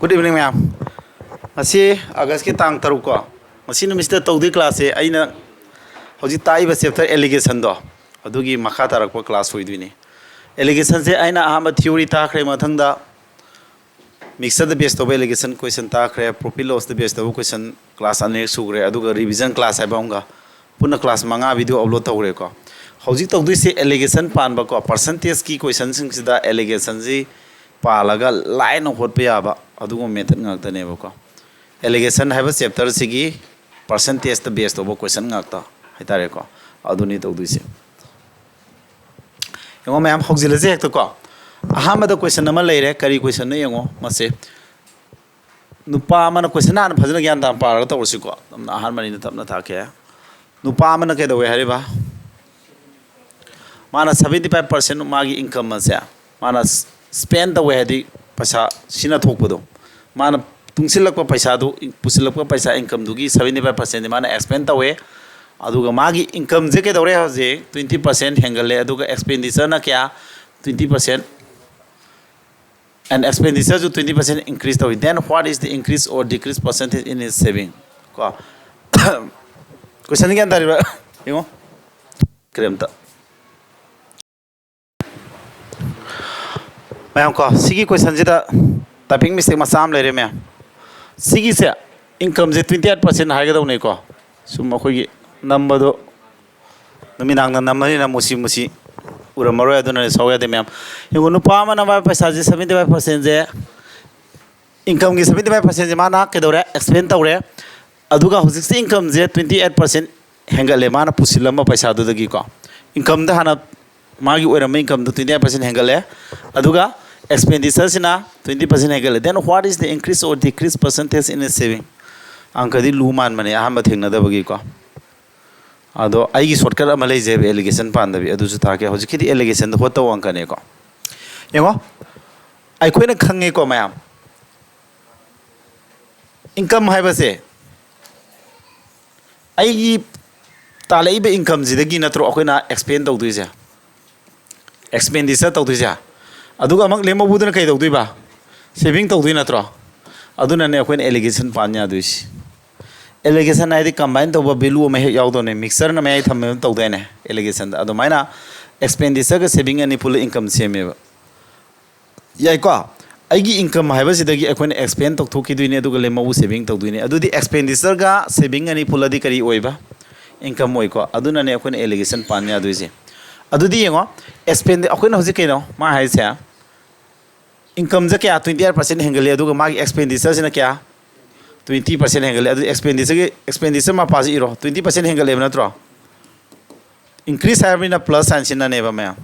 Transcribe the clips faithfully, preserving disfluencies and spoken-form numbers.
Good evening, ꯃꯌꯥꯝ꯫ ꯉꯁꯤ ꯑꯥꯒꯁꯀꯤ ꯇꯥꯡ ꯇꯔꯨꯛ ꯀꯣ, ꯉꯁꯤ ꯅꯨꯃꯤꯠꯁꯤꯗ ꯇꯧꯗꯣꯏ ꯀ꯭ꯂꯥꯁꯁꯦ ꯑꯩꯅ ꯍꯧꯖꯤꯛ ꯇꯥꯛꯏꯕ ꯆꯦꯞꯇꯔ ꯑꯦꯂꯤꯒꯦꯁꯟꯗꯣ, ꯑꯗꯨꯒꯤ ꯃꯈꯥ ꯇꯥꯔꯛꯄ ꯀ꯭ꯂꯥꯁ ꯑꯣꯏꯗꯣꯏꯅꯤ꯫ ꯑꯦꯂꯤꯒꯦꯁꯟꯁꯦ ꯑꯩꯅ ꯑꯍꯥꯟꯕ ꯊꯤꯑꯣꯔꯤ ꯇꯥꯈ꯭ꯔꯦ, ꯃꯊꯪꯗ ꯃꯤꯛꯁꯆꯔꯗ ꯕꯦꯁ ꯇꯧꯕ ꯑꯦꯂꯤꯒꯦꯁꯟ ꯀꯣꯏꯁꯟ ꯇꯥꯈ꯭ꯔꯦ, ꯄ꯭ꯔꯣꯐꯤꯠ ꯂꯣꯁꯇ ꯕꯦꯁ ꯇꯧꯕ ꯀꯣꯏꯁꯟ ꯀ꯭ꯂꯥꯁ ꯑꯅꯤꯔꯛ ꯁꯨꯈ꯭ꯔꯦ, ꯑꯗꯨꯒ ꯔꯤꯚꯤꯖꯟ ꯀ꯭ꯂꯥꯁ ꯍꯥꯏꯕ ꯑꯃꯒ ꯄꯨꯟꯅ ꯀ꯭ꯂꯥꯁ ꯃꯉꯥ ꯚꯤꯗꯤꯑꯣ ꯑꯞꯂꯣꯗ ꯇꯧꯈ꯭ꯔꯦꯀꯣ꯫ ꯍꯧꯖꯤꯛ ꯇꯧꯗꯣꯏꯁꯦ ꯑꯦꯂꯤꯒꯦꯁꯟ ꯄꯥꯟꯕꯀꯣ, ꯄꯥꯔꯁꯦꯟꯇꯦꯖꯀꯤ ꯀꯣꯏꯁꯟꯁꯤꯡꯁꯤꯗ ꯑꯦꯂꯤꯒꯦꯁꯟꯁꯤ ꯄꯥꯜꯂꯒ ꯂꯥꯏꯅ ꯍꯣꯠꯄ ꯌꯥꯕ ꯑꯗꯨꯒꯨꯝꯕ ꯃꯦꯊꯠ ꯉꯥꯛꯇꯅꯦꯕꯀꯣ꯫ ꯑꯦꯂꯤꯒꯦꯁꯟ ꯍꯥꯏꯕ ꯆꯦꯞꯇꯔꯁꯤꯒꯤ ꯄꯥꯔꯁꯦꯟꯇꯦꯖꯇ ꯕꯦꯁ ꯇꯧꯕ ꯀꯣꯏꯁꯟ ꯉꯥꯛꯇ ꯍꯥꯏꯇꯥꯔꯦꯀꯣ, ꯑꯗꯨꯅꯤ ꯇꯧꯗꯣꯏꯁꯦ꯫ ꯌꯦꯡꯉꯣ ꯃꯌꯥꯝ, ꯍꯧꯖꯤꯜꯂꯁꯦ ꯍꯦꯛꯇꯀꯣ꯫ ꯑꯍꯥꯟꯕꯗ ꯀꯣꯏꯁꯟ ꯑꯃ ꯂꯩꯔꯦ꯫ ꯀꯔꯤ ꯀꯣꯏꯁꯟꯅꯣ ꯌꯦꯡꯉꯣ ꯃꯁꯦ꯫ ꯅꯨꯄꯥ ꯑꯃꯅ, ꯀꯣꯏꯁꯟ ꯍꯥꯟꯅ ꯐꯖꯅ ꯒ꯭ꯌꯥꯟ ꯇꯥꯅ ꯄꯥꯔꯒ ꯇꯧꯔꯁꯤꯀꯣ꯫ ꯇꯞꯅ, ꯑꯍꯥꯟꯕꯅꯤꯅ ꯇꯞꯅ ꯊꯥꯛꯀꯦ꯫ ꯅꯨꯄꯥ ꯑꯃꯅ ꯀꯩꯗꯧꯋꯦ ꯍꯥꯏꯔꯤꯕ? ꯃꯥꯅ seventy five percent ꯃꯥꯒꯤ ꯏꯟꯀꯝ ꯑꯁꯦ ꯃꯥꯅ ꯁ꯭ꯄꯦꯟ ꯇꯧꯋꯦ, ꯍꯥꯏꯗꯤ ꯄꯩꯁꯥ ꯁꯤꯅ ꯊꯣꯛꯄꯗꯣ, ꯃꯥꯅ ꯇꯨꯡꯁꯤꯜꯂꯛꯄ ꯄꯩꯁꯥꯗꯨ, ꯄꯨꯁꯤꯜꯂꯛꯄ ꯄꯩꯁꯥ ꯏꯟꯀꯝꯗꯨꯒꯤ seventy five percent ꯃꯥꯅ ꯑꯦꯛꯁꯄꯦꯟ ꯇꯧꯋꯦ꯫ ꯑꯗꯨꯒ ꯃꯥꯒꯤ ꯏꯟꯀꯝꯁꯦ ꯀꯩꯗꯧꯔꯦ ꯍꯧꯖꯤꯛ? Twenty percent ꯍꯦꯟꯒꯠꯂꯦ꯫ ꯑꯗꯨꯒ ꯑꯦꯛꯁꯄꯦꯟꯗꯤꯆꯔꯅ ꯀꯌꯥ? Twenty percent꯫ And expenditure ꯁꯨ twenty percent increase ꯇꯧꯏ꯫ Then what is the increase or decrease percentage in his saving? ꯀꯣ, ꯀꯣꯏꯁꯟ ꯒ꯭ꯌꯥꯟ ꯇꯥꯔꯤꯕ꯭ꯔꯥ? ꯌꯦꯡꯉꯣ, ꯀꯔꯤꯝꯇ꯫ ꯃꯌꯥꯝ ꯀꯣ, ꯁꯤꯒꯤ ꯀꯣꯏꯁꯟꯁꯤꯗ ꯇꯥꯏꯄꯤꯡ ꯃꯤꯁꯇꯦꯛ ꯃꯆꯥ ꯑꯃ ꯂꯩꯔꯦ ꯃꯌꯥꯝ꯫ ꯁꯤꯒꯤꯁꯦ ꯏꯟꯀꯝꯁꯦ twenty eight percent ꯍꯥꯏꯒꯗꯧꯅꯤꯀꯣ꯫ ꯁꯨꯝ ꯑꯩꯈꯣꯏꯒꯤ ꯅꯝꯕꯗꯣ ꯅꯨꯃꯤꯗꯥꯡꯗ ꯅꯝꯕꯅꯤꯅ ꯃꯨꯁꯤ ꯃꯨꯁꯤ ꯎꯔꯝꯃꯔꯣꯏ, ꯑꯗꯨꯅꯅꯦ ꯁꯥꯎ ꯌꯥꯗꯦ ꯃꯌꯥꯝ꯫ ꯌꯦꯡꯉꯣ, ꯅꯨꯄꯥ ꯑꯃꯅ ꯃꯥꯒꯤ ꯄꯩꯁꯥꯁꯦ seventy five percent ꯁꯦ, ꯏꯟꯀꯝꯒꯤ seventy five percent ꯁꯦ ꯃꯥꯅ ꯀꯩꯗꯧꯔꯦ? ꯑꯦꯛꯁꯄꯦꯟ ꯇꯧꯔꯦ꯫ ꯑꯗꯨꯒ ꯍꯧꯖꯤꯛꯁꯦ ꯏꯟꯀꯝꯁꯦ twenty eight percent ꯍꯦꯟꯒꯠꯂꯦ, ꯃꯥꯅ ꯄꯨꯁꯤꯜꯂꯝꯕ ꯄꯩꯁꯥꯗꯨꯗꯒꯤꯀꯣ꯫ ꯏꯟꯀꯝꯗ ꯍꯥꯟꯅ ꯃꯥꯒꯤ ꯑꯣꯏꯔꯝꯕ ꯏꯟꯀꯝꯗꯣ twenty eight percent ꯍꯦꯟꯒꯠꯂꯦ, ꯑꯗꯨꯒ ꯑꯦꯛꯁꯄꯦꯟꯗꯤꯆꯔꯁꯤꯅ twenty percent ꯍꯦꯟꯒꯠꯂꯦ꯫ Then what is the increase or decrease percentage in his saving? ꯑꯪꯀꯗꯤ ꯂꯨ ꯃꯥꯟꯕꯅꯦ ꯑꯍꯥꯟꯕ ꯊꯦꯡꯅꯗꯕꯒꯤꯀꯣ꯫ ꯑꯗꯣ ꯑꯩꯒꯤ ꯁꯣꯔꯠꯀꯠ ꯑꯃ ꯂꯩꯖꯩꯕ, ꯑꯦꯂꯤꯒꯦꯁꯟ ꯄꯥꯟꯗꯕꯤ, ꯑꯗꯨꯁꯨ ꯊꯥꯔꯛꯀꯦ꯫ ꯍꯧꯖꯤꯛꯀꯤꯗꯤ ꯑꯦꯂꯤꯒꯦꯁꯟꯗ ꯍꯣꯠꯇꯧ ꯑꯪꯀꯅꯦꯀꯣ꯫ ꯌꯦꯡꯉꯣ, ꯑꯩꯈꯣꯏꯅ ꯈꯪꯉꯦꯀꯣ ꯃꯌꯥꯝ, ꯏꯟꯀꯝ ꯍꯥꯏꯕꯁꯦ ꯑꯩꯒꯤ ꯇꯥꯜꯂꯛꯏꯕ ꯏꯟꯀꯝꯁꯤꯗꯒꯤ ꯅꯠꯇ꯭ꯔꯣ ꯑꯩꯈꯣꯏꯅ ꯑꯦꯛꯁꯄꯦꯟ ꯇꯧꯗꯣꯏꯁꯦ, ꯑꯦꯛꯁꯄꯦꯟꯗꯤꯆꯔ ꯇꯧꯗꯣꯏꯁꯦ? ꯑꯗꯨꯒ ꯑꯃꯨꯛ ꯂꯦꯝꯍꯧꯕꯗꯨꯅ ꯀꯩ ꯇꯧꯗꯣꯏꯕ? ꯁꯦꯚꯤꯡ ꯇꯧꯗꯣꯏ ꯅꯠꯇ꯭ꯔꯣ? ꯑꯗꯨꯅꯅꯦ ꯑꯩꯈꯣꯏꯅ allegation ꯄꯥꯟ ꯌꯥꯗꯣꯏꯁꯤ꯫ Allegation ꯍꯥꯏꯗꯤ combine ꯇꯧꯕ value ꯑꯃ ꯍꯦꯛ ꯌꯥꯎꯗꯧꯅꯦ, mixture ꯅ ꯃꯌꯥꯏ ꯊꯝꯃꯦ ꯑꯃ ꯇꯧꯗꯥꯏꯅꯦ allegation ꯗ꯫ ꯑꯗꯨꯃꯥꯏꯅ expenditure ꯒ saving ꯑꯅꯤ ꯄꯨꯜꯂ income ꯁꯦꯝꯃꯦꯕ꯫ ꯌꯥꯏꯀꯣ? ꯑꯩꯒꯤ income ꯍꯥꯏꯕꯁꯤꯗꯒꯤ ꯑꯩꯈꯣꯏꯅ expend ꯇꯧꯊꯣꯛꯈꯤꯗꯣꯏꯅꯦ, ꯑꯗꯨꯒ ꯂꯦꯝꯍꯧꯕ saving ꯇꯧꯗꯣꯏꯅꯦ꯫ ꯑꯗꯨꯗꯤ expenditure ꯒ saving ꯑꯅꯤ ꯄꯨꯜꯂꯗꯤ ꯀꯔꯤ ꯑꯣꯏꯕ? Income ꯑꯣꯏꯀꯣ꯫ ꯑꯗꯨꯅꯅꯦ ꯑꯩꯈꯣꯏꯅ allegation ꯄꯥꯟ ꯌꯥꯗꯣꯏꯁꯦ꯫ ꯑꯗꯨꯗꯤ ꯌꯦꯡꯉꯣ, expend ꯑꯩꯈꯣꯏꯅ ꯍꯧꯖꯤꯛ ꯀꯩꯅꯣ ꯃꯥ ꯍꯥꯏꯁꯦ, income ꯁꯦ ꯀꯌꯥ? Twenty eight percent ꯍꯦꯟꯒꯠꯂꯦ, ꯑꯗꯨꯒ ꯃꯥꯒꯤ expenditure ꯁꯤꯅ ꯀꯌꯥ? Twenty percent ꯍꯦꯟꯒꯠꯂꯦ꯫ ꯑꯗꯨꯗꯤ expenditure ꯒꯤ, expenditure ꯃꯄꯥꯁꯤ ꯏꯔꯣ, twenty percent ꯍꯦꯟꯒꯠꯂꯦꯕ ꯅꯠꯇ꯭ꯔꯣ? Increase ꯍꯥꯏꯕꯅꯤꯅ plus sign ꯁꯤꯖꯤꯟꯅꯅꯦꯕ ꯃꯌꯥꯝ꯫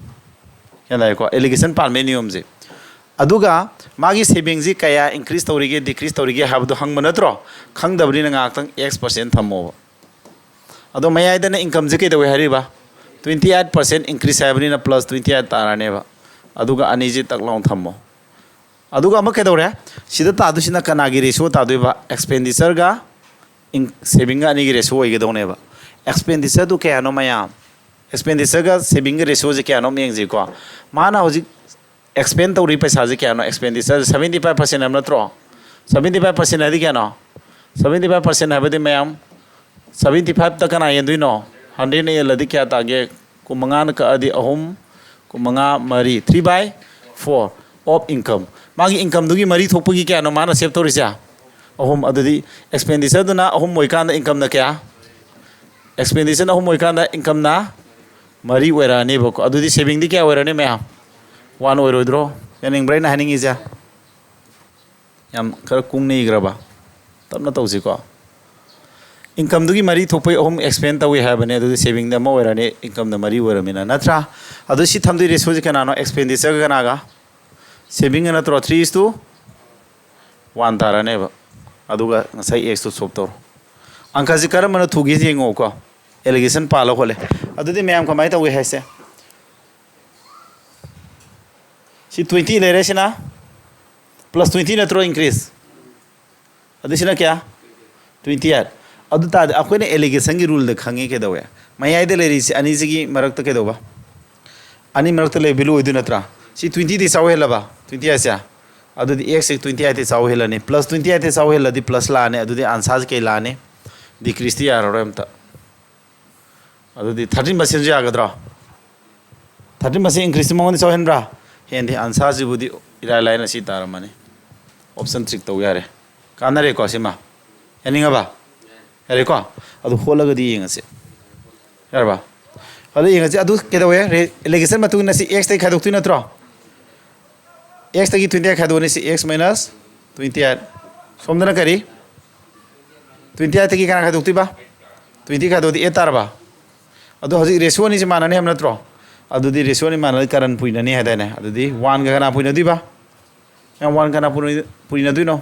ꯒ꯭ꯌꯥꯟ ꯇꯥꯏꯀꯣ? Allegation ꯄꯥꯟꯕꯒꯤ ꯅꯤꯌꯣꯝꯁꯦ꯫ ꯑꯗꯨꯒ ꯃꯥꯒꯤ saving ꯁꯤ ꯀꯌꯥ increase ꯇꯧꯔꯤꯒꯦ, decrease ꯇꯧꯔꯤꯒꯦ ꯍꯥꯏꯕꯗꯣ ꯍꯪꯕ ꯅꯠꯇ꯭ꯔꯣ? ꯈꯪꯗꯕꯅꯤꯅ ꯉꯥꯏꯍꯥꯛꯇꯪ X percent ꯊꯝꯃꯣꯕ꯫ ꯑꯗꯣ ꯃꯌꯥꯏꯗꯅ income ꯁꯦ ꯀꯩꯗꯧꯋꯦ ꯍꯥꯏꯔꯤꯕ? Twenty eight percent increase ꯍꯥꯏꯕꯅꯤꯅ plus twenty eight ꯇꯥꯔꯅꯦꯕ꯫ ꯑꯗꯨꯒ ꯑꯅꯤꯁꯤ ꯇꯛ ꯂꯥꯎꯅ ꯊꯝꯃꯣ꯫ ꯑꯗꯨꯒ ꯑꯃ ꯀꯩꯗꯧꯔꯦ? ꯁꯤꯗ ꯇꯥꯗꯣꯏꯁꯤꯅ ꯀꯅꯥꯒꯤ ratio ꯇꯥꯗꯣꯏꯕ? Expenditure ꯒ ꯏꯟ-, saving ꯒ ꯑꯅꯤꯒꯤ ratio ꯑꯣꯏꯒꯗꯧꯅꯦꯕ꯫ Expenditure ꯗꯨ ꯀꯌꯥꯅꯣ ꯃꯌꯥꯝ? Expenditure ꯒ saving ꯒ ratio ꯁꯦ ꯀꯌꯥꯅꯣ ꯑꯃ ꯌꯦꯡꯁꯤꯀꯣ꯫ ꯃꯥꯅ ꯍꯧꯖꯤꯛ expend ꯇꯧꯔꯤ ꯄꯩꯁꯥꯁꯦ ꯀꯌꯥꯅꯣ? Expenditure seventy five percent ꯍꯥꯏꯕ ꯅꯠꯇ꯭ꯔꯣ? Seventy five percent ꯍꯥꯏꯗꯤ ꯀꯌꯥꯅꯣ? Seventy five percent ꯍꯥꯏꯕꯗꯤ ꯃꯌꯥꯝ, seventy five ꯇ ꯀꯅꯥ ꯌꯦꯟꯗꯣꯏꯅꯣ? Hundred ꯅ ꯌꯦꯜꯂꯗꯤ ꯀꯌꯥ ꯇꯥꯒꯦ? ꯀꯨꯟꯃꯉꯥꯅ ꯀꯛꯑꯗꯤ ꯑꯍꯨꯝ, ꯀꯨꯟꯃꯉꯥ, ꯃꯔꯤ, three by four of income꯫ ꯃꯥꯒꯤ income ꯗꯨꯒꯤ ꯃꯔꯤ ꯊꯣꯛꯄꯒꯤ ꯀꯌꯥꯅꯣ ꯃꯥꯅ save ꯇꯧꯔꯤꯁꯦ? ꯑꯍꯨꯝ꯫ ꯑꯗꯨꯗꯤ expenditure ꯗꯨꯅ ꯑꯍꯨꯝ ꯑꯣꯏꯀꯥꯟꯗ income ꯅ ꯀꯌꯥ? Expenditure ꯅ ꯑꯍꯨꯝ ꯑꯣꯏꯀꯥꯟꯗ income ꯅ ꯃꯔꯤ ꯑꯣꯏꯔꯛꯑꯅꯦꯕꯀꯣ꯫ ꯑꯗꯨꯗꯤ saving ꯗꯤ ꯀꯌꯥ ꯑꯣꯏꯔꯅꯤ ꯃꯌꯥꯝ? One ꯑꯣꯏꯔꯣꯏꯗ꯭ꯔꯣ? ꯌꯥꯅꯤꯡꯕ꯭ꯔꯥ ꯑꯩꯅ ꯍꯥꯏꯅꯤꯡꯉꯤꯁꯦ? ꯌꯥꯝ ꯈꯔ ꯀꯨꯡꯅ ꯏꯈ꯭ꯔꯕ? ꯇꯞꯅ ꯇꯧꯁꯤꯀꯣ꯫ Income ꯗꯨꯒꯤ ꯃꯔꯤ ꯊꯣꯛꯄꯩ ꯑꯍꯨꯝ expend ꯇꯧꯏ ꯍꯥꯏꯕꯅꯦ, ꯑꯗꯨꯗꯤ saving ꯗ ꯑꯃ ꯑꯣꯏꯔꯅꯤ, income ꯗ ꯃꯔꯤ ꯑꯣꯏꯔꯃꯤꯅ, ꯅꯠꯇ꯭ꯔꯥ? ꯑꯗꯨ ꯁꯤ ꯊꯝꯗꯣꯏ ratio ꯁꯦ ꯀꯅꯥꯅꯣ? Expenditure ꯒ ꯀꯅꯥꯒ? Saving ꯒ ꯅꯠꯇ꯭ꯔꯣ? Three is to one ꯇꯥꯔꯅꯦꯕ꯫ ꯑꯗꯨꯒ ꯉꯁꯥꯏ X ꯇꯨ solve ꯇꯧꯔꯣ꯫ ꯑꯪꯀꯁꯤ ꯀꯔꯝꯕꯅ ꯊꯨꯒꯦ ꯌꯦꯡꯉꯣꯀꯣ꯫ Allegation ꯄꯥꯜꯂ ꯈꯣꯠꯂꯦ꯫ ꯑꯗꯨꯗꯤ ꯃꯌꯥꯝ ꯀꯃꯥꯏꯅ ꯇꯧꯏ ꯍꯥꯏꯁꯦ? ꯁꯤ twenty ꯂꯩꯔꯦ, ꯁꯤꯅ plus twenty ꯅꯠꯇ꯭ꯔꯣ increase? ꯑꯗꯨ ꯁꯤꯅ ꯀꯌꯥ? Twenty eight꯫ ꯑꯗꯨ ꯇꯥꯔꯗꯤ ꯑꯩꯈꯣꯏꯅ allegation ꯒꯤ rule ꯗ ꯈꯪꯉꯤ ꯀꯩꯗꯧꯋꯦ? ꯃꯌꯥꯏꯗ ꯂꯩꯔꯤꯁꯤ ꯑꯅꯤꯁꯤꯒꯤ ꯃꯔꯛꯇ ꯀꯩꯗꯧꯕ? ꯑꯅꯤ ꯃꯔꯛꯇ ꯂꯩꯕ value ꯑꯣꯏꯗꯣꯏ ꯅꯠꯇ꯭ꯔꯥ? ꯁꯤ twenty ꯗꯤ ꯆꯥꯎꯍꯜꯂꯕ? Twenty eight ꯁꯦ꯫ ꯑꯗꯨꯗꯤ x ꯁꯤ twenty eight ꯇꯩ ꯆꯥꯎ ꯍꯦꯜꯂꯅꯤ꯫ Plus twenty eight ꯇꯩ ꯆꯥꯎ ꯍꯦꯜꯂꯗꯤ plus ꯂꯥꯛꯑꯅꯤ꯫ ꯑꯗꯨꯗꯤ answer ꯁꯤ ꯀꯩ ꯂꯥꯛꯑꯅꯤ? Decrease ꯇꯤ ꯌꯥꯔꯔꯣꯏ ꯑꯝꯇ꯫ ꯑꯗꯨꯗꯤ thirteen ꯃꯁꯦꯟꯁꯨ ꯌꯥꯒꯗ꯭ꯔꯣ? Thirteen ꯃꯁꯦꯟ increase ꯇꯤ ꯃꯉꯣꯟꯗ ꯆꯥꯎꯍꯦꯟꯕ꯭ꯔꯥ? ꯍꯦꯟꯗꯦ꯫ Answer ꯁꯤꯕꯨꯗꯤ ꯏꯔꯥꯏ ꯂꯥꯏꯅ ꯁꯤ ꯇꯥꯔꯝꯃꯅꯤ꯫ Option trick ꯇꯧ ꯌꯥꯔꯦ꯫ ꯀꯥꯟꯅꯔꯦꯀꯣ ꯁꯤꯃ? ꯌꯥꯅꯤꯡꯉꯕ? ꯌꯥꯔꯦꯀꯣ? ꯑꯗꯨ ꯍꯣꯠꯂꯒꯗꯤ ꯌꯦꯡꯉꯁꯤ꯫ ꯌꯥꯔꯕ? ꯑꯗꯨ ꯌꯦꯡꯉꯁꯤ꯫ ꯑꯗꯨ ꯀꯩꯗꯧꯋꯦ? Re-, allegation ꯃꯇꯨꯡ ꯏꯟꯅ ꯁꯤ x ꯇꯩ ꯈꯥꯏꯗꯣꯛꯇꯣꯏ ꯅꯠꯇ꯭ꯔꯣ? X ꯇꯒꯤ twenty eight ꯈꯥꯏꯗꯣꯛꯑꯅꯤ꯫ ꯁꯤ x minus twenty eight꯫ ꯁꯣꯝꯗꯅ ꯀꯔꯤ? Twenty eight ꯇꯒꯤ ꯀꯅꯥ ꯈꯥꯏꯗꯣꯛꯇꯣꯏꯕ? Twenty ꯈꯥꯏꯗꯣꯛꯑꯗꯤ eight ꯇꯥꯔꯕ? ꯑꯗꯣ ꯍꯧꯖꯤꯛ ratio ꯑꯅꯤꯁꯤ ꯃꯥꯟꯅꯅꯤ ꯍꯥꯏꯕ ꯅꯠꯇ꯭ꯔꯣ? ꯑꯗꯨꯗꯤ ratio ꯑꯅꯤ ꯃꯥꯟꯅꯔꯗꯤ ꯀꯔꯟ ꯄꯨꯏꯅꯅꯤ ꯍꯥꯏꯗꯥꯏꯅꯦ? ꯑꯗꯨꯗꯤ one ꯒ ꯀꯅꯥ ꯄꯨꯏꯅꯗꯣꯏꯕ? ꯌꯥꯝ one ꯀꯅꯥ ꯄꯨꯏꯅ-, ꯄꯨꯏꯅꯗꯣꯏꯅꯣ?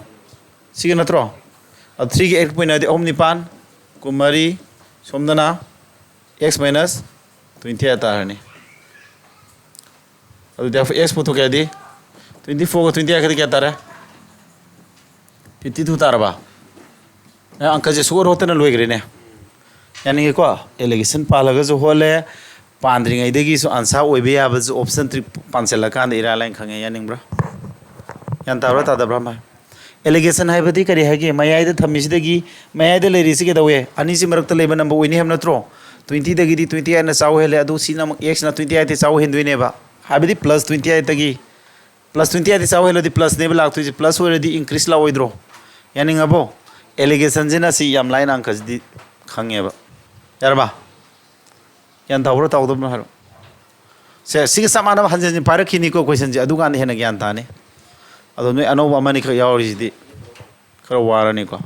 ꯁꯤꯒ ꯅꯠꯇ꯭ꯔꯣ? ꯑꯗꯨ three ꯒ eight ꯄꯨꯏꯅꯗꯤ ꯑꯍꯨꯝ ꯅꯤꯄꯥꯟ, ꯀꯨꯟꯃꯔꯤ, ꯁꯣꯝꯗꯅ x minus twenty eight ꯇꯥꯔꯅꯤ꯫ ꯑꯗꯨꯗꯤ x ꯄꯨꯊꯣꯛꯀꯦ ꯍꯥꯏꯗꯤ twenty four ꯒ twenty eight ꯀꯗꯤ ꯀꯌꯥ ꯇꯥꯔꯦ? Fifty two ꯇꯥꯔꯕ? ꯑꯦ, ꯑꯪꯀꯁꯦ ꯁꯨꯛꯍꯣꯠ ꯍꯣꯠꯇꯅ ꯂꯣꯏꯈ꯭ꯔꯦꯅꯦ꯫ ꯌꯥꯅꯤꯡꯉꯦꯀꯣ? Allegation ꯄꯥꯜꯂꯒꯁꯨ ꯍꯣꯠꯂꯦ, ꯄꯥꯟꯗ꯭ꯔꯤꯉꯩꯗꯒꯤꯁꯨ answer ꯑꯣꯏꯕ ꯌꯥꯕꯁꯨ option trick ꯄꯥꯟꯁꯤꯜꯂꯀꯥꯟꯗ ꯏꯔꯥꯏ ꯂꯥꯏꯅ ꯈꯪꯉꯦ꯫ ꯌꯥꯅꯤꯡꯕ꯭ꯔꯥ? ꯒ꯭ꯌꯥꯟ ꯇꯥꯕ꯭ꯔꯥ ꯇꯥꯗꯕ꯭ꯔꯥ? ꯃꯥ allegation ꯍꯥꯏꯕꯗꯤ ꯀꯔꯤ ꯍꯥꯏꯒꯦ? ꯃꯌꯥꯏꯗ ꯊꯝꯃꯤꯁꯤꯗꯒꯤ, ꯃꯌꯥꯏꯗ ꯂꯩꯔꯤꯁꯤ ꯀꯩꯗꯧꯋꯦ? ꯑꯅꯤꯁꯤ ꯃꯔꯛꯇ ꯂꯩꯕ number ꯑꯣꯏꯅꯤ ꯍꯥꯏꯕ ꯅꯠꯇ꯭ꯔꯣ? Twenty ꯗꯒꯤꯗꯤ twenty eight ꯅ ꯆꯥꯎ ꯍꯦꯜꯂꯦ, ꯑꯗꯨ ꯁꯤꯅ ꯑꯃꯨꯛ x ꯅ twenty eight ꯇꯩ ꯆꯥꯎ ꯍꯦꯟꯗꯣꯏꯅꯦꯕ꯫ ꯍꯥꯏꯕꯗꯤ plus twenty eight ꯇꯒꯤ, plus twenty eight ꯇꯩ ꯆꯥꯎ ꯍꯦꯜꯂꯗꯤ plus ꯅꯦꯕ ꯂꯥꯛꯇꯣꯏꯁꯦ, plus ꯑꯣꯏꯔꯗꯤ increase ꯂꯥꯛꯑꯣꯏꯗ꯭ꯔꯣ? ꯌꯥꯅꯤꯡꯉꯕꯣ? Allegation ꯁꯤꯅ ꯁꯤ ꯌꯥꯝ ꯂꯥꯏꯅ ꯑꯪꯀꯁꯤꯗꯤ ꯈꯪꯉꯦꯕ꯫ ꯌꯥꯔꯕ? ꯒ꯭ꯌꯥꯟ ꯇꯥꯕ꯭ꯔꯣ ꯇꯥꯎꯗꯕꯅꯣ ꯍꯥꯏꯔꯣ꯫ ꯁꯦ, ꯁꯤꯒ ꯆꯞ ꯃꯥꯟꯅꯕ ꯍꯟꯖꯤꯟ ꯍꯟꯖꯤꯟ ꯄꯥꯏꯔꯛꯈꯤꯅꯤꯀꯣ question ꯁꯦ, ꯑꯗꯨꯀꯥꯟꯗ ꯍꯦꯟꯅ ꯒ꯭ꯌꯥꯟ ꯇꯥꯅꯤ꯫ ꯑꯗꯣ ꯅꯣꯏ ꯑꯅꯧꯕ ꯑꯃꯅꯤꯈꯛ ꯌꯥꯎꯔꯤꯁꯤꯗꯤ ꯈꯔ ꯋꯥꯔꯅꯤꯀꯣ꯫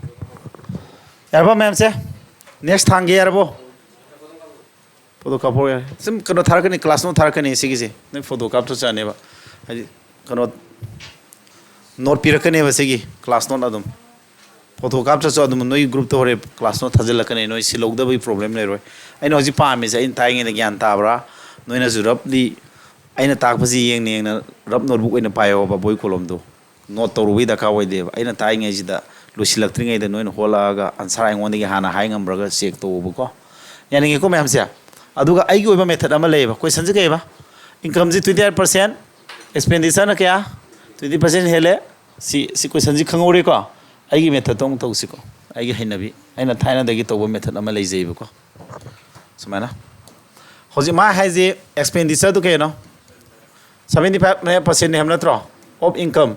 ꯌꯥꯔꯕ ꯃꯌꯥꯝꯁꯦ? Next ꯊꯥꯡꯒꯦ ꯌꯥꯔꯕꯣ? Photo ꯀꯥꯞꯄꯣ ꯌꯥꯔꯦ꯫ ꯁꯨꯝ ꯀꯩꯅꯣ ꯊꯥꯔꯛꯀꯅꯤ, class note ꯊꯥꯔꯛꯀꯅꯤ ꯁꯤꯒꯤꯁꯦ꯫ ꯅꯣꯏ photo ꯀꯥꯞꯇ꯭ꯔꯁꯨ ꯌꯥꯅꯦꯕ꯫ ꯍꯥꯏꯗꯤ ꯀꯩꯅꯣ note ꯄꯤꯔꯛꯀꯅꯦꯕ ꯁꯤꯒꯤ class note ꯑꯗꯨꯝ꯫ Photo ꯀꯥꯞꯇ꯭ꯔꯁꯨ ꯑꯗꯨꯝ ꯅꯣꯏ group ꯇ ꯍꯣꯔꯦꯟ class note ꯊꯥꯖꯤꯜꯂꯛꯀꯅꯤ, ꯅꯣꯏ ꯁꯤꯜꯍꯧꯗꯕꯒꯤ problem ꯂꯩꯔꯣꯏ꯫ ꯑꯩꯅ ꯍꯧꯖꯤꯛ ꯄꯥꯝꯃꯤꯁꯦ, ꯑꯩꯅ ꯇꯥꯛꯏꯉꯩꯗ ꯒ꯭ꯌꯥꯟ ꯇꯥꯕ꯭ꯔꯥ? ꯅꯣꯏꯅꯁꯨ roughly ꯑꯩꯅ ꯇꯥꯛꯄꯁꯤ ꯌꯦꯡꯅ ꯌꯦꯡꯅ rough notebook ꯑꯣꯏꯅ ꯄꯥꯏꯌꯣꯕ, ꯕꯣꯏ ꯀꯣꯂꯣꯝꯗꯣ꯫ Note ꯇꯧꯔꯨꯕꯒꯤ ꯗꯔꯀꯥꯔ ꯑꯣꯏꯗꯦꯕ꯫ ꯑꯩꯅ ꯇꯥꯛꯏꯉꯩꯁꯤꯗ ꯂꯣꯏꯁꯤꯜꯂꯛꯇ꯭ꯔꯤꯉꯩꯗ ꯅꯣꯏꯅ ꯍꯣꯠꯂꯛꯑꯒ answer ꯑꯩꯉꯣꯟꯗꯒꯤ ꯍꯥꯟꯅ ꯍꯥꯏ ꯉꯝꯕ꯭ꯔꯒ check ꯇꯧꯋꯣꯕꯀꯣ꯫ ꯌꯥꯅꯤꯡꯉꯦꯀꯣ ꯃꯌꯥꯝꯁꯦ? ꯑꯗꯨꯒ ꯑꯩꯒꯤ ꯑꯣꯏꯕ method ꯑꯃ ꯂꯩꯌꯦꯕ꯫ Question ꯁꯦ ꯀꯩꯕ? Income ꯁꯦ twenty eight percent, expenditure ꯅ ꯀꯌꯥ? ꯇ꯭ꯋꯦꯟꯇꯤ ꯄꯥꯔꯁꯦꯟ ꯍꯦꯜꯂꯦ꯫ ꯁꯤ ꯁꯤ ꯀꯣꯏꯁꯟꯁꯤ ꯈꯪꯍꯧꯔꯦꯀꯣ꯫ ꯑꯩꯒꯤ ꯃꯦꯊꯠꯇꯣ ꯑꯃꯨꯛ ꯇꯧꯁꯤꯀꯣ꯫ ꯑꯩꯒꯤ ꯍꯩꯅꯕꯤ, ꯑꯩꯅ ꯊꯥꯏꯅꯗꯒꯤ ꯇꯧꯕ ꯃꯦꯊꯠ ꯑꯃ ꯂꯩꯖꯩꯕꯀꯣ꯫ ꯁꯨꯃꯥꯏꯅ ꯍꯧꯖꯤꯛ ꯃꯥ ꯍꯥꯏꯁꯦ ꯑꯦꯛꯁꯄꯦꯟꯗꯤꯆꯔꯗꯨ ꯀꯩꯅꯣ? ꯁꯚꯦꯟꯇꯤ ꯐꯥꯏꯚ ꯄꯥꯔꯁꯦꯟꯅꯤ ꯍꯥꯏꯕ ꯅꯠꯇ꯭ꯔꯣ? ꯑꯣꯐ ꯏꯟꯀꯝ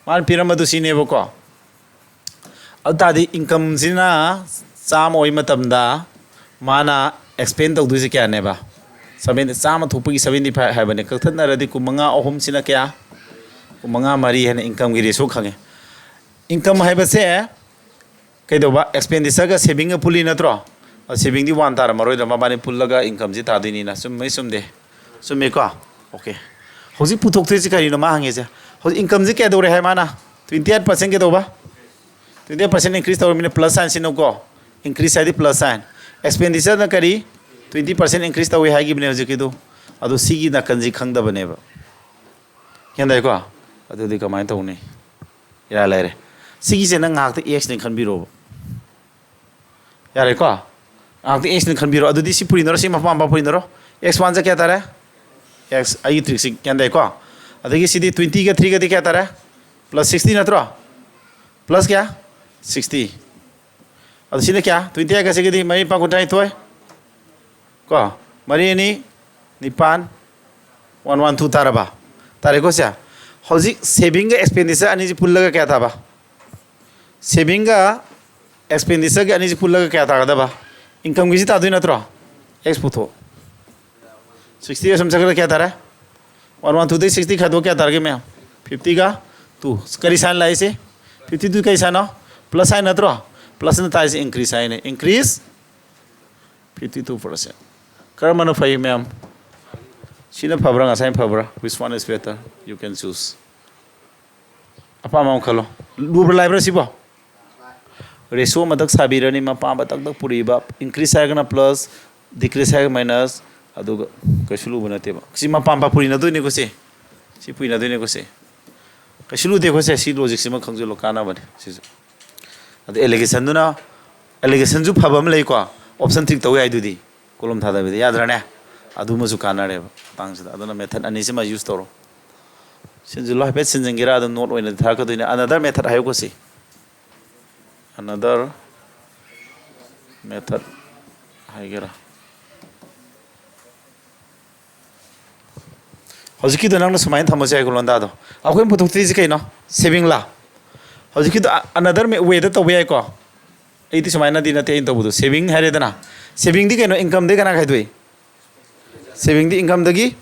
ꯃꯥꯅ ꯄꯤꯔꯝꯕꯗꯨ ꯁꯤꯅꯦꯕꯀꯣ꯫ ꯑꯗꯨ ꯇꯥꯔꯗꯤ ꯏꯟꯀꯝꯁꯤꯅ ꯆꯥꯝꯃ ꯑꯣꯏ ꯃꯇꯝꯗ ꯃꯥꯅ ꯑꯦꯛꯁꯄꯦꯟ ꯇꯧꯗꯣꯏꯁꯦ ꯀꯌꯥꯅꯦꯕ? ꯁꯚꯦꯟ, ꯆꯥꯝꯃ ꯊꯣꯛꯄꯒꯤ ꯁꯚꯦꯟꯇꯤ ꯐꯥꯏꯚ ꯍꯥꯏꯕꯅꯦ꯫ ꯀꯛꯊꯠꯅꯔꯗꯤ ꯀꯨꯟꯃꯉꯥ, ꯑꯍꯨꯝꯁꯤꯅ ꯀꯌꯥ? ꯀꯨꯟꯃꯉꯥ ꯃꯔꯤ ꯍꯥꯏꯅ ꯏꯟꯀꯝꯒꯤ ꯔꯦꯁꯤꯌꯣ ꯈꯪꯉꯦ꯫ ꯏꯟꯀꯝ ꯍꯥꯏꯕꯁꯦ ꯀꯩꯗꯧꯕ? ꯑꯦꯛꯁꯄꯦꯟꯗꯤꯆꯔꯒ ꯁꯦꯚꯤꯡꯒ ꯄꯨꯜꯂꯤ ꯅꯠꯇ꯭ꯔꯣ? ꯑ, ꯁꯦꯚꯤꯡꯗꯤ ꯋꯥꯟ ꯇꯥꯔꯝꯃꯔꯣꯏꯗ꯭ꯔꯥ? ꯃꯕꯥꯅꯤ ꯄꯨꯜꯂꯒ ꯏꯟꯀꯝꯁꯤ ꯇꯥꯗꯣꯏꯅꯤꯅ꯫ ꯆꯨꯝꯃꯤ, ꯆꯨꯝꯗꯦ? ꯆꯨꯝꯃꯤꯀꯣ? ꯑꯣꯀꯦ꯫ ꯍꯧꯖꯤꯛ ꯄꯨꯊꯣꯛꯇꯣꯏꯁꯤ ꯀꯔꯤꯅꯣ ꯃꯥ ꯍꯪꯉꯤꯁꯦ? ꯍꯧꯖꯤꯛ ꯏꯟꯀꯝꯁꯤ ꯀꯩꯗꯧꯔꯦ ꯍꯥꯏ ꯃꯥꯅ? ꯇ꯭ꯋꯦꯟꯇꯤ ꯑꯩꯠ ꯄꯥꯔꯁꯦꯟ ꯀꯩꯗꯧꯕ? ꯇ꯭ꯋꯦꯟꯇꯤ ꯑꯩꯠ ꯄꯥꯔꯁꯦꯟ ꯏꯟꯀ꯭ꯔꯤꯁ ꯇꯧꯔꯕꯅꯤꯅ ꯄ꯭ꯂꯁ ꯁꯥꯏꯟ ꯁꯤꯅꯀꯣ꯫ ꯏꯟꯀ꯭ꯔꯤꯁ ꯍꯥꯏꯗꯤ ꯄ꯭ꯂꯁ ꯁꯥꯏꯟ꯫ ꯑꯦꯛꯁꯄꯦꯟꯗꯤꯆꯔꯅ ꯀꯔꯤ? ꯇ꯭ꯋꯦꯟꯇꯤ ꯄꯥꯔꯁꯦꯟ ꯏꯟꯀ꯭ꯔꯤꯁ ꯇꯧꯏ ꯍꯥꯏꯈꯤꯕꯅꯦ ꯍꯧꯖꯤꯛꯀꯤꯗꯨ꯫ ꯑꯗꯣ ꯁꯤꯒꯤ ꯅꯥꯀꯟꯁꯤ ꯈꯪꯗꯕꯅꯦꯕ꯫ ꯒ꯭ꯌꯥꯟ ꯇꯥꯏꯀꯣ? ꯑꯗꯨꯗꯤ ꯀꯃꯥꯏꯅ ꯇꯧꯅꯤ? ꯏꯔꯥꯏ ꯂꯥꯏꯔꯦ꯫ ꯁꯤꯒꯤꯁꯦ ꯅꯪ ꯉꯥꯏꯍꯥꯛꯇ ꯑꯦꯛꯁꯅꯦ ꯈꯟꯕꯤꯔꯣꯕ꯫ ꯌꯥꯔꯦꯀꯣ? ꯉꯥꯏꯍꯥꯛꯇ ꯑꯦꯛꯁꯅꯦ ꯈꯟꯕꯤꯔꯣ꯫ ꯑꯗꯨꯗꯤ ꯁꯤ ꯄꯨꯔꯤꯅꯔꯣ, ꯁꯤ ꯃꯄꯥ ꯃꯄꯥ ꯄꯨꯔꯤꯅꯔꯣ꯫ ꯑꯦꯛꯁ ꯋꯥꯟꯁꯦ ꯀꯌꯥ ꯇꯥꯔꯦ? ꯑꯦꯛꯁ, ꯑꯩꯒꯤ ꯇ꯭ꯔꯤꯛꯁꯤ ꯒ꯭ꯌꯥꯟ ꯇꯥꯏꯀꯣ? ꯑꯗꯒꯤ ꯁꯤꯗꯤ ꯇ꯭ꯋꯦꯟꯇꯤꯒ ꯊ꯭ꯔꯤꯒꯗꯤ ꯀꯌꯥ ꯇꯥꯔꯦ? ꯄ꯭ꯂꯁ ꯁꯤꯛꯁꯇꯤ ꯅꯠꯇ꯭ꯔꯣ? ꯄ꯭ꯂꯁ ꯀꯌꯥ? ꯁꯤꯛꯁꯇꯤ꯫ ꯑꯗꯨ ꯁꯤꯅ ꯀꯌꯥ? ꯇ꯭ꯋꯦꯟꯇꯤ ꯑꯩꯠꯀ ꯁꯤꯒꯗꯤ ꯃꯔꯤ ꯅꯤꯄꯥꯜ ꯀꯨꯟꯊ꯭ꯔꯥꯅꯤꯊꯣꯏ꯫ ꯀꯣ? ꯃꯔꯤ ꯑꯅꯤ ꯅꯤꯄꯥꯜ, ꯋꯥꯟ ꯋꯥꯟ ꯇꯨ ꯇꯥꯔꯕ? ꯇꯥꯔꯦꯀꯣ ꯁꯦ? ꯍꯧꯖꯤꯛ ꯁꯦꯚꯤꯡꯒ ꯑꯦꯛꯁꯄꯦꯟꯗꯤꯆꯔ ꯑꯅꯤꯁꯤ ꯄꯨꯜꯂꯒ ꯀꯌꯥ ꯇꯥꯕ? ꯁꯦꯚꯤꯡꯒ ꯑꯦꯛꯁꯄꯦꯟꯗꯤꯆꯔꯒꯤ ꯑꯅꯤꯁꯤ ꯄꯨꯜꯂꯒ ꯀꯌꯥ ꯇꯥꯒꯗꯕ? ꯏꯟꯀꯝꯒꯤꯁꯤ ꯇꯥꯗꯣꯏ ꯅꯠꯇ꯭ꯔꯣ? ꯑꯦꯛꯁ ꯄꯨꯊꯣꯛ꯫ ꯁꯤꯛꯁꯇꯤ ꯑꯁꯨꯝ ꯆꯠꯈ꯭ꯔꯒ ꯀꯌꯥ ꯇꯥꯔꯦ? ꯋꯥꯟ ꯋꯥꯟ ꯇꯨꯗꯒꯤ ꯁꯤꯛꯁꯇꯤ ꯈꯥꯏꯗꯣꯛ ꯀꯌꯥ ꯇꯥꯔꯒꯦ ꯃꯌꯥꯝ? ꯐꯤꯐꯇꯤꯒ ꯇꯨ꯫ ꯀꯔꯤ ꯁꯥꯏꯟ ꯂꯥꯛꯏꯁꯦ? ꯐꯤꯐꯇꯤ ꯇꯨ ꯀꯔꯤ ꯁꯥꯏꯟꯅꯣ? ꯄ꯭ꯂꯁ ꯁꯥꯏꯟ ꯅꯠꯇ꯭ꯔꯣ? ꯄ꯭ꯂꯁꯅ ꯇꯥꯛꯏꯁꯦ ꯏꯟꯀ꯭ꯔꯤꯁ ꯍꯥꯏꯅꯦ꯫ Increase fifty two percent. ꯀꯔꯝꯕꯅ ꯐꯩ ꯃꯌꯥꯝ? ꯁꯤꯅ ꯐꯕ꯭ꯔꯥ, ꯉꯁꯥꯏꯅ ꯐꯕ꯭ꯔꯥ? Which one is better? You can choose. ꯑꯄꯥꯝꯕ ꯑꯃ ꯈꯜꯂꯣ꯫ ꯂꯨꯕ꯭ꯔꯥ ꯂꯥꯏꯕ꯭ꯔꯥ ꯁꯤꯕꯣ? ꯔꯦꯁꯤꯌꯣ ꯑꯃꯗꯛ ꯁꯥꯕꯤꯔꯅꯤ, ꯃꯄꯥ ꯑꯃ ꯇꯛ ꯇꯛ ꯄꯨꯔꯛꯏꯕ, ꯏꯟꯀ꯭ꯔꯤꯁ ꯍꯥꯏꯔꯒꯅ ꯄ꯭ꯂꯁ, ꯗꯤꯀ꯭ꯔꯤꯁ ꯍꯥꯏꯔꯒ ꯃꯥꯏꯅꯁ, ꯑꯗꯨꯒ ꯀꯩꯁꯨ ꯂꯨꯕ ꯅꯠꯇꯦꯕ꯫ ꯁꯤ ꯃꯄꯥ ꯃꯄꯥ ꯄꯨꯔꯤꯅꯗꯣꯏꯅꯤꯀꯣ ꯁꯤ꯫ ꯁꯤ ꯄꯨꯔꯤꯅꯗꯣꯏꯅꯤꯀꯣ ꯁꯤ꯫ ꯀꯩꯁꯨ ꯂꯨꯗꯦꯀꯣ ꯁꯦ꯫ ꯁꯤ ꯂꯣꯖꯤꯛꯁꯤꯃ ꯈꯪꯖꯤꯜꯂꯣ, ꯀꯥꯟꯅꯕꯅꯤ ꯁꯤꯁꯨ꯫ ꯑꯗ ꯑꯦꯂꯤꯒꯦꯁꯟꯗꯨꯅ, ꯑꯦꯂꯤꯒꯦꯁꯟꯁꯨ ꯐꯕ ꯑꯃ ꯂꯩꯀꯣ, ꯑꯣꯞꯁꯟ ꯇꯤꯛ ꯇꯧ ꯌꯥꯏꯗꯨꯗꯤ꯫ ꯀꯣꯂꯝ ꯊꯥꯗꯕꯤꯗ ꯌꯥꯗ꯭ꯔꯅꯦ? ꯑꯗꯨꯃꯁꯨ ꯀꯥꯟꯅꯔꯦꯕ ꯃꯇꯥꯡꯁꯤꯗ꯫ ꯑꯗꯨꯅ ꯃꯦꯊꯠ ꯑꯅꯤꯁꯤꯃ ꯌꯨꯁ ꯇꯧꯔꯣ꯫ ꯁꯤꯟꯖꯤꯜꯂꯣ, ꯍꯥꯏꯐꯦꯠ ꯁꯤꯟꯖꯤꯟꯒꯦꯔꯥ? ꯑꯗꯨꯝ ꯅꯣꯠ ꯑꯣꯏꯅ ꯊꯥꯔꯛꯀꯗꯣꯏꯅꯦ꯫ Another method ꯍꯥꯏꯌꯨꯀꯣ ꯁꯤ꯫ Another method ꯍꯥꯏꯒꯦꯔꯥ? ꯍꯧꯖꯤꯛꯀꯤꯗꯣ ꯅꯪꯅ ꯁꯨꯃꯥꯏꯅ ꯊꯝꯃꯁꯨ ꯌꯥꯏꯀꯣ, ꯂꯣꯟꯗꯥꯗꯣ꯫ ꯑꯩꯈꯣꯏꯅ ꯄꯨꯊꯣꯛꯇꯣꯏꯁꯤ ꯀꯩꯅꯣ? Saving ꯂꯥ? ꯍꯧꯖꯤꯛꯀꯤꯗꯣ ꯑ-, another ꯃꯦ-, way ꯗ ꯇꯧꯕ ꯌꯥꯏꯀꯣ? ꯑꯩꯗꯤ ꯁꯨꯃꯥꯏꯅꯗꯤ ꯅꯠꯇꯦ ꯑꯩꯅ ꯇꯧꯕꯗꯣ꯫ Saving ꯍꯥꯏꯔꯦꯗꯅ꯫ Saving ꯗꯤ ꯀꯩꯅꯣ? Income ꯗꯩ ꯀꯅꯥ ꯈꯥꯏꯗꯣꯛꯏ? Saving ꯗꯤ income ꯗꯒꯤ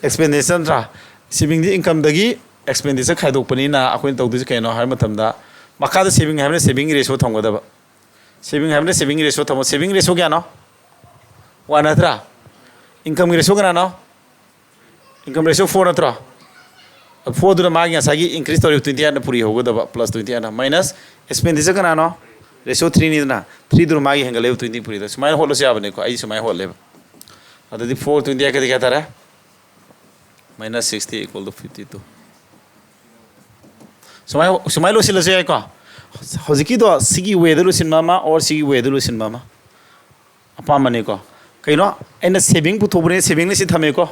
expenditure ꯅꯠꯇ꯭ꯔꯥ? Saving ꯗꯤ income ꯗꯒꯤ expenditure ꯈꯥꯏꯗꯣꯛꯄꯅꯤꯅ ꯑꯩꯈꯣꯏꯅ ꯇꯧꯗꯣꯏꯁꯦ ꯀꯩꯅꯣ ꯍꯥꯏꯕ ꯃꯇꯝꯗ, ꯃꯈꯥꯗ saving ꯍꯥꯏꯕꯅ saving ꯒꯤ ratio ꯊꯝꯒꯗꯕ꯫ Saving ꯍꯥꯏꯕꯅ saving ꯒꯤ ratio ꯊꯝꯃꯣ꯫ Saving ratio ꯀꯌꯥꯅꯣ? One ꯅꯠꯇ꯭ꯔꯥ? Income ꯒꯤ ratio ꯀꯅꯥꯅꯣ? Income ratio four ꯅꯠꯇ꯭ꯔꯣ? Four ꯗꯨꯅ ꯃꯥꯒꯤ ꯉꯁꯥꯏꯒꯤ increase ꯇꯧꯔꯤꯕ twenty eight ꯅ ꯄꯨꯔꯤ ꯍꯧꯒꯗꯕ, plus twenty eight ꯅ꯫ Minus expenditure ꯀꯅꯥꯅꯣ? Ratio three ꯅꯤꯗꯅ꯫ Three ꯗꯨꯅ ꯃꯥꯒꯤ ꯍꯦꯟꯒꯠꯂꯛꯏꯕ twenty ꯄꯨꯔꯤꯗꯣ꯫ ꯁꯨꯃꯥꯏꯅ ꯍꯣꯠꯂꯁꯨ ꯌꯥꯕꯅꯤꯀꯣ, ꯑꯩ ꯁꯨꯃꯥꯏꯅ ꯍꯣꯠꯂꯦꯕ꯫ ꯑꯗꯨꯗꯤ four twenty eight ꯀꯗꯤ ꯀꯌꯥ ꯇꯥꯔꯦ? Minus sixty equal to fifty two꯫ ꯁꯨꯃꯥꯏ-, ꯁꯨꯃꯥꯏꯅ ꯂꯣꯏꯁꯤꯜꯂꯁꯨ ꯌꯥꯏꯀꯣ꯫ ꯍꯧꯖꯤꯛꯀꯤꯗꯣ ꯁꯤꯒꯤ way ꯗ ꯂꯣꯏꯁꯤꯟꯕ ꯑꯃ, or ꯁꯤꯒꯤ way ꯗ ꯂꯣꯏꯁꯤꯟꯕ ꯑꯃ, ꯑꯄꯥꯝꯕꯅꯤꯀꯣ꯫ ꯀꯩꯅꯣ? ꯑꯩꯅ saving ꯄꯨꯊꯣꯛꯄꯅꯦ, saving ꯅ ꯁꯤ ꯊꯝꯃꯦꯀꯣ꯫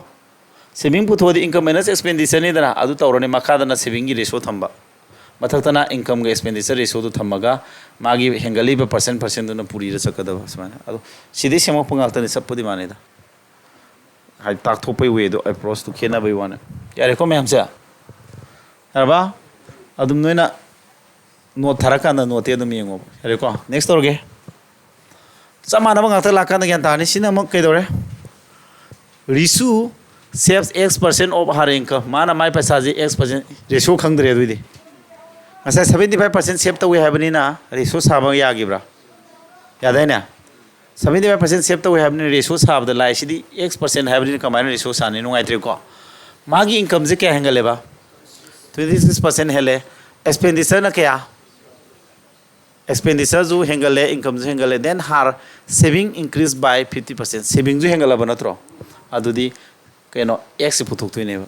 Saving ꯄꯨꯊꯣꯛꯑꯗꯤ income minus expenditure ꯅꯤꯗꯅ, ꯑꯗꯨ ꯇꯧꯔꯅꯤ꯫ ꯃꯈꯥꯗꯅ saving ꯒꯤ ratio ꯊꯝꯕ, ꯃꯊꯛꯇꯅ income ꯒ expenditure ratio ꯗꯨ ꯊꯝꯃꯒ ꯃꯥꯒꯤ ꯍꯦꯟꯒꯠꯂꯤꯕ percent, percent ꯗꯨꯅ ꯄꯨꯔꯤꯔ ꯆꯠꯀꯗꯕ ꯁꯨꯃꯥꯏꯅ꯫ ꯑꯗꯣ ꯁꯤꯗꯩ ꯁꯦꯝꯃꯛꯄ ꯉꯥꯛꯇꯅꯤ, ꯆꯞꯄꯨꯗꯤ ꯃꯥꯟꯅꯩꯗ꯫ ꯍꯥꯏꯗꯤ ꯇꯥꯛꯊꯣꯛꯄꯩ way ꯗꯣ, approach ꯇꯣ ꯈꯦꯠꯅꯕꯩ ꯋꯥꯅꯦ꯫ ꯌꯥꯔꯦꯀꯣ ꯃꯌꯥꯝꯁꯦ? ꯌꯥꯔꯕ? ꯑꯗꯨꯝ ꯅꯣꯏꯅ note ꯊꯥꯔꯛꯀꯥꯟꯗ note ꯇꯤ ꯑꯗꯨꯝ ꯌꯦꯡꯉꯣꯕ꯫ ꯌꯥꯔꯦꯀꯣ? Next ꯇꯧꯔꯒꯦ꯫ ꯆꯞ ꯃꯥꯟꯅꯕ ꯉꯥꯛꯇ ꯂꯥꯛꯀꯥꯟꯗ ꯒ꯭ꯌꯥꯟ ꯇꯥꯔꯅꯤ꯫ ꯁꯤꯅ ꯑꯃꯨꯛ ꯀꯩꯗꯧꯔꯦ? Risu saves X percent of her income꯫ ꯃꯥꯅ ꯃꯥꯏ ꯄꯩꯁꯥꯁꯦ X percent, ratio ꯈꯪꯗ꯭ꯔꯦ ꯑꯗꯨꯏꯗꯤ꯫ ꯉꯁꯥꯏ seventy five percent save ꯇꯧꯏ ꯍꯥꯏꯕꯅꯤꯅ ratio ꯁꯥꯕ ꯌꯥꯈꯤꯕ꯭ꯔꯥ? ꯌꯥꯗꯥꯏꯅꯦ? Seventy five percent save ꯇꯧꯏ ꯍꯥꯏꯕꯅꯤꯅ ratio ꯁꯥꯕꯗ ꯂꯥꯏ꯫ ꯁꯤꯗꯤ X percent ꯍꯥꯏꯕꯅꯤꯅ ꯀꯃꯥꯏꯅ ratio ꯁꯥꯅꯤ? ꯅꯨꯡꯉꯥꯏꯇ꯭ꯔꯦꯀꯣ꯫ ꯃꯥꯒꯤ income ꯁꯦ ꯀꯌꯥ ꯍꯦꯟꯒꯠꯂꯦꯕ? Twenty six percent ꯍꯦꯜꯂꯦ꯫ Expenditure ꯅ ꯀꯌꯥ? Expenditure ꯁꯨ ꯍꯦꯟꯒꯠꯂꯦ, income ꯁꯨ ꯍꯦꯟꯒꯠꯂꯦ, then her saving increase by fifty percent꯫ Saving ꯁꯨ ꯍꯦꯟꯒꯠꯂꯕ ꯅꯠꯇ꯭ꯔꯣ? ꯑꯗꯨꯗꯤ ꯀꯩꯅꯣ, X ꯁꯦ ꯄꯨꯊꯣꯛꯇꯣꯏꯅꯦꯕ꯫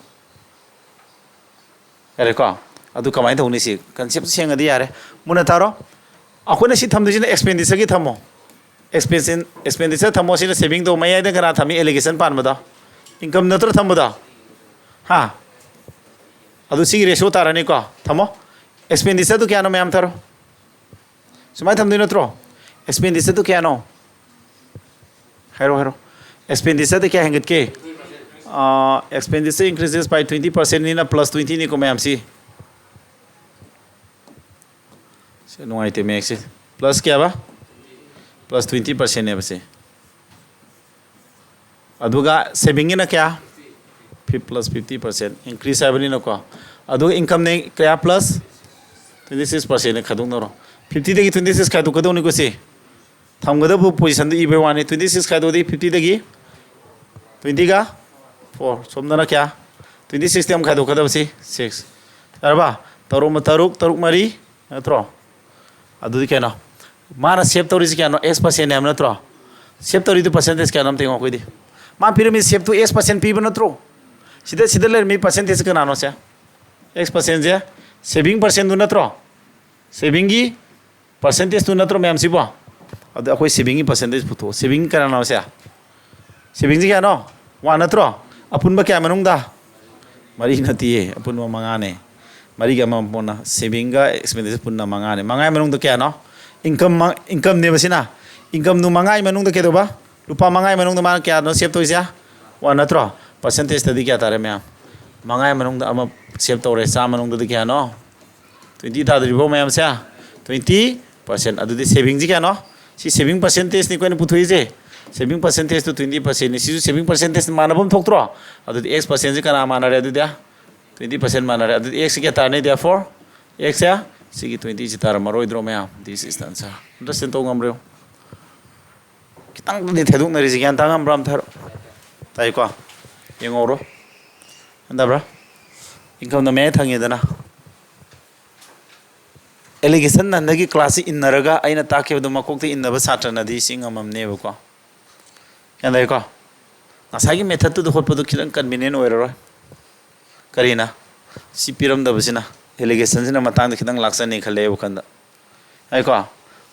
ꯌꯥꯔꯦꯀꯣ? ꯑꯗꯨ ꯀꯃꯥꯏꯅ ꯇꯧꯅꯤ? ꯁꯤ concept ꯁꯦꯡꯉꯗꯤ ꯌꯥꯔꯦ꯫ ꯃꯨꯟꯅ ꯇꯥꯔꯣ꯫ ꯑꯩꯈꯣꯏꯅ ꯁꯤ ꯊꯝꯗꯣꯏꯁꯤꯅ expenditure ꯒꯤ ꯊꯝꯃꯣ꯫ Expenditure, expenditure ꯊꯝꯃꯣ꯫ ꯁꯤꯅ saving ꯗꯣ꯫ ꯃꯌꯥꯏꯗ ꯀꯅꯥ ꯊꯝꯃꯤ? Allocation ꯄꯥꯟꯕꯗꯣ꯫ Income ꯅꯠꯇ꯭ꯔꯣ ꯊꯝꯕꯗꯣ? ꯍꯥ? ꯑꯗꯨ ꯁꯤꯒꯤ ꯔꯦꯁꯤꯌꯣ ꯇꯥꯔꯅꯤꯀꯣ꯫ ꯊꯝꯃꯣ꯫ ꯑꯦꯛꯁꯄꯦꯟꯗꯤꯆꯔꯗꯨ ꯀꯌꯥꯅꯣ ꯃꯌꯥꯝ ꯊꯥꯔꯣ꯫ ꯁꯨꯃꯥꯏꯅ ꯊꯝꯗꯣꯏ ꯅꯠꯇ꯭ꯔꯣ? ꯑꯦꯛꯁꯄꯦꯟꯗꯤꯆꯔꯗꯨ ꯀꯌꯥꯅꯣ? ꯍꯥꯏꯔꯣ, ꯍꯥꯏꯔꯣ꯫ ꯑꯦꯛꯁꯄꯦꯟꯗꯤꯆꯔꯗ ꯀꯌꯥ ꯍꯦꯟꯒꯠꯀꯦ? Expenditure increases by twenty percent ꯅꯤꯅ plus twenty ꯅꯤꯀꯣ ꯃꯌꯥꯝꯁꯤ꯫ ꯁꯤ ꯅꯨꯡꯉꯥꯏꯇꯦ ꯃꯌꯦꯛꯁꯦ꯫ ꯄ꯭ꯂꯁ ꯀꯌꯥꯕ? ꯄ꯭ꯂꯁ ꯇ꯭ꯋꯦꯟꯇꯤ ꯄꯥꯔꯁꯦꯟꯅꯦꯕ ꯁꯦ꯫ ꯑꯗꯨꯒ ꯁꯦꯚꯤꯡꯒꯤꯅ ꯀꯌꯥ? ꯐꯤꯞ ꯄ꯭ꯂꯁ ꯐꯤꯐꯇꯤ ꯄꯥꯔꯁꯦꯟ ꯏꯟꯀ꯭ꯔꯤꯁ ꯍꯥꯏꯕꯅꯤꯅꯀꯣ꯫ ꯑꯗꯨꯒ ꯏꯟꯀꯝꯅ ꯀꯌꯥ? ꯄ꯭ꯂꯁ ꯇ꯭ꯋꯦꯟꯇꯤ ꯁꯤꯛꯁ ꯄꯥꯔꯁꯦꯟꯅ ꯈꯥꯏꯗꯣꯛꯅꯔꯣ꯫ ꯐꯤꯐꯇꯤꯗꯒꯤ ꯇ꯭ꯋꯦꯟꯇꯤ ꯁꯤꯛꯁ ꯈꯥꯏꯗꯣꯛꯀꯗꯧꯅꯤꯀꯣ ꯁꯤ꯫ ꯊꯝꯒꯗꯕ ꯄꯣꯖꯤꯁꯟꯗꯨ ꯏꯕꯩ ꯋꯥꯅꯤ꯫ ꯇ꯭ꯋꯦꯟꯇꯤ ꯁꯤꯛꯁ ꯈꯥꯏꯗꯣꯛꯑꯗꯤ ꯐꯤꯐꯇꯤꯗꯒꯤ ꯇ꯭ꯋꯦꯟꯇꯤꯒ ꯐꯣꯔ꯫ ꯁꯣꯝꯗꯅ ꯀꯌꯥ? ꯇ꯭ꯋꯦꯟꯇꯤ ꯁꯤꯛꯁꯇꯤ ꯑꯃꯨꯛ ꯈꯥꯏꯗꯣꯛꯀꯗꯕꯁꯤ ꯁꯤꯛꯁ꯫ ꯌꯥꯔꯕ? ꯇꯔꯨꯛ ꯑꯃ ꯇꯔꯨꯛ, ꯇꯔꯨꯛ ꯃꯔꯤ, ꯅꯠꯇ꯭ꯔꯣ? ꯑꯗꯨꯗꯤ ꯀꯩꯅꯣ? ꯃꯥꯅ ꯁꯦꯞ ꯇꯧꯔꯤꯁꯤ ꯀꯌꯥꯅꯣ? ꯑꯦꯛꯁ ꯄꯥꯔꯁꯦꯟꯅꯦ ꯍꯥꯏꯕ ꯅꯠꯇ꯭ꯔꯣ? ꯁꯦꯞ ꯇꯧꯔꯤꯗꯨ ꯄꯥꯔꯁꯦꯟꯇꯦꯖ ꯀꯌꯥꯅꯣ ꯑꯝꯇ ꯌꯦꯡꯉꯣ ꯑꯩꯈꯣꯏꯗꯤ꯫ ꯃꯥ ꯄꯤꯔꯝꯃꯤ ꯁꯦꯞꯇꯨ ꯑꯦꯛꯁ ꯄꯥꯔꯁꯦꯟ ꯄꯤꯕ ꯅꯠꯇ꯭ꯔꯣ? ꯁꯤꯗ, ꯁꯤꯗ ꯂꯩꯔꯝꯃꯤ ꯄꯥꯔꯁꯦꯟꯇꯦꯖ ꯀꯅꯥꯅꯣ ꯁꯦ? ꯑꯦꯛꯁ ꯄꯥꯔꯁꯦꯟꯁꯦ ꯁꯦꯚꯤꯡ ꯄꯥꯔꯁꯦꯟꯗꯨ ꯅꯠꯇ꯭ꯔꯣ? ꯁꯦꯚꯤꯡꯒꯤ ꯄꯥꯔꯁꯦꯟꯇꯦꯖꯇꯨ ꯅꯠꯇ꯭ꯔꯣ ꯃꯌꯥꯝꯁꯤꯕꯣ? ꯑꯗꯣ ꯑꯩꯈꯣꯏ ꯁꯦꯚꯤꯡꯒꯤ ꯄꯥꯔꯁꯦꯟꯇꯦꯖ ꯄꯨꯊꯣꯛꯑꯣ꯫ ꯁꯦꯚꯤꯡ ꯀꯅꯥꯅꯣ ꯁꯦ? ꯁꯦꯚꯤꯡꯁꯤ ꯀꯌꯥꯅꯣ? ꯋꯥꯟ ꯅꯠꯇ꯭ꯔꯣ? ꯑꯄꯨꯟꯕ ꯀꯌꯥ ꯃꯅꯨꯡꯗ? ꯃꯔꯤ ꯅꯠꯇꯤꯌꯦ, ꯑꯄꯨꯟꯕ ꯃꯉꯥꯅꯦ꯫ ꯃꯔꯤꯒ ꯑꯃ ꯄꯨꯟꯅ ꯁꯦꯚꯤꯡꯒ ꯑꯦꯛꯁꯄꯦꯟꯗꯤꯆꯔ ꯄꯨꯟꯅ ꯃꯉꯥꯅꯦ꯫ ꯃꯉꯥꯒꯤ ꯃꯅꯨꯡꯗ ꯀꯌꯥꯅꯣ? ꯏꯟꯀꯝ, ꯏꯟꯀꯝꯅꯦꯕ ꯁꯤꯅ꯫ ꯏꯟꯀꯝꯗꯨ ꯃꯉꯥꯒꯤ ꯃꯅꯨꯡꯗ ꯀꯩꯗꯧꯕ? ꯂꯨꯄꯥ ꯃꯉꯥꯒꯤ ꯃꯅꯨꯡꯗ ꯃꯥꯅ ꯀꯌꯥꯅꯣ ꯁꯦꯞ ꯇꯧꯔꯤꯁꯦ? ꯋꯥꯟ ꯅꯠꯇ꯭ꯔꯣ? ꯄꯥꯔꯁꯦꯟꯇꯦꯖꯇꯗꯤ ꯀꯌꯥ ꯇꯥꯔꯦ ꯃꯌꯥꯝ? ꯃꯉꯥꯒꯤ ꯃꯅꯨꯡꯗ ꯑꯃ ꯁꯦꯞ ꯇꯧꯔꯦ꯫ ꯆꯥꯝꯃ ꯃꯅꯨꯡꯗꯗꯤ ꯀꯌꯥꯅꯣ? ꯇ꯭ꯋꯦꯟꯇꯤ ꯇꯥꯗ꯭ꯔꯤꯕꯣ ꯃꯌꯥꯝꯁꯦ? Twenty percent. ꯑꯗꯨꯗꯤ ꯁꯦꯚꯤꯡꯁꯤ ꯀꯌꯥꯅꯣ? ꯁꯤ ꯁꯦꯚꯤꯡ ꯄꯥꯔꯁꯦꯟꯇꯦꯖꯅꯤꯀꯣ ꯑꯩꯅ ꯄꯨꯊꯣꯛꯏꯁꯦ꯫ Saving ꯄꯥꯔꯁꯦꯟꯇꯦꯖꯇꯨ twenty ꯄꯥꯔꯁꯦꯟꯅꯤ꯫ ꯁꯤꯁꯨ ꯁꯦꯚꯤꯡ ꯄꯥꯔꯁꯦꯟꯇꯦꯖ ꯃꯥꯟꯅꯕ ꯑꯃ ꯊꯣꯛꯇ꯭ꯔꯣ? ꯑꯗꯨꯗꯤ ꯑꯦꯛꯁ ꯄꯥꯔꯁꯦꯟꯁꯤ ꯀꯅꯥ ꯃꯥꯟꯅꯔꯦ ꯑꯗꯨꯗꯤ? ꯇ꯭ꯋꯦꯟꯇꯤ ꯄꯥꯔꯁꯦꯟ ꯃꯥꯟꯅꯔꯦ꯫ ꯑꯗꯨꯗꯤ ꯑꯦꯛꯁꯁꯤ ꯀꯌꯥ ꯇꯥꯔꯅꯤ? Therefore, ꯑꯦꯛꯁꯁꯦ ꯁꯤꯒꯤ ꯇ꯭ꯋꯦꯟꯇꯤꯁꯤ ꯇꯥꯔꯝꯃꯔꯣꯏꯗ꯭ꯔꯣ ꯃꯌꯥꯝ? This is the answer. ꯑꯝꯇ ꯁꯤꯟ ꯇꯧ ꯉꯝꯕ꯭ꯔꯣ? ꯈꯤꯇꯪꯗꯤ ꯊꯩꯗꯣꯛꯅꯔꯤꯁꯤ ꯒ꯭ꯌꯥꯟ ꯇꯥ ꯉꯝꯕ꯭ꯔꯥ? ꯑꯝꯇ ꯍꯥꯏꯔꯣ꯫ ꯇꯥꯏꯀꯣ? ꯌꯦꯡꯍꯧꯔꯣ꯫ ꯒ꯭ꯌꯥꯟ ꯇꯥꯕ꯭ꯔꯥ? ꯏꯟꯀꯝꯅ ꯃꯌꯥꯏ ꯊꯪꯉꯦꯗꯅ꯫ ꯑꯦꯂꯤꯒꯦꯁꯟ ꯍꯟꯗꯛꯀꯤ ꯀ꯭ꯂꯥꯁꯁꯤ ꯏꯟꯅꯔꯒ ꯑꯩꯅ ꯇꯥꯛꯈꯤꯕꯗꯣ ꯃꯀꯣꯛꯇ ꯏꯟꯅꯕ ꯁꯥꯇ꯭ꯔꯅꯗꯤ ꯁꯤ ꯉꯝꯃꯝꯅꯦꯕꯀꯣ꯫ ꯒ꯭ꯌꯥꯟ ꯇꯥꯏꯀꯣ? ꯉꯁꯥꯏꯒꯤ ꯃꯦꯊꯠꯇꯨꯗ ꯍꯣꯠꯄꯗꯨ ꯈꯤꯇꯪ ꯀꯟꯚꯤꯅꯤꯌꯦꯟ ꯑꯣꯏꯔꯔꯣꯏ꯫ ꯀꯔꯤꯅ? ꯁꯤ ꯄꯤꯔꯝꯗꯕꯁꯤꯅ, ꯑꯦꯂꯤꯒꯦꯁꯟꯁꯤꯅ ꯃꯇꯥꯡꯗ ꯈꯤꯇꯪ ꯂꯥꯛꯆꯅꯤ ꯈꯜꯂꯦ ꯑꯩ ꯋꯥꯈꯜꯗ꯫ ꯍꯥꯏꯀꯣ?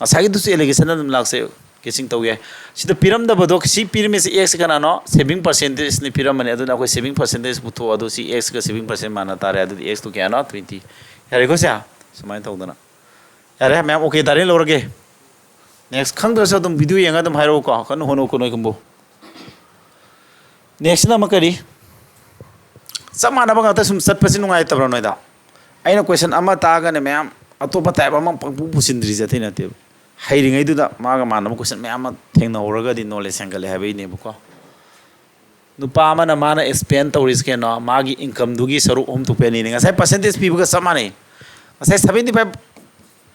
ꯉꯁꯥꯏꯒꯤꯗꯨꯁꯨ ꯑꯦꯂꯤꯒꯦꯁꯟ ꯑꯗꯨꯝ ꯂꯥꯛꯆꯩ꯫ ꯒꯦꯁꯤꯡ ꯇꯧ ꯌꯥꯏ꯫ ꯁꯤꯗ ꯄꯤꯔꯝꯗꯕꯗꯣ, ꯁꯤ ꯄꯤꯔꯝꯃꯤꯁꯤ ꯑꯦꯛꯁ ꯀꯅꯥꯅꯣ? ꯁꯦꯚꯤꯡ ꯄꯥꯔꯁꯦꯟꯇꯦꯖꯅꯤ ꯄꯤꯔꯝꯕꯅꯤ꯫ ꯑꯗꯨꯅ ꯑꯩꯈꯣꯏ ꯁꯦꯚꯤꯡ ꯄꯥꯔꯁꯦꯟꯇꯦꯖ ꯄꯨꯊꯣꯛꯑꯣ꯫ ꯑꯗꯨ ꯁꯤ ꯑꯦꯛꯁꯀ ꯁꯦꯚꯤꯡ ꯄꯥꯔꯁꯦꯟ ꯃꯥꯟꯅ ꯇꯥꯔꯦ꯫ ꯑꯗꯨꯗꯤ ꯑꯦꯛꯁꯇꯣ ꯀꯌꯥꯅꯣ? ꯇ꯭ꯋꯦꯟꯇꯤ꯫ ꯌꯥꯔꯦꯀꯣ ꯁꯦ? ꯁꯨꯃꯥꯏꯅ ꯇꯧꯗꯅ꯫ ꯌꯥꯔꯦ ꯃꯌꯥꯝ, ꯑꯣꯀꯦ ꯇꯥꯔꯦ, ꯂꯧꯔꯒꯦ꯫ ꯅꯦꯛꯁ ꯈꯪꯗ꯭ꯔꯁꯨ ꯑꯗꯨꯝ ꯚꯤꯗꯤꯑꯣ ꯌꯦꯡꯉꯒ ꯑꯗꯨꯝ ꯍꯥꯏꯔꯛꯎꯀꯣ, ꯀꯟꯅ ꯍꯣꯠꯅꯧꯀꯣ ꯅꯣꯏ ꯀꯥꯡꯕꯨ꯫ ꯅꯦꯛꯁꯁꯤꯅ ꯑꯃ ꯀꯔꯤ? ꯆꯞ ꯃꯥꯟꯅꯕ ꯉꯥꯛꯇ ꯁꯨꯝ ꯆꯠꯄꯁꯤ ꯅꯨꯡꯉꯥꯏꯇꯕ꯭ꯔꯥ ꯅꯣꯏꯗ? ꯑꯩꯅ ꯀꯣꯏꯁꯟ ꯑꯃ ꯇꯥꯛꯑꯒꯅꯦ ꯃꯌꯥꯝ ꯑꯇꯣꯞꯄ ꯇꯥꯏꯞ ꯑꯃ ꯄꯪꯄꯨ ꯄꯨꯁꯤꯟꯗ꯭ꯔꯤꯁꯦ ꯑꯇꯩ ꯅꯠꯇꯦꯕ꯫ ꯍꯩꯔꯤꯉꯩꯗꯨꯗ ꯃꯥꯒ ꯃꯥꯟꯅꯕ ꯀꯣꯏꯁꯟ ꯃꯌꯥꯝ ꯑꯃ ꯊꯦꯡꯅꯍꯧꯔꯒꯗꯤ ꯅꯣꯂꯦꯖ ꯍꯦꯟꯒꯠꯂꯦ ꯍꯥꯏꯕꯒꯤꯅꯦꯕꯀꯣ꯫ ꯅꯨꯄꯥ ꯑꯃꯅ ꯃꯥꯅ ꯑꯦꯛꯁꯄꯦꯟ ꯇꯧꯔꯤꯁꯤ ꯀꯩꯅꯣ? ꯃꯥꯒꯤ ꯏꯟꯀꯝꯗꯨꯒꯤ ꯁꯔꯨꯛ ꯑꯍꯨꯝ ꯊꯣꯛꯄ ꯑꯅꯤꯅꯤ꯫ ꯉꯁꯥꯏ ꯄꯥꯔꯁꯦꯟꯇꯦꯖ ꯄꯤꯕꯒ ꯆꯞ ꯃꯥꯟꯅꯩ꯫ ꯉꯁꯥꯏ ꯁꯚꯦꯟꯇꯤ ꯐꯥꯏꯚ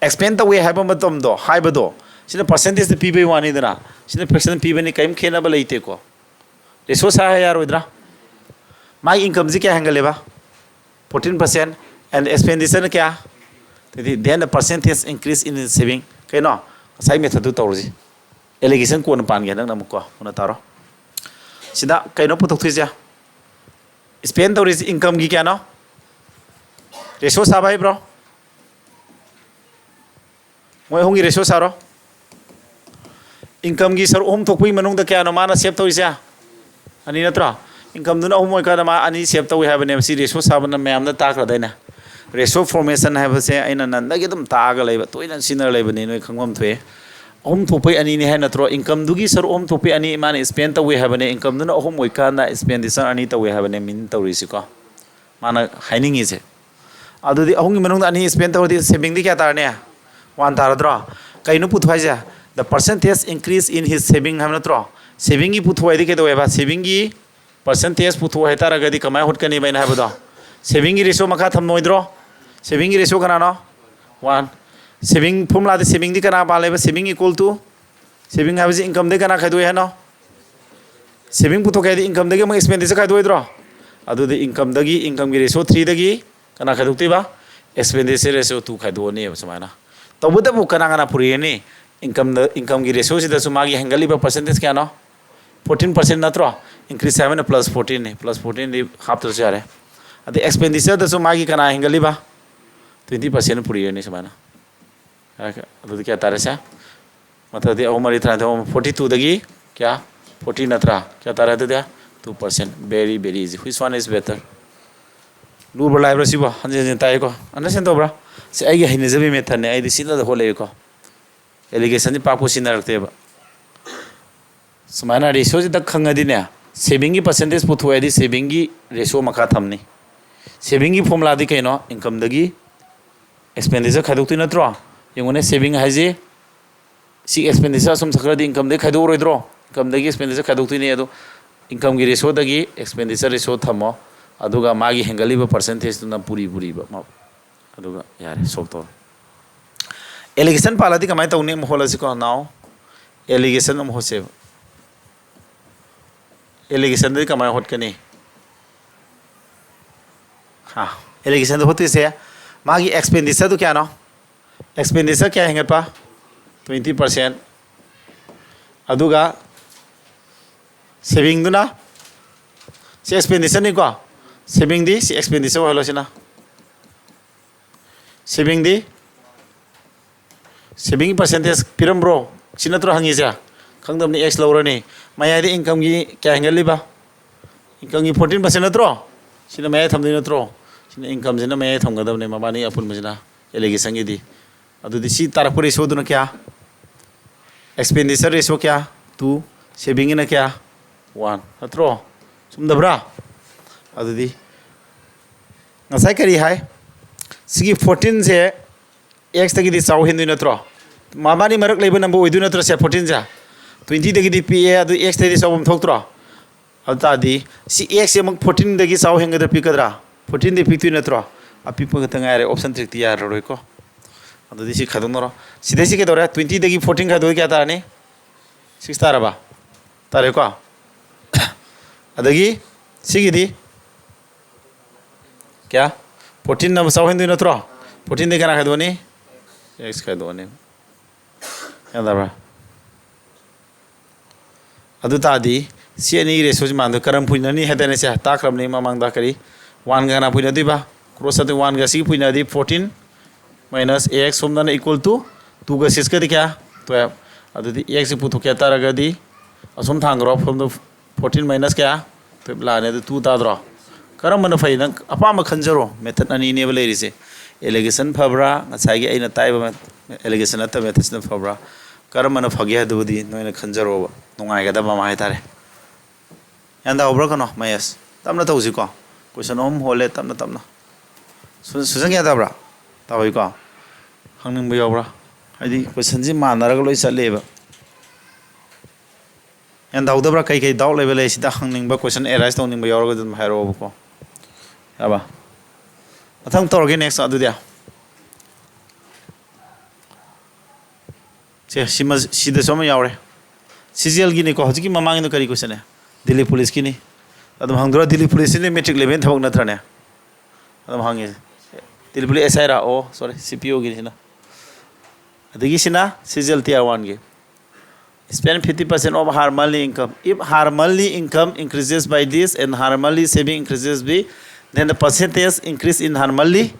ꯑꯦꯛꯁꯄꯦꯟ ꯇꯧꯋꯦ ꯍꯥꯏꯕ ꯃꯇꯝꯗꯣ, ꯍꯥꯏꯕꯗꯣ, ꯁꯤꯅ ꯄꯥꯔꯁꯦꯟꯇꯦꯖꯇ ꯄꯤꯕꯩ ꯋꯥꯅꯤꯗꯅ, ꯁꯤꯅ ꯐ꯭ꯔꯦꯛꯁꯟ ꯄꯤꯕꯅꯤ, ꯀꯔꯤꯝ ꯈꯦꯠꯅꯕ ꯂꯩꯇꯦꯀꯣ꯫ ꯔꯦꯁꯤꯑꯣ ꯁꯥ ꯌꯥꯔꯣꯏꯗ꯭ꯔꯥ? ꯃꯥꯒꯤ ꯏꯟꯀꯝꯁꯤ ꯀꯌꯥ ꯍꯦꯟꯒꯠꯂꯦꯕ? Fourteen percent꯫ And expenditure ꯀꯌꯥ? ꯑꯗꯨꯗꯤ then the percentage increase in saving꯫ ꯀꯩꯅꯣ? ꯉꯁꯥꯏ ꯃꯦꯊꯠꯇꯨ ꯇꯧꯔꯁꯤ꯫ ꯑꯦꯂꯤꯒꯦꯁꯟ ꯀꯣꯟꯅ ꯄꯥꯟꯒꯦ, ꯍꯟꯗꯛꯅ ꯑꯃꯨꯛꯀꯣ, ꯃꯨꯟꯅ ꯇꯥꯔꯣ꯫ ꯁꯤꯗ ꯀꯩꯅꯣ ꯄꯨꯊꯣꯛꯇꯣꯏꯁꯦ? ꯏꯁꯄꯦꯟ ꯇꯧꯔꯤꯁꯤ ꯏꯟꯀꯝꯒꯤ ꯀꯌꯥꯅꯣ? ꯔꯦꯁꯤꯑꯣ ꯁꯥꯕ ꯍꯩꯕ꯭ꯔꯣ? ꯃꯣꯏ ꯑꯍꯨꯝꯒꯤ ꯔꯦꯁꯤꯑꯣ ꯁꯥꯔꯣ꯫ ꯏꯟꯀꯝꯒꯤ ꯁꯔꯨꯛ ꯑꯍꯨꯝ ꯊꯣꯛꯄꯒꯤ ꯃꯅꯨꯡꯗ ꯀꯌꯥꯅꯣ ꯃꯥꯅ ꯁꯦꯞ ꯇꯧꯔꯤꯁꯦ? ꯑꯅꯤ ꯅꯠꯇ꯭ꯔꯣ? ꯏꯟꯀꯝꯗꯨꯅ ꯑꯍꯨꯝ ꯑꯣꯏꯀꯥꯟꯗ ꯃꯥ ꯑꯅꯤ ꯁꯦꯞ ꯇꯧꯏ ꯍꯥꯏꯕꯅꯦꯕ꯫ ꯁꯤ ꯔꯦꯁꯤꯑꯣ ꯁꯥꯕꯅ ꯃꯌꯥꯝꯗ ꯇꯥꯛꯈ꯭ꯔꯗꯥꯏꯅꯦ? ꯔꯦꯁꯤꯑꯣ ꯐꯣꯔꯃꯦꯁꯟ ꯍꯥꯏꯕꯁꯦ ꯑꯩꯅ ꯅꯟꯗꯒꯤ ꯑꯗꯨꯝ ꯇꯥꯛꯑꯒ ꯂꯩꯕ, ꯇꯣꯏꯅ ꯁꯤꯖꯤꯟꯅꯔ ꯂꯩꯕꯅꯤ, ꯅꯣꯏ ꯈꯪꯐꯝ ꯊꯣꯛꯑꯦ꯫ ꯑꯍꯨꯝ ꯊꯣꯛꯄꯩ ꯑꯅꯤꯅꯤ ꯍꯥꯏ ꯅꯠꯇ꯭ꯔꯣ? ꯏꯟꯀꯝꯗꯨꯒꯤ ꯁꯔꯨꯛ ꯑꯍꯨꯝ ꯊꯣꯛꯄꯩ ꯑꯅꯤ ꯃꯥꯅ ꯏꯁꯄꯦꯟ ꯇꯧꯏ ꯍꯥꯏꯕꯅꯦ, ꯏꯟꯀꯝꯗꯨꯅ ꯑꯍꯨꯝ ꯑꯣꯏꯀꯥꯟꯗ ꯑꯦꯛꯁꯄꯦꯟꯗꯤꯆꯔ ꯑꯅꯤ ꯇꯧꯏ ꯍꯥꯏꯕꯅꯦ, ꯃꯤꯟ ꯇꯧꯔꯤꯁꯤꯀꯣ꯫ ꯃꯥꯅ ꯍꯥꯏꯅꯤꯡꯉꯤꯁꯦ꯫ ꯑꯗꯨꯗꯤ ꯑꯍꯨꯝꯒꯤ ꯃꯅꯨꯡꯗ ꯑꯅꯤ ꯏꯁꯄꯦꯟ ꯇꯧꯔꯗꯤ ꯁꯦꯚꯤꯡꯗꯤ ꯀꯌꯥ ꯇꯥꯔꯅꯤ? ꯋꯥꯟ ꯇꯥꯔꯗ꯭ꯔꯣ? ꯀꯩꯅꯣ ꯄꯨꯊꯣꯛ ꯍꯥꯏꯁꯦ? The percentage increase in his saving ꯍꯥꯏꯕ ꯅꯠꯇ꯭ꯔꯣ? ꯁꯦꯚꯤꯡꯒꯤ ꯄꯨꯊꯣꯛ ꯍꯥꯏꯗꯤ ꯀꯩꯗꯧꯋꯦꯕ? ꯁꯦꯚꯤꯡꯒꯤ ꯄꯥꯔꯁꯦꯟꯇꯦꯖ ꯄꯨꯊꯣꯛ ꯍꯥꯏꯇꯥꯔꯒꯗꯤ ꯀꯃꯥꯏꯅ ꯍꯣꯠꯀꯅꯤꯕ ꯑꯩꯅ ꯍꯥꯏꯕꯗꯣ? ꯁꯦꯚꯤꯡꯒꯤ ꯔꯦꯁꯤꯑꯣ ꯃꯈꯥ ꯊꯝꯃꯣꯏꯗ꯭ꯔꯣ? ꯁꯦꯚꯤꯡꯒꯤ ꯔꯦꯁꯤꯑꯣ ꯀꯅꯥꯅꯣ? ꯋꯥꯟ꯫ ꯁꯦꯚꯤꯡ ꯐꯣꯔꯃꯨꯂꯥꯗꯤ ꯁꯦꯚꯤꯡꯗꯤ ꯀꯅꯥ ꯄꯥꯜꯂꯦꯕ? Saving equal to, ꯁꯦꯚꯤꯡ ꯍꯥꯏꯕꯁꯤ ꯏꯟꯀꯝꯗꯒꯤ ꯀꯅꯥ ꯈꯥꯏꯗꯣꯛꯏ ꯍꯥꯏꯅꯣ? ꯁꯦꯚꯤꯡ ꯄꯨꯊꯣꯛꯀꯦ ꯍꯥꯏꯗꯤ ꯏꯟꯀꯝꯗꯒꯤ ꯑꯃꯨꯛ ꯑꯦꯛꯁꯄꯦꯟꯗꯤꯆꯔ ꯈꯥꯏꯗꯣꯛꯑꯣꯏꯗ꯭ꯔꯣ? ꯑꯗꯨꯗꯤ ꯏꯟꯀꯝꯗꯒꯤ, ꯏꯟꯀꯝꯒꯤ ꯔꯦꯁꯤꯑꯣ ꯊ꯭ꯔꯤꯗꯒꯤ ꯀꯅꯥ ꯈꯥꯏꯗꯣꯛꯇꯣꯏꯕ? ꯑꯦꯛꯁꯄꯦꯟꯗꯤꯆꯔ ꯔꯦꯁꯤꯑꯣ ꯇꯨ ꯈꯥꯏꯗꯣꯛꯑꯅꯦꯕ ꯁꯨꯃꯥꯏꯅ꯫ ꯇꯧꯕꯇꯕꯨ ꯀꯅꯥ ꯀꯅꯥ ꯄꯨꯔꯤꯔꯅꯤ? ꯏꯟꯀꯝꯗ, ꯏꯟꯀꯝꯒꯤ ꯔꯦꯁꯤꯑꯣꯁꯤꯗꯁꯨ ꯃꯥꯒꯤ ꯍꯦꯟꯒꯠꯂꯤꯕ ꯄꯥꯔꯁꯦꯟꯇꯦꯖ ꯀꯌꯥꯅꯣ? Fourteen percent ꯅꯠꯇ꯭ꯔꯣ? ꯏꯟꯀ꯭ꯔꯤꯁ ꯍꯥꯏꯕꯅ ꯄ꯭ꯂꯁ ꯐꯣꯔꯇꯤꯟꯅꯤ꯫ ꯄ꯭ꯂꯁ ꯐꯣꯔꯇꯤꯟꯗꯤ ꯍꯥꯞꯇ꯭ꯔꯁꯨ ꯌꯥꯔꯦ꯫ ꯑꯗꯩ ꯑꯦꯛꯁꯄꯦꯟꯗꯤꯆꯔꯗꯁꯨ ꯃꯥꯒꯤ ꯀꯅꯥ ꯍꯦꯟꯒꯠꯂꯤꯕ? Twenty percent ꯄꯨꯔꯤꯔꯅꯤ ꯁꯨꯃꯥꯏꯅ꯫ ꯑꯗꯨꯗꯤ ꯀꯌꯥ ꯇꯥꯔꯦ ꯁꯦ? ꯃꯊꯛꯇꯤ ꯑꯍꯨꯝ ꯃꯔꯤ ꯇꯔꯥꯅꯤꯊꯣꯏ, ꯐꯣꯔꯇꯤ ꯇꯨꯗꯒꯤ ꯀꯌꯥ? ꯐꯣꯔꯇꯤ ꯅꯠꯇ꯭ꯔꯥ? ꯀꯌꯥ ꯇꯥꯔꯦ ꯑꯗꯨꯗꯤ? Two percent. Very, very easy. Which one is better? ꯂꯨꯕ꯭ꯔꯥ ꯂꯥꯏꯕ꯭ꯔꯥ ꯁꯤꯕꯣ? ꯍꯟꯖꯤꯟ ꯍꯟꯖꯤꯟ ꯇꯥꯏꯀꯣ꯫ Understand ꯇꯧꯕ꯭ꯔꯥ? ꯁꯤ ꯑꯩꯒꯤ ꯍꯩꯅꯖꯕꯤ methodꯅꯦ꯫ ꯑꯩꯗꯤ ꯁꯤꯗꯗ ꯍꯣꯠꯂꯛꯏꯀꯣ꯫ Allocationꯁꯤ ꯄꯥꯛꯄꯨ ꯁꯤꯖꯤꯟꯅꯔꯛꯇꯦꯕ꯫ ꯁꯨꯃꯥꯏꯅ ratioꯁꯤ ꯇꯛ ꯈꯪꯉꯗꯤꯅꯦ, savingꯒꯤ percentage ꯄꯨꯊꯣꯛꯑꯗꯤ savingꯒꯤ ratio ꯃꯈꯥ ꯊꯝꯅꯤ꯫ Savingꯒꯤ formulaꯗꯤ ꯀꯩꯅꯣ? Incomeꯗꯒꯤ expenditure ꯈꯥꯏꯗꯣꯛꯇꯣꯏ ꯅꯠꯇ꯭ꯔꯣ? ꯌꯦꯡꯉꯨꯅꯦ, saving ꯍꯥꯏꯁꯦ ꯁꯤ expenditure ꯑꯁꯨꯝ ꯈꯔꯗꯤ incomeꯗꯒꯤ ꯈꯥꯏꯗꯣꯛꯑꯔꯣꯏꯗ꯭ꯔꯣ? Incomeꯗꯒꯤ expenditure ꯈꯥꯏꯗꯣꯛꯇꯣꯏꯅꯦ꯫ ꯑꯗꯣ incomeꯒꯤ ratioꯗꯒꯤ expenditure ratio ꯊꯝꯃꯣ, ꯑꯗꯨꯒ ꯃꯥꯒꯤ ꯍꯦꯟꯒꯠꯂꯤꯕ percentageꯇꯨꯅ ꯄꯨꯔꯤ ꯄꯨꯔꯤꯕ ꯑꯃ꯫ ꯑꯗꯨꯒ ꯌꯥꯔꯦ, solve ꯇꯧꯔꯣ꯫ Allocation ꯄꯥꯜꯂꯗꯤ ꯀꯃꯥꯏꯅ ꯇꯧꯅꯤ? ꯑꯃꯨꯛ ꯍꯣꯠꯂꯁꯤꯀꯣ ꯅꯥꯎ꯫ Allocation ꯑꯃꯨꯛ ꯍꯣꯠꯁꯦꯕ꯫ Allocationꯗꯗꯤ ꯀꯃꯥꯏꯅ ꯍꯣꯠꯀꯅꯤ? ꯍꯥ, allocationꯗ ꯍꯣꯠꯇꯣꯏꯁꯦ ꯃꯥꯒꯤ expenditure ꯀꯌꯥꯅꯣ? Expenditure ꯀꯌꯥ ꯍꯦꯟꯒꯠꯄ? Twenty percent꯫ ꯑꯗꯨꯒ savingꯗꯨꯅ, ꯁꯤ expenditure ꯅꯤꯀꯣ, savingꯗꯤ ꯁꯤ expenditure ꯑꯣꯏꯍꯜꯂꯣ ꯁꯤꯅ꯫ Savingꯗꯤ, saving percentage ꯄꯤꯔꯝꯕ꯭ꯔꯣ? ꯁꯤ ꯅꯠꯇ꯭ꯔꯣ ꯍꯪꯉꯤꯁꯦ? ꯈꯪꯗꯕꯅꯤ, X ꯂꯧꯔꯅꯤ꯫ ꯃꯌꯥꯏꯗ incomeꯒꯤ ꯀꯌꯥ ꯍꯦꯟꯒꯠꯂꯤꯕ? Incomeꯒꯤ fourteen percent ꯅꯠꯇ꯭ꯔꯣ? ꯁꯤꯅ ꯃꯌꯥꯏ ꯊꯝꯗꯣꯏ ꯅꯠꯇ꯭ꯔꯣ? ꯁꯤꯅ incomeꯁꯤꯅ ꯃꯌꯥꯏ ꯊꯝꯒꯗꯕꯅꯦ, ꯃꯕꯥꯅꯤ ꯑꯄꯨꯟꯕꯁꯤꯅ allocationꯒꯤꯗꯤ꯫ ꯑꯗꯨꯗꯤ ꯁꯤ ꯇꯥꯔꯛꯄ ratioꯗꯨꯅ ꯀꯌꯥ? Expenditure ratio ꯀꯌꯥ? Two꯫ Savingꯒꯤꯅ ꯀꯌꯥ? One꯫ ꯅꯠꯇ꯭ꯔꯣ? ꯆꯨꯝꯗꯕ꯭ꯔꯥ? ꯑꯗꯨꯗꯤ ꯉꯁꯥꯏ ꯀꯔꯤ ꯍꯥꯏ? ꯁꯤꯒꯤ fourteenꯁꯦ Xꯇꯒꯤꯗꯤ ꯆꯥꯎ ꯍꯦꯟꯗꯣꯏ ꯅꯠꯇ꯭ꯔꯣ? ꯃꯕꯥꯅꯤ ꯃꯔꯛ ꯂꯩꯕ number ꯑꯣꯏꯗꯣꯏ ꯅꯠꯇ꯭ꯔꯣ ꯁꯦ? Fourteenꯁꯦ twentyꯗꯒꯤꯗꯤ ꯄꯤꯛꯑꯦ, ꯑꯗꯨ Xꯇꯩꯗꯤ ꯆꯥꯎꯐꯝ ꯊꯣꯛꯇ꯭ꯔꯣ? ꯑꯗꯨ ꯇꯥꯔꯗꯤ ꯁꯤ Xꯁꯦ ꯑꯃꯨꯛ fourteenꯗꯒꯤ ꯆꯥꯎ ꯍꯦꯟꯒꯗ꯭ꯔꯥ ꯄꯤꯛꯀꯗ꯭ꯔꯥ? Fourteenꯗꯤ ꯄꯤꯛꯇꯣꯏ ꯅꯠꯇ꯭ꯔꯣ? ꯑꯄꯤꯛꯄ ꯈꯛꯇ ꯉꯥꯏꯔꯦ, option trickꯇꯤ ꯌꯥꯔꯔꯣꯏꯀꯣ꯫ ꯑꯗꯨꯗꯤ ꯁꯤ ꯈꯥꯏꯗꯣꯛꯅꯔꯣ꯫ ꯁꯤꯗꯩ ꯁꯤ ꯀꯩꯗꯧꯔꯦ? Twentyꯗꯒꯤ fourteen ꯈꯥꯏꯗꯣꯛꯑꯗꯤ ꯀꯌꯥ ꯇꯥꯔꯅꯤ? Six ꯇꯥꯔꯕ? ꯇꯥꯔꯦꯀꯣ? ꯑꯗꯒꯤ ꯁꯤꯒꯤꯗꯤ ꯀꯌꯥ? Fourteenꯅ ꯑꯃ ꯆꯥꯎ ꯍꯦꯟꯗꯣꯏ ꯅꯠꯇ꯭ꯔꯣ? Fourteenꯗꯒꯤ ꯀꯅꯥ ꯈꯥꯏꯗꯣꯛꯑꯅꯤ? X ꯈꯥꯏꯗꯣꯛꯑꯅꯤ꯫ ꯒ꯭ꯌꯥꯟ ꯇꯥꯕ꯭ꯔꯥ? ꯑꯗꯨ ꯇꯥꯔꯗꯤ ꯁꯤ ꯑꯅꯤꯒꯤ ratioꯁꯤ ꯃꯥꯟꯗꯣꯏ, ꯀꯔꯝ ꯄꯨꯏꯅꯅꯤ ꯍꯥꯏꯗꯅ ꯁꯦ ꯇꯥꯛꯈ꯭ꯔꯕꯅꯤ ꯃꯃꯥꯡꯗ꯫ ꯀꯔꯤ? Oneꯒ ꯀꯅꯥ ꯄꯨꯏꯅꯗꯣꯏꯕ? Cross ꯆꯠꯇꯣꯏ꯫ Oneꯒ ꯁꯤꯒꯤ ꯄꯨꯏꯅꯗꯤ fourteen minus X ꯁꯣꯝꯗꯅ equal to twoꯒ sixꯀꯗꯤ ꯀꯌꯥ? Twelve꯫ ꯑꯗꯨꯗꯤ x ꯁꯤ ꯄꯨꯊꯣꯛꯀꯦ ꯍꯥꯏ ꯇꯥꯔꯒꯗꯤ ꯑꯁꯨꯝ ꯊꯥꯡꯈ꯭ꯔꯣ, ꯐꯣꯔꯝꯗ ꯐꯣꯔꯇꯤꯟ ꯃꯥꯏꯅꯁ ꯀꯌꯥ? ꯇꯨꯌꯦꯜꯞ ꯂꯥꯛꯑꯅꯤ꯫ ꯑꯗꯨ ꯇꯨ ꯇꯥꯗ꯭ꯔꯣ? ꯀꯔꯝꯕꯅ ꯐꯩ? ꯅꯪ ꯑꯄꯥꯝꯕ ꯈꯟꯖꯔꯣ꯫ ꯃꯦꯊꯠ ꯑꯅꯤꯅꯦꯕ ꯂꯩꯔꯤꯁꯦ꯫ ꯑꯦꯂꯤꯒꯦꯁꯟ ꯐꯕ꯭ꯔꯥ, ꯉꯁꯥꯏꯒꯤ ꯑꯩꯅ ꯇꯥꯛꯏꯕ ꯑꯦꯂꯤꯒꯦꯁꯟ ꯅꯠꯇꯕ ꯃꯦꯊꯠꯁꯤꯅ ꯐꯕ꯭ꯔꯥ? ꯀꯔꯝꯕꯅ ꯐꯒꯦ ꯍꯥꯏꯗꯨꯕꯨꯗꯤ ꯅꯣꯏꯅ ꯈꯟꯖꯔꯣꯕ, ꯅꯨꯡꯉꯥꯏꯒꯗꯕ ꯑꯃ ꯍꯥꯏ ꯇꯥꯔꯦ꯫ ꯒ꯭ꯌꯥꯟ ꯇꯥꯍꯧꯕ꯭ꯔꯥ? ꯀꯩꯅꯣ, ꯃꯍꯦꯁ, ꯇꯞꯅ ꯇꯧꯁꯤꯀꯣ꯫ ꯀꯣꯏꯁꯟ ꯑꯍꯨꯝ ꯍꯣꯜꯂꯦ, ꯇꯞꯅ ꯇꯞꯅ꯫ ꯁꯨ-, ꯁꯨꯖꯟ ꯒ꯭ꯌꯥꯟ ꯇꯥꯕ꯭ꯔꯥ? ꯇꯥꯍꯧꯏꯀꯣ? ꯍꯪꯅꯤꯡꯕ ꯌꯥꯎꯕ꯭ꯔꯥ? ꯍꯥꯏꯗꯤ ꯀꯣꯏꯁꯟꯁꯤ ꯃꯥꯟꯅꯔꯒ ꯂꯣꯏ ꯆꯠꯂꯦꯕ꯫ ꯒ꯭ꯌꯥꯟ ꯇꯥꯍꯧꯗꯕ꯭ꯔꯥ? ꯀꯩ ꯀꯩ ꯗꯥꯎꯠ ꯂꯩꯕ ꯂꯩ? ꯁꯤꯗ ꯍꯪꯅꯤꯡꯕ, ꯀꯣꯏꯁꯟ ꯑꯦꯔꯥꯏꯁ ꯇꯧꯅꯤꯡꯕ ꯌꯥꯎꯔꯒꯗꯤ ꯑꯗꯨꯝ ꯍꯥꯏꯔꯛꯑꯣꯕꯀꯣ꯫ ꯌꯥꯕ? ꯃꯊꯪ ꯇꯧꯔꯒꯦ, ꯅꯦꯛꯁ ꯑꯗꯨꯗꯤ꯫ ꯁꯦ, ꯁꯤꯃ, ꯁꯤꯗꯁꯨ ꯑꯃ ꯌꯥꯎꯔꯦ꯫ ꯁꯤꯖꯦꯜꯒꯤꯅꯤꯀꯣ, ꯍꯧꯖꯤꯛꯀꯤ ꯃꯃꯥꯡꯒꯤꯗꯣ ꯀꯔꯤ ꯀꯣꯏꯁꯟꯅꯦ? ꯗꯤꯜꯂꯤ ꯄꯨꯂꯤꯁꯀꯤꯅꯤ꯫ ꯑꯗꯨꯝ ꯍꯪꯗꯣꯏꯔꯥ? ꯗꯤꯜꯂꯤ ꯄꯨꯂꯤꯁꯁꯤꯗꯤ ꯃꯦꯇ꯭ꯔꯤꯛ ꯂꯦꯚꯦꯜ ꯊꯕꯛ ꯅꯠꯇ꯭ꯔꯅꯦ? ꯑꯗꯨꯝ ꯍꯪꯉꯤ꯫ ꯗꯤꯜꯂꯤ ꯄꯨꯂꯤꯁ ꯑꯦꯁ ꯑꯥꯏ ꯔꯥ? ꯑꯣ, ꯁꯣꯔꯤ, ꯁꯤ ꯄꯤ ꯑꯣꯒꯤꯅꯤꯁꯤꯅ꯫ ꯑꯗꯒꯤ ꯁꯤꯅ ꯁꯤꯖꯦꯜ ꯇꯤꯌꯔ ꯋꯥꯟꯒꯤ꯫ Spend fifty percent of her monthly income. If her monthly income increases by this and her monthly saving increases by, then the percentage increase in her monthly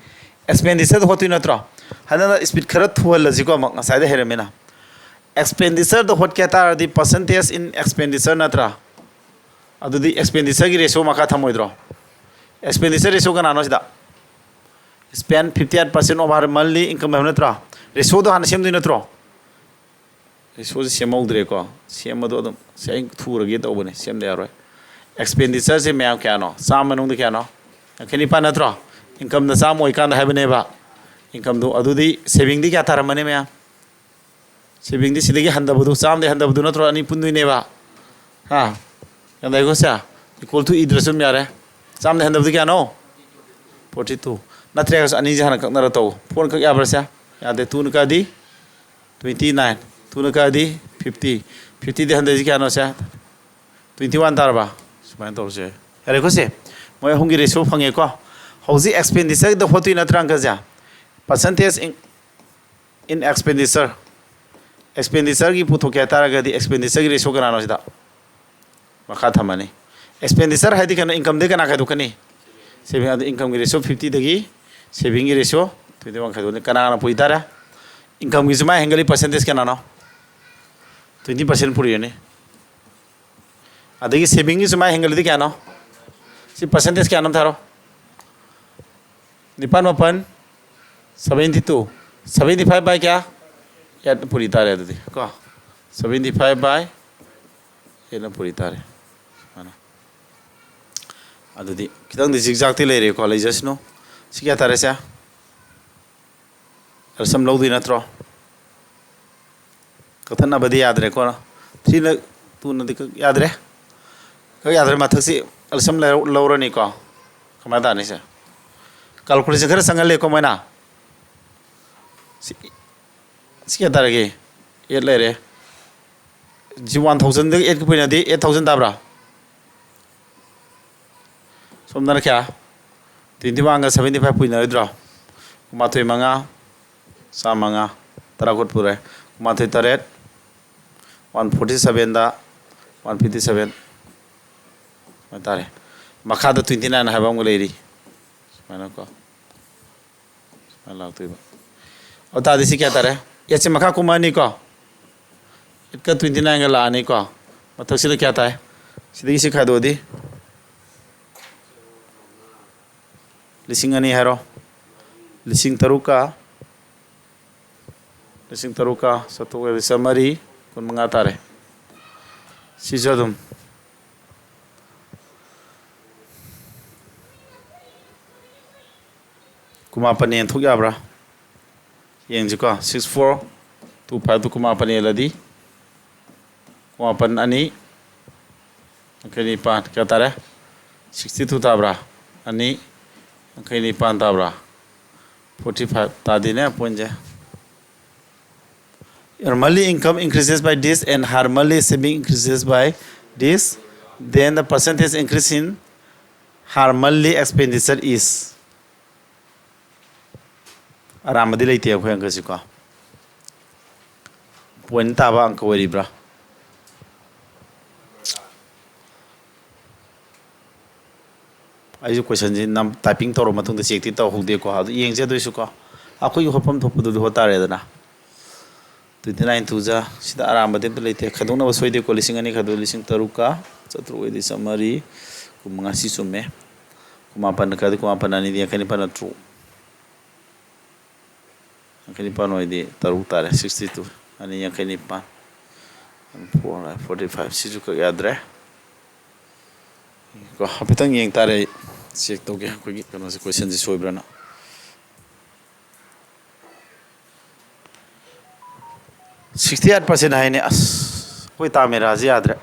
expenditure ꯍꯣꯠꯇꯣꯏ ꯅꯠꯇ꯭ꯔꯣ? ꯍꯟꯗꯛꯅ ꯏꯁꯄꯤꯠ ꯈꯔ ꯊꯨꯍꯜꯂꯁꯤꯀꯣ, ꯑꯃꯨꯛ ꯉꯁꯥꯏꯗ ꯍꯩꯔꯝꯃꯤꯅ꯫ ꯑꯦꯛꯁꯄꯦꯟꯗꯤꯆꯔꯗ ꯍꯣꯠꯀꯦ ꯍꯥꯏ ꯇꯥꯔꯗꯤ percentage in expenditure ꯅꯠꯇ꯭ꯔꯥ? ꯑꯗꯨꯗꯤ ꯑꯦꯛꯁꯄꯦꯟꯗꯤꯆꯔꯒꯤ ratio ꯃꯈꯥ ꯊꯝꯃꯣꯏꯗ꯭ꯔꯣ? Expenditure ratio ꯀꯅꯥꯅꯣ ꯁꯤꯗ? Spend fifty eight percent of her monthly income ꯍꯥꯏꯕ ꯅꯠꯇ꯭ꯔꯣ? ꯔꯦꯁꯤꯌꯣꯗꯣ ꯍꯥꯟꯅ ꯁꯦꯝꯗꯣꯏ ꯅꯠꯇ꯭ꯔꯣ? ꯔꯦꯁꯤꯌꯣꯁꯦ ꯁꯦꯝꯍꯧꯗ꯭ꯔꯦꯀꯣ꯫ ꯁꯦꯝꯕꯗꯣ ꯑꯗꯨꯝ ꯁꯤ ꯑꯩ ꯊꯨꯔꯒꯦ ꯇꯧꯕꯅꯦ, ꯁꯦꯝꯗ ꯌꯥꯔꯣꯏ꯫ ꯑꯦꯛꯁꯄꯦꯟꯗꯤꯆꯔꯁꯦ ꯃꯌꯥꯝ ꯀꯌꯥꯅꯣ? ꯆꯥꯝꯃ ꯃꯅꯨꯡꯗ ꯀꯌꯥꯅꯣ? ꯌꯥꯡꯈꯩ ꯅꯤꯄꯥꯟ ꯅꯠꯇ꯭ꯔꯣ? ꯏꯟꯀꯝꯅ ꯆꯥꯝꯃ ꯑꯣꯏꯀꯥꯟꯗ ꯍꯥꯏꯕꯅꯦꯕ꯫ ꯏꯟꯀꯝꯗꯣ, ꯑꯗꯨꯗꯤ ꯁꯦꯚꯤꯡꯗꯤ ꯀꯌꯥ ꯇꯥꯔꯝꯃꯅꯤ ꯃꯌꯥꯝ? ꯁꯦꯚꯤꯡꯗꯤ ꯁꯤꯗꯒꯤ ꯍꯟꯊꯕꯗꯨ, ꯆꯥꯝꯃꯗꯒꯤ ꯍꯟꯊꯕꯗꯨ ꯅꯠꯇ꯭ꯔꯣ ꯑꯅꯤ ꯄꯨꯟꯗꯣꯏꯅꯦꯕ? ꯍꯥ? ꯌꯥꯝ ꯂꯩꯀꯣ ꯁꯦ? Equal to ꯏꯗ꯭ꯔꯁꯨ ꯑꯗꯨꯝ ꯌꯥꯔꯦ꯫ ꯆꯥꯝꯃꯗꯒꯤ ꯍꯟꯊꯕꯗꯤ ꯀꯌꯥꯅꯣ? Forty two꯫ ꯅꯠꯇ꯭ꯔꯦ, ꯑꯅꯤꯁꯦ ꯍꯥꯟꯅ ꯀꯛꯅꯔ ꯇꯧ꯫ Four ꯀꯛ ꯌꯥꯕ꯭ꯔꯥ ꯁꯦ? ꯌꯥꯗꯦ꯫ Twoꯅ ꯀꯛꯑꯗꯤ twenty nine꯫ Twoꯅ ꯀꯛꯑꯗꯤ fifty꯫ Fiftyꯗꯒꯤ ꯍꯟꯊꯔꯤꯁꯤ ꯀꯌꯥꯅꯣ ꯁꯦ? Twenty one ꯇꯥꯔꯕ? ꯁꯨꯃꯥꯏꯅ ꯇꯧꯔꯁꯦ꯫ ꯌꯥꯔꯦꯀꯣ ꯁꯦ? ꯃꯣꯏ ꯑꯍꯨꯝꯒꯤ ꯔꯦꯁꯤꯌꯣ ꯐꯪꯉꯦꯀꯣ꯫ ꯍꯧꯖꯤꯛ ꯑꯦꯛꯁꯄꯦꯟꯗꯤꯆꯔꯗ ꯍꯣꯠꯇꯣꯏ ꯅꯠꯇ꯭ꯔꯥ, ꯑꯪꯀꯁꯦ? Percentage in, in expenditure꯫ ꯑꯦꯛꯁꯄꯦꯟꯗꯤꯆꯔꯒꯤ ꯄꯨꯊꯣꯛꯀꯦ ꯍꯥꯏ ꯇꯥꯔꯒꯗꯤ ꯑꯦꯛꯁꯄꯦꯟꯗꯤꯆꯔꯒꯤ ꯔꯦꯁꯤꯌꯣ ꯀꯅꯥꯅꯣ ꯁꯤꯗ? ꯃꯈꯥ ꯊꯝꯃꯅꯤ꯫ ꯑꯦꯛꯁꯄꯦꯟꯗꯤꯆꯔ ꯍꯥꯏꯗꯤ ꯀꯩꯅꯣ? ꯏꯟꯀꯝꯗꯒꯤ ꯀꯅꯥ ꯈꯥꯏꯗꯣꯛꯀꯅꯤ? ꯁꯦꯚꯤꯡ꯫ ꯑꯗꯨ ꯏꯟꯀꯝꯒꯤ ꯔꯦꯁꯤꯌꯣ fiftyꯗꯒꯤ ꯁꯦꯚꯤꯡꯒꯤ ꯔꯦꯁꯤꯌꯣ twenty one ꯈꯥꯏꯗꯣꯛꯀꯅꯤ꯫ ꯀꯅꯥꯅ ꯄꯨꯏ ꯇꯥꯔꯦ? ꯏꯟꯀꯝꯒꯤꯁꯨ ꯃꯥꯏ ꯍꯦꯟꯒꯠꯂꯤ percentage ꯀꯅꯥꯅꯣ? Twenty percent ꯄꯨꯔꯤꯔꯅꯤ꯫ ꯑꯗꯒꯤ savingꯒꯤꯁꯨ ꯃꯥ ꯍꯦꯟꯒꯠꯂꯗꯤ ꯀꯌꯥꯅꯣ? ꯁꯤ percentage ꯀꯌꯥꯅꯣ ꯑꯝꯇ ꯍꯥꯏꯔꯣ꯫ ꯅꯤꯄꯥꯟ ꯃꯥꯄꯟ, seventy two꯫ Seventy five by ꯀꯌꯥ? Eight ꯄꯨꯔꯤ ꯇꯥꯔꯦ ꯑꯗꯨꯗꯤ ꯀꯣ꯫ Seventy five by eight ꯄꯨꯔꯤ ꯇꯥꯔꯦ꯫ ꯁꯨꯃꯥꯏꯅ꯫ ꯑꯗꯨꯗꯤ ꯈꯤꯇꯪꯗꯤ ꯖꯤꯛꯖꯥꯛꯇꯤ ꯂꯩꯔꯦꯀꯣ, ꯂꯩꯖꯁꯅꯨ꯫ ꯁꯤ ꯀꯌꯥ ꯇꯥꯔꯦ ꯁꯦ? ꯑꯦꯜꯁꯝ ꯂꯧꯗꯣꯏ ꯅꯠꯇ꯭ꯔꯣ? ꯀꯛꯊꯠꯅꯕꯗꯤ ꯌꯥꯗ꯭ꯔꯦꯀꯣ꯫ Threeꯅ, twoꯅꯗꯤ ꯀꯛ ꯌꯥꯗ꯭ꯔꯦ꯫ ꯀꯛ ꯌꯥꯗ꯭ꯔꯦ, ꯃꯊꯛꯁꯤ ꯑꯦꯜꯁꯝ ꯂꯧꯔ-, ꯂꯧꯔꯅꯤꯀꯣ꯫ ꯀꯃꯥꯏꯅ ꯇꯥꯅꯤ ꯁꯦ? Calculation ꯈꯔ ꯆꯪꯍꯜꯂꯦꯀꯣ ꯃꯣꯏꯅ꯫ ꯁꯤ, ꯁꯤ ꯀꯌꯥ ꯇꯥꯔꯒꯦ? Eight ꯂꯩꯔꯦ꯫ ꯁꯤ one thousandꯗꯒꯤ eightꯀ ꯄꯨꯏꯅꯗꯤ eight thousand ꯇꯥꯕ꯭ꯔꯥ? ꯁꯣꯝꯗꯅ ꯀꯌꯥ? Twenty oneꯒ seventy five ꯄꯨꯏꯅꯔꯣꯏꯗ꯭ꯔꯣ? ꯀꯨꯟꯃꯥꯊꯣꯏ ꯃꯉꯥ, ꯆꯥꯝꯃꯉꯥ, ꯇꯔꯥ ꯀꯨꯟ ꯄꯨꯔꯦ꯫ ꯀꯨꯟꯃꯥꯊꯣꯏ ꯇꯔꯦꯠ, one forty sevenꯗ one fifty seven ꯍꯥꯏꯇꯥꯔꯦ꯫ ꯃꯈꯥꯗ twenty nine ꯍꯥꯏꯕ ꯑꯃꯒ ꯂꯩꯔꯤ꯫ ꯁꯨꯃꯥꯏꯅꯀꯣ꯫ ꯁꯨꯃꯥꯏꯅ ꯂꯥꯛꯇꯣꯏꯕ꯫ ꯑꯗꯨ ꯇꯥꯔꯗꯤ ꯁꯤ ꯀꯌꯥ ꯇꯥꯔꯦ? Eightꯁꯦ ꯃꯈꯥ ꯀꯨꯝꯃꯛꯑꯅꯤꯀꯣ꯫ Eightꯀ twenty nineꯒ ꯂꯥꯛꯑꯅꯤꯀꯣ꯫ ꯃꯊꯛꯁꯤꯗ ꯀꯌꯥ ꯇꯥꯏ? ꯁꯤꯗꯒꯤ ꯁꯤ ꯈꯥꯏꯗꯣꯛꯑꯗꯤ ꯂꯤꯁꯤꯡ ꯑꯅꯤ ꯍꯥꯏꯔꯣ꯫ ꯂꯤꯁꯤꯡ ꯇꯔꯨꯛꯀ, ꯂꯤꯁꯤꯡ ꯇꯔꯨꯛꯀ ꯆꯥꯇ꯭ꯔꯨꯛ ꯍꯥꯏꯕꯗꯤ ꯆꯥꯝꯃꯔꯤ ꯀꯨꯟꯃꯉꯥ ꯇꯥꯔꯦ꯫ ꯁꯤꯁꯨ ꯑꯗꯨꯝ ꯀꯨꯟꯃꯥꯄꯟ ꯌꯦꯟꯊꯣꯛ ꯌꯥꯕ꯭ꯔꯥ? ꯌꯦꯡꯁꯤꯀꯣ꯫ Six four two five ꯇꯨ ꯀꯨꯟꯃꯥꯄꯟ ꯌꯦꯜꯂꯗꯤ, ꯀꯨꯟꯃꯥꯄꯟ ꯑꯅꯤ, ꯌꯥꯡꯈꯩ ꯅꯤꯄꯥꯟ, ꯀꯌꯥ ꯇꯥꯔꯦ? Sixty two ꯇꯥꯕ꯭ꯔꯥ? ꯑꯅꯤ, ꯌꯥꯡꯈꯩ ꯅꯤꯄꯥꯟ ꯇꯥꯕ꯭ꯔꯥ? Forty five ꯇꯥꯗꯦꯅꯦ ꯄꯣꯏꯟꯁꯦ꯫ Your monthly income increases by this and her monthly saving increases by this, then the percentage increase in her monthly expenditure is. ꯑꯔꯥꯟꯕꯗꯤ ꯂꯩꯇꯦ ꯑꯩꯈꯣꯏ ꯑꯪꯀꯁꯤꯀꯣ꯫ Point ꯇꯥꯕ ꯑꯪꯀ ꯑꯣꯏꯔꯤꯕ꯭ꯔꯥ? ꯑꯩꯁꯨ questionꯁꯤ ꯅꯝ-, typing ꯇꯧꯔ ꯃꯇꯨꯡꯗ checkꯇꯤ ꯇꯧꯍꯧꯗꯦꯀꯣ꯫ ꯑꯗꯨ ꯌꯦꯡꯁꯦ ꯑꯗꯨꯏꯁꯨꯀꯣ꯫ ꯑꯩꯈꯣꯏꯒꯤ ꯍꯣꯠꯐꯝ ꯊꯣꯛꯄꯗꯨꯗꯤ ꯍꯣꯠ ꯇꯥꯔꯦꯗꯅ꯫ Twenty nine ꯇꯨ ꯖꯥ, ꯁꯤꯗ ꯑꯔꯥꯟꯕꯗꯤ ꯑꯝꯇ ꯂꯩꯇꯦ꯫ ꯈꯥꯏꯗꯣꯛꯅꯕ ꯁꯣꯏꯗꯦꯀꯣ꯫ ꯂꯤꯁꯤꯡ ꯑꯅꯤ ꯈꯥꯏꯗꯣꯛ ꯂꯤꯁꯤꯡ ꯇꯔꯨꯛꯀ ꯆꯥꯇ꯭ꯔꯨꯛ ꯑꯣꯏꯗꯤ ꯆꯥꯝꯃꯔꯤ ꯀꯨꯟꯃꯉꯥ, ꯁꯤ ꯆꯨꯝꯃꯦ꯫ ꯀꯨꯟꯃꯥꯄꯟ ꯈꯥꯏꯗꯣꯛ ꯀꯨꯟꯃꯥꯄꯟ ꯑꯅꯤꯗꯤ ꯌꯥꯡꯈꯩ ꯅꯤꯄꯥꯟ ꯅꯠꯇ꯭ꯔꯣ? ꯌꯥꯡꯈꯩ ꯅꯤꯄꯥꯟ ꯑꯣꯏꯗꯤ ꯇꯔꯨꯛ ꯇꯥꯔꯦ꯫ Sixty two, ꯑꯅꯤ ꯌꯥꯡꯈꯩ ꯅꯤꯄꯥꯟ, ꯐꯣꯔ ꯐꯣꯔꯇꯤ ꯐꯥꯏꯚ꯫ ꯁꯤꯁꯨ ꯀꯛ ꯌꯥꯗ꯭ꯔꯦ꯫ ꯀꯣ, ꯍꯥꯏꯐꯦꯠꯇꯪ ꯌꯦꯡ ꯇꯥꯔꯦ ꯑꯩ꯫ ꯆꯦꯛ ꯇꯧꯒꯦ ꯑꯩꯈꯣꯏꯒꯤ ꯀꯩꯅꯣꯁꯦ, ꯀꯣꯏꯁꯟꯁꯦ ꯁꯣꯏꯕ꯭ꯔꯥꯅ꯫ Sixty eight percent ꯍꯥꯏꯅꯦ꯫ ꯑꯁ, ꯑꯩꯈꯣꯏ ꯇꯥꯃꯦꯔꯥꯁꯦ ꯌꯥꯗ꯭ꯔꯦ꯫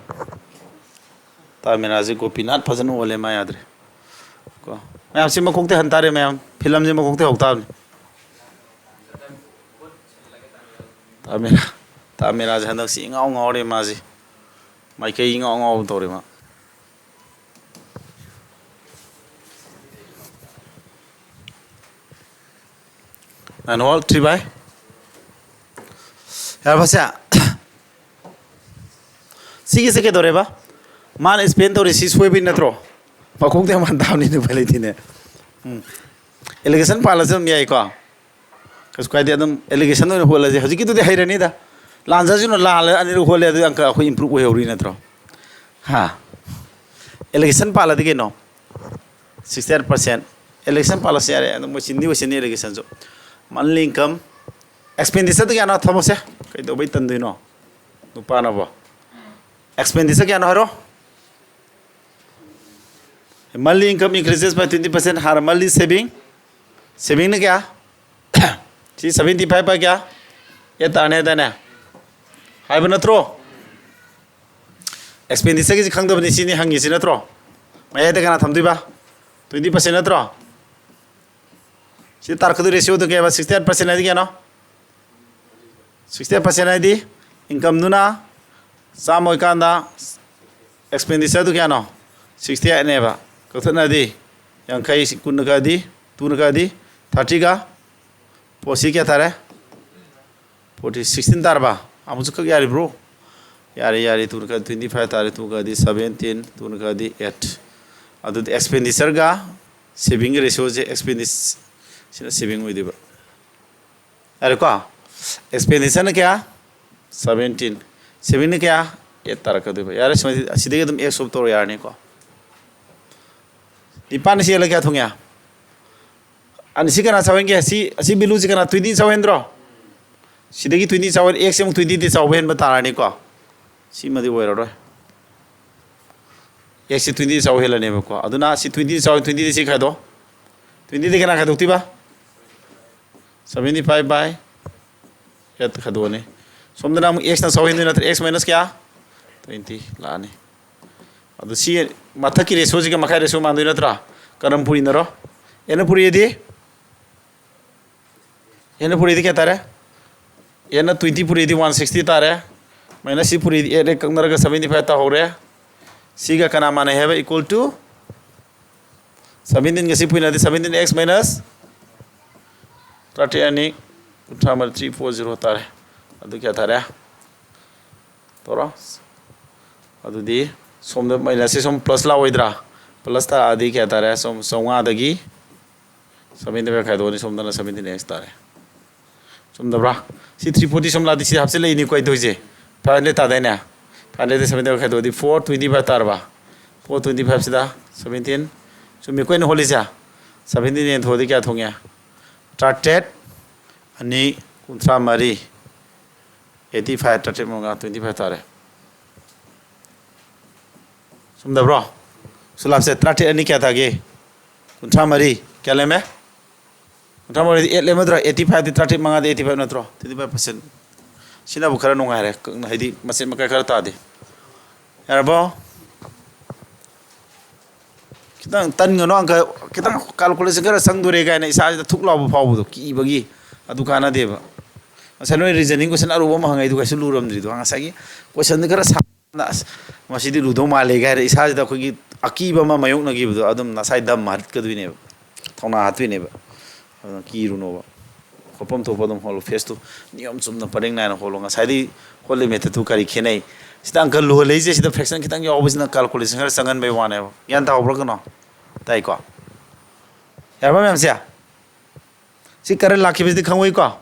ꯇꯥꯃꯦꯔꯥꯁꯦ ꯒꯣꯄꯤꯅꯥꯊ ꯐꯖꯅ ꯑꯣꯜꯂꯦ, ꯃꯥ ꯌꯥꯗ꯭ꯔꯦ꯫ ꯀꯣ, ꯃꯌꯥꯝꯁꯤ ꯃꯀꯣꯛꯇ ꯍꯟ ꯇꯥꯔꯦ ꯃꯌꯥꯝ꯫ ꯐꯤꯂꯝꯁꯦ ꯃꯀꯣꯛꯇ ꯍꯧ ꯇꯥꯕꯅꯤ꯫ ꯇꯥꯃꯦꯔꯥ, ꯇꯥꯃꯦꯔꯥꯁꯦ ꯍꯟꯗꯛꯁꯤ ꯏꯉꯥꯎ ꯉꯥꯎꯔꯦ ꯃꯥꯁꯦ꯫ ꯃꯥꯏꯀꯩ ꯏꯉꯥꯎ ꯉꯥꯎꯕ ꯇꯧꯔꯦ ꯃꯥ꯫ Nine whole three by, ꯌꯥꯔꯕꯁꯦ? ꯁꯤꯒꯤꯁꯦ ꯀꯩꯗꯧꯔꯦꯕ? ꯃꯥꯅ explain ꯇꯧꯔꯤ ꯁꯤ ꯁꯣꯏꯕꯩ ꯅꯠꯇ꯭ꯔꯣ? ꯃꯈꯣꯡꯗ ꯌꯥꯝ ꯍꯟꯊꯕꯅꯤꯅ ꯎꯄꯥꯏ ꯂꯩꯇꯦꯅꯦ꯫ ꯎꯝ꯫ Allegation ꯄꯥꯜꯂꯁꯨ ꯑꯗꯨꯝ ꯌꯥꯏꯀꯣ? ꯀꯩꯁꯨ ꯀꯥꯏꯗꯦ, ꯑꯗꯨꯝ allegation ꯑꯣꯏꯅ ꯍꯣꯠꯂꯁꯦ꯫ ꯍꯧꯖꯤꯛꯀꯤꯗꯨꯗꯤ ꯍꯩꯔꯅꯤꯗ꯫ ꯂꯥꯟꯖꯁꯅꯨ, ꯂꯥꯜꯂꯦ, ꯑꯅꯤꯔꯛ ꯍꯣꯠꯂꯦ, ꯑꯗꯨꯗꯤ ꯑꯪꯀ ꯑꯩꯈꯣꯏ improve ꯑꯣꯏꯍꯧꯔꯤ ꯅꯠꯇ꯭ꯔꯣ? ꯍꯥ? Allegation ꯄꯥꯜꯂꯗꯤ ꯀꯩꯅꯣ? Sixty eight percent꯫ Allegation ꯄꯥꯜꯂꯁꯨ ꯌꯥꯔꯦ, ꯑꯗꯨꯝ ꯃꯣꯏ ꯆꯤꯟꯗꯤ ꯑꯣꯏꯁꯤꯟꯅꯤ allegationꯁꯨ꯫ Monthly income, expenditure ꯗꯨ ꯀꯌꯥꯅꯣ ꯊꯝꯃꯣꯁꯦ? ꯀꯩꯗꯧꯕꯩ ꯇꯟꯗꯣꯏꯅꯣ? ꯅꯨꯄꯥꯅꯕꯣ꯫ Expenditure ꯀꯌꯥꯅꯣ ꯍꯥꯏꯔꯣ? Monthly income increases by twenty percent, ꯍꯥꯟꯅ monthly saving, saving ꯅ ꯀꯌꯥ? ꯁꯤ seventy five by ꯀꯌꯥ? Eight ꯇꯥꯔꯅꯤ ꯍꯥꯏꯗꯥꯏꯅꯦ? ꯍꯥꯏꯕ ꯅꯠꯇ꯭ꯔꯣ? Expenditure ꯒꯤꯁꯤ ꯈꯪꯗꯕꯅꯤ, ꯁꯤꯅꯤ ꯍꯪꯉꯤꯁꯤ ꯅꯠꯇ꯭ꯔꯣ? ꯃꯌꯥꯏꯗ ꯀꯅꯥ ꯊꯝꯗꯣꯏꯕ? Twenty percent ꯅꯠꯇ꯭ꯔꯣ? ꯁꯤ ꯇꯥꯔꯛꯀꯗꯣꯏ ratio ꯗꯨ ꯀꯌꯥꯕ? Sixty eight percent ꯍꯥꯏꯗꯤ ꯀꯌꯥꯅꯣ? Sixty eight percent ꯍꯥꯏꯗꯤ income ꯗꯨꯅ ꯆꯥꯝꯃ ꯑꯣꯏꯀꯥꯟꯗ expenditure ꯗꯨ ꯀꯌꯥꯅꯣ? Sixty eight ꯅꯦꯕ꯫ ꯀꯛꯊꯠꯅꯗꯤ ꯌꯥꯡꯈꯩ, ꯀꯨꯟꯅ ꯀꯛꯑꯗꯤ, two ꯅ ꯀꯛꯑꯗꯤ thirty ꯒ four ꯁꯤ ꯀꯌꯥ ꯇꯥꯔꯦ? Forty, sixteen ꯇꯥꯔꯕ? ꯑꯃꯨꯛꯁꯨ ꯀꯛ ꯌꯥꯔꯤꯕ꯭ꯔꯣ? ꯌꯥꯔꯦ, ꯌꯥꯔꯦ, two ꯅ ꯀꯛꯑꯗꯤ twenty five ꯇꯥꯔꯦ, two ꯀꯛꯑꯗꯤ seventeen, two ꯅ ꯀꯛꯑꯗꯤ eight꯫ ꯑꯗꯨꯗꯤ expenditure ꯒ saving ꯒꯤ ratio ꯁꯦ, expenditure ꯁꯤꯅ saving ꯑꯣꯏꯗꯣꯏꯕ꯫ ꯌꯥꯔꯦꯀꯣ? Expenditure ꯅ ꯀꯌꯥ? Seventeen. Saving ꯅ ꯀꯌꯥ? Eight ꯇꯥꯔꯛꯀꯗꯣꯏꯕ꯫ ꯌꯥꯔꯦ, ꯁꯨꯃꯥꯏꯅ ꯑꯁꯤꯗꯒꯤ ꯑꯗꯨꯝ X solve ꯇꯧꯔ ꯌꯥꯔꯅꯤꯀꯣ꯫ ꯅꯤꯄꯥꯟ ꯑꯁꯤ ꯌꯦꯜꯂ ꯀꯌꯥ ꯊꯨꯡꯉꯦ? ꯑꯅꯤ ꯁꯤ ꯀꯅꯥ ꯆꯥꯎꯍꯟꯒꯦ? ꯁꯤ, ꯑꯁꯤ value ꯁꯤ ꯀꯅꯥ? Twenty ꯆꯥꯎꯍꯟꯗ꯭ꯔꯣ? ꯁꯤꯗꯒꯤ twenty ꯆꯥꯎꯍꯟ, X ꯁꯤ ꯑꯃꯨꯛ twenty ꯗꯤ ꯆꯥꯎꯕ ꯍꯦꯟꯕ ꯇꯥꯔꯅꯤꯀꯣ꯫ ꯁꯤꯃꯗꯤ ꯑꯣꯏꯔꯔꯣꯏ꯫ X ꯁꯤ twenty ꯆꯥꯎ ꯍꯦꯜꯂꯅꯦꯕꯀꯣ꯫ ꯑꯗꯨꯅ ꯁꯤ twenty ꯆꯥꯎ, twenty ꯗꯤ ꯁꯤ ꯈꯥꯏꯗꯣꯛ꯫ Twenty ꯗꯤ ꯀꯅꯥ ꯈꯥꯏꯗꯣꯛꯇꯣꯏꯕ? Seventy five by eight ꯈꯥꯏꯗꯣꯛꯑꯅꯤ꯫ ꯁꯣꯝꯗꯅ ꯑꯃꯨꯛ X ꯅ ꯆꯥꯎ ꯍꯦꯟꯗꯣꯏ ꯅꯠꯇ꯭ꯔꯥ? X minus ꯀꯌꯥ? Twenty ꯂꯥꯛꯑꯅꯤ꯫ ꯑꯗꯨ ꯁꯤ ꯃꯊꯛꯀꯤ ratio ꯁꯤꯒ ꯃꯈꯥ ratio ꯃꯥꯟꯗꯣꯏ ꯅꯠꯇ꯭ꯔꯥ? ꯀꯔꯝ ꯄꯨꯔꯤꯅꯔꯣ? N ꯅ ꯄꯨꯔꯤꯗꯤ? N ꯅ ꯄꯨꯔꯤꯗꯤ ꯀꯌꯥ ꯇꯥꯔꯦ? N ꯅ twenty ꯄꯨꯔꯤꯗꯤ one sixty ꯇꯥꯔꯦ꯫ Minus ꯁꯤ ꯄꯨꯔꯤꯗꯤ eight ꯀꯛꯅꯔꯒ seventy five ꯇꯥꯍꯧꯔꯦ꯫ ꯁꯤꯒ ꯀꯅꯥ ꯃꯥꯟꯅꯩ ꯍꯥꯏꯕ? Equal to seventeen ꯒ ꯁꯤ ꯄꯨꯏꯅꯗꯤ seventeen X minus ꯇꯔꯥꯇꯔꯦꯠ ꯑꯅꯤ ꯀꯨꯟꯊ꯭ꯔꯥ ꯃꯔꯤ, three four zero ꯇꯥꯔꯦ꯫ ꯑꯗꯨ ꯀꯌꯥ ꯇꯥꯔꯦ? ꯇꯧꯔꯣ꯫ ꯑꯗꯨꯗꯤ ꯁꯣꯝꯗ minus ꯁꯤ ꯁꯣꯝ plus ꯂꯥꯛꯑꯣꯏꯗ꯭ꯔꯥ? Plus ꯇꯥꯔꯛꯑꯗꯤ ꯀꯌꯥ ꯇꯥꯔꯦ? ꯁꯣꯝ ꯆꯥꯝꯃꯉꯥꯗꯒꯤ seventy five ꯈꯥꯏꯗꯣꯛꯑꯅꯤ, ꯁꯣꯝꯗꯅ seventeen X ꯇꯥꯔꯦ꯫ ꯆꯨꯝꯗꯕ꯭ꯔꯥ? ꯁꯤ three forty ꯁꯣꯝ ꯂꯥꯛꯑꯗꯤ ꯁꯤ ꯍꯥꯞꯆꯤꯜꯂꯛꯏꯅꯤꯀꯣ ꯑꯩ ꯇꯧꯔꯤꯁꯦ꯫ Five hundred ꯇꯥꯗꯥꯏꯅꯦ? Five hundred seventy five ꯈꯥꯏꯗꯣꯛꯑꯗꯤ four twenty five ꯇꯥꯔꯕ? Four twenty five ꯁꯤꯗ seventeen꯫ ꯆꯨꯝꯃꯤꯀꯣ ꯑꯩꯅ ꯍꯣꯜꯂꯤꯁꯦ? Seventeen ꯌꯦꯟꯊꯣꯛꯑꯗꯤ ꯀꯌꯥ ꯊꯣꯡꯉꯦ? ꯇꯔꯥꯇꯔꯦꯠ, ꯑꯅꯤ, ꯀꯨꯟꯊ꯭ꯔꯥ ꯃꯔꯤ꯫ Eighty five, ꯇꯔꯥꯇꯔꯦꯠ ꯃꯉꯥ, twenty five ꯇꯥꯔꯦ꯫ ꯆꯨꯝꯗꯕ꯭ꯔꯣ? ꯁꯨꯂꯥꯞꯁꯦ ꯇꯔꯥꯇꯔꯦꯠ ꯑꯅꯤ ꯀꯌꯥ ꯇꯥꯒꯦ? ꯀꯨꯟꯊ꯭ꯔꯥ ꯃꯔꯤ꯫ ꯀꯌꯥ ꯂꯦꯝꯃꯦ? ꯀꯨꯟꯊ꯭ꯔꯥ ꯃꯔꯤꯗꯤ eight ꯂꯦꯝꯃꯗ꯭ꯔꯣ? Eighty five ꯗꯤ ꯇꯔꯥꯇꯔꯦꯠ ꯃꯉꯥꯗꯤ eighty five ꯅꯠꯇ꯭ꯔꯣ? Twenty five percent꯫ ꯁꯤꯅꯕꯨ ꯈꯔ ꯅꯨꯡꯉꯥꯏꯔꯦ꯫ ꯀ-, ꯍꯥꯏꯗꯤ ꯃꯆꯦꯠ ꯃꯀꯥꯏ ꯈꯔ ꯇꯥꯗꯦ꯫ ꯌꯥꯔꯕꯣ? ꯈꯤꯇꯪ ꯇꯟꯒꯅꯣ ꯑꯪꯀ, ꯈꯤꯇꯪ calculation ꯈꯔ ꯆꯪꯗꯣꯔꯦ ꯀꯥꯏꯅ ꯏꯁꯥꯁꯤꯗ ꯊꯨꯛ ꯂꯥꯎꯕ ꯐꯥꯎꯕꯗꯣ, ꯀꯤꯕꯒꯤ꯫ ꯑꯗꯨ ꯀꯥꯟꯅꯗꯦꯕ꯫ ꯉꯁꯥꯏ ꯅꯣꯏ reasoning question ꯑꯔꯨꯕ ꯑꯃ ꯍꯪꯉꯛꯏꯗꯣ ꯀꯩꯁꯨ ꯂꯨꯔꯝꯗ꯭ꯔꯤꯗꯣ꯫ ꯉꯁꯥꯏꯒꯤ questionꯗꯨ ꯈꯔ ꯁꯥꯡꯅ, "ꯑꯁ, ꯃꯁꯤꯗꯤ ꯂꯨꯗꯧ ꯃꯥꯜꯂꯦ" ꯀꯥꯏꯅ ꯏꯁꯥꯁꯤꯗ ꯑꯩꯈꯣꯏꯒꯤ ꯑꯀꯤꯕ ꯑꯃ ꯃꯥꯌꯣꯛꯅꯈꯤꯕꯗꯣ, ꯑꯗꯨꯝ ꯅꯁꯥꯏ ꯗꯝ ꯍꯥꯠꯀꯗꯣꯏꯅꯦꯕ, ꯊꯧꯅꯥ ꯍꯥꯠꯇꯣꯏꯅꯦꯕ꯫ ꯑꯗꯨꯅ ꯀꯤꯔꯨꯅꯣꯕ꯫ ꯍꯣꯠꯐꯝ ꯊꯣꯛꯄ ꯑꯗꯨꯝ ꯍꯣꯠꯂꯨ꯫ Phaseꯇꯨ ꯅꯤꯌꯣꯝ ꯆꯨꯝꯅ ꯄꯔꯦꯡ ꯅꯥꯏꯅ ꯍꯣꯠꯂꯨ꯫ ꯉꯁꯥꯏꯗꯤ ꯍꯣꯠꯂꯤ methodꯇꯨ ꯀꯔꯤ ꯈꯦꯠꯅꯩ? ꯁꯤꯗ ꯑꯪꯀ ꯂꯨꯍꯜꯂꯛꯏꯁꯦ, ꯁꯤꯗ fraction ꯈꯤꯇꯪ ꯌꯥꯎꯕꯁꯤꯅ calculation ꯈꯔ ꯆꯪꯍꯟꯕꯩ ꯋꯥꯅꯦꯕ꯫ ꯒ꯭ꯌꯥꯟ ꯇꯥꯍꯧꯕ꯭ꯔꯥ ꯀꯩꯅꯣ? ꯇꯥꯏꯀꯣ? ꯌꯥꯔꯕ ꯃꯌꯥꯝꯁꯦ? ꯁꯤ current ꯂꯥꯛꯈꯤꯕꯁꯤꯗꯤ ꯈꯪꯉꯨꯏꯀꯣ?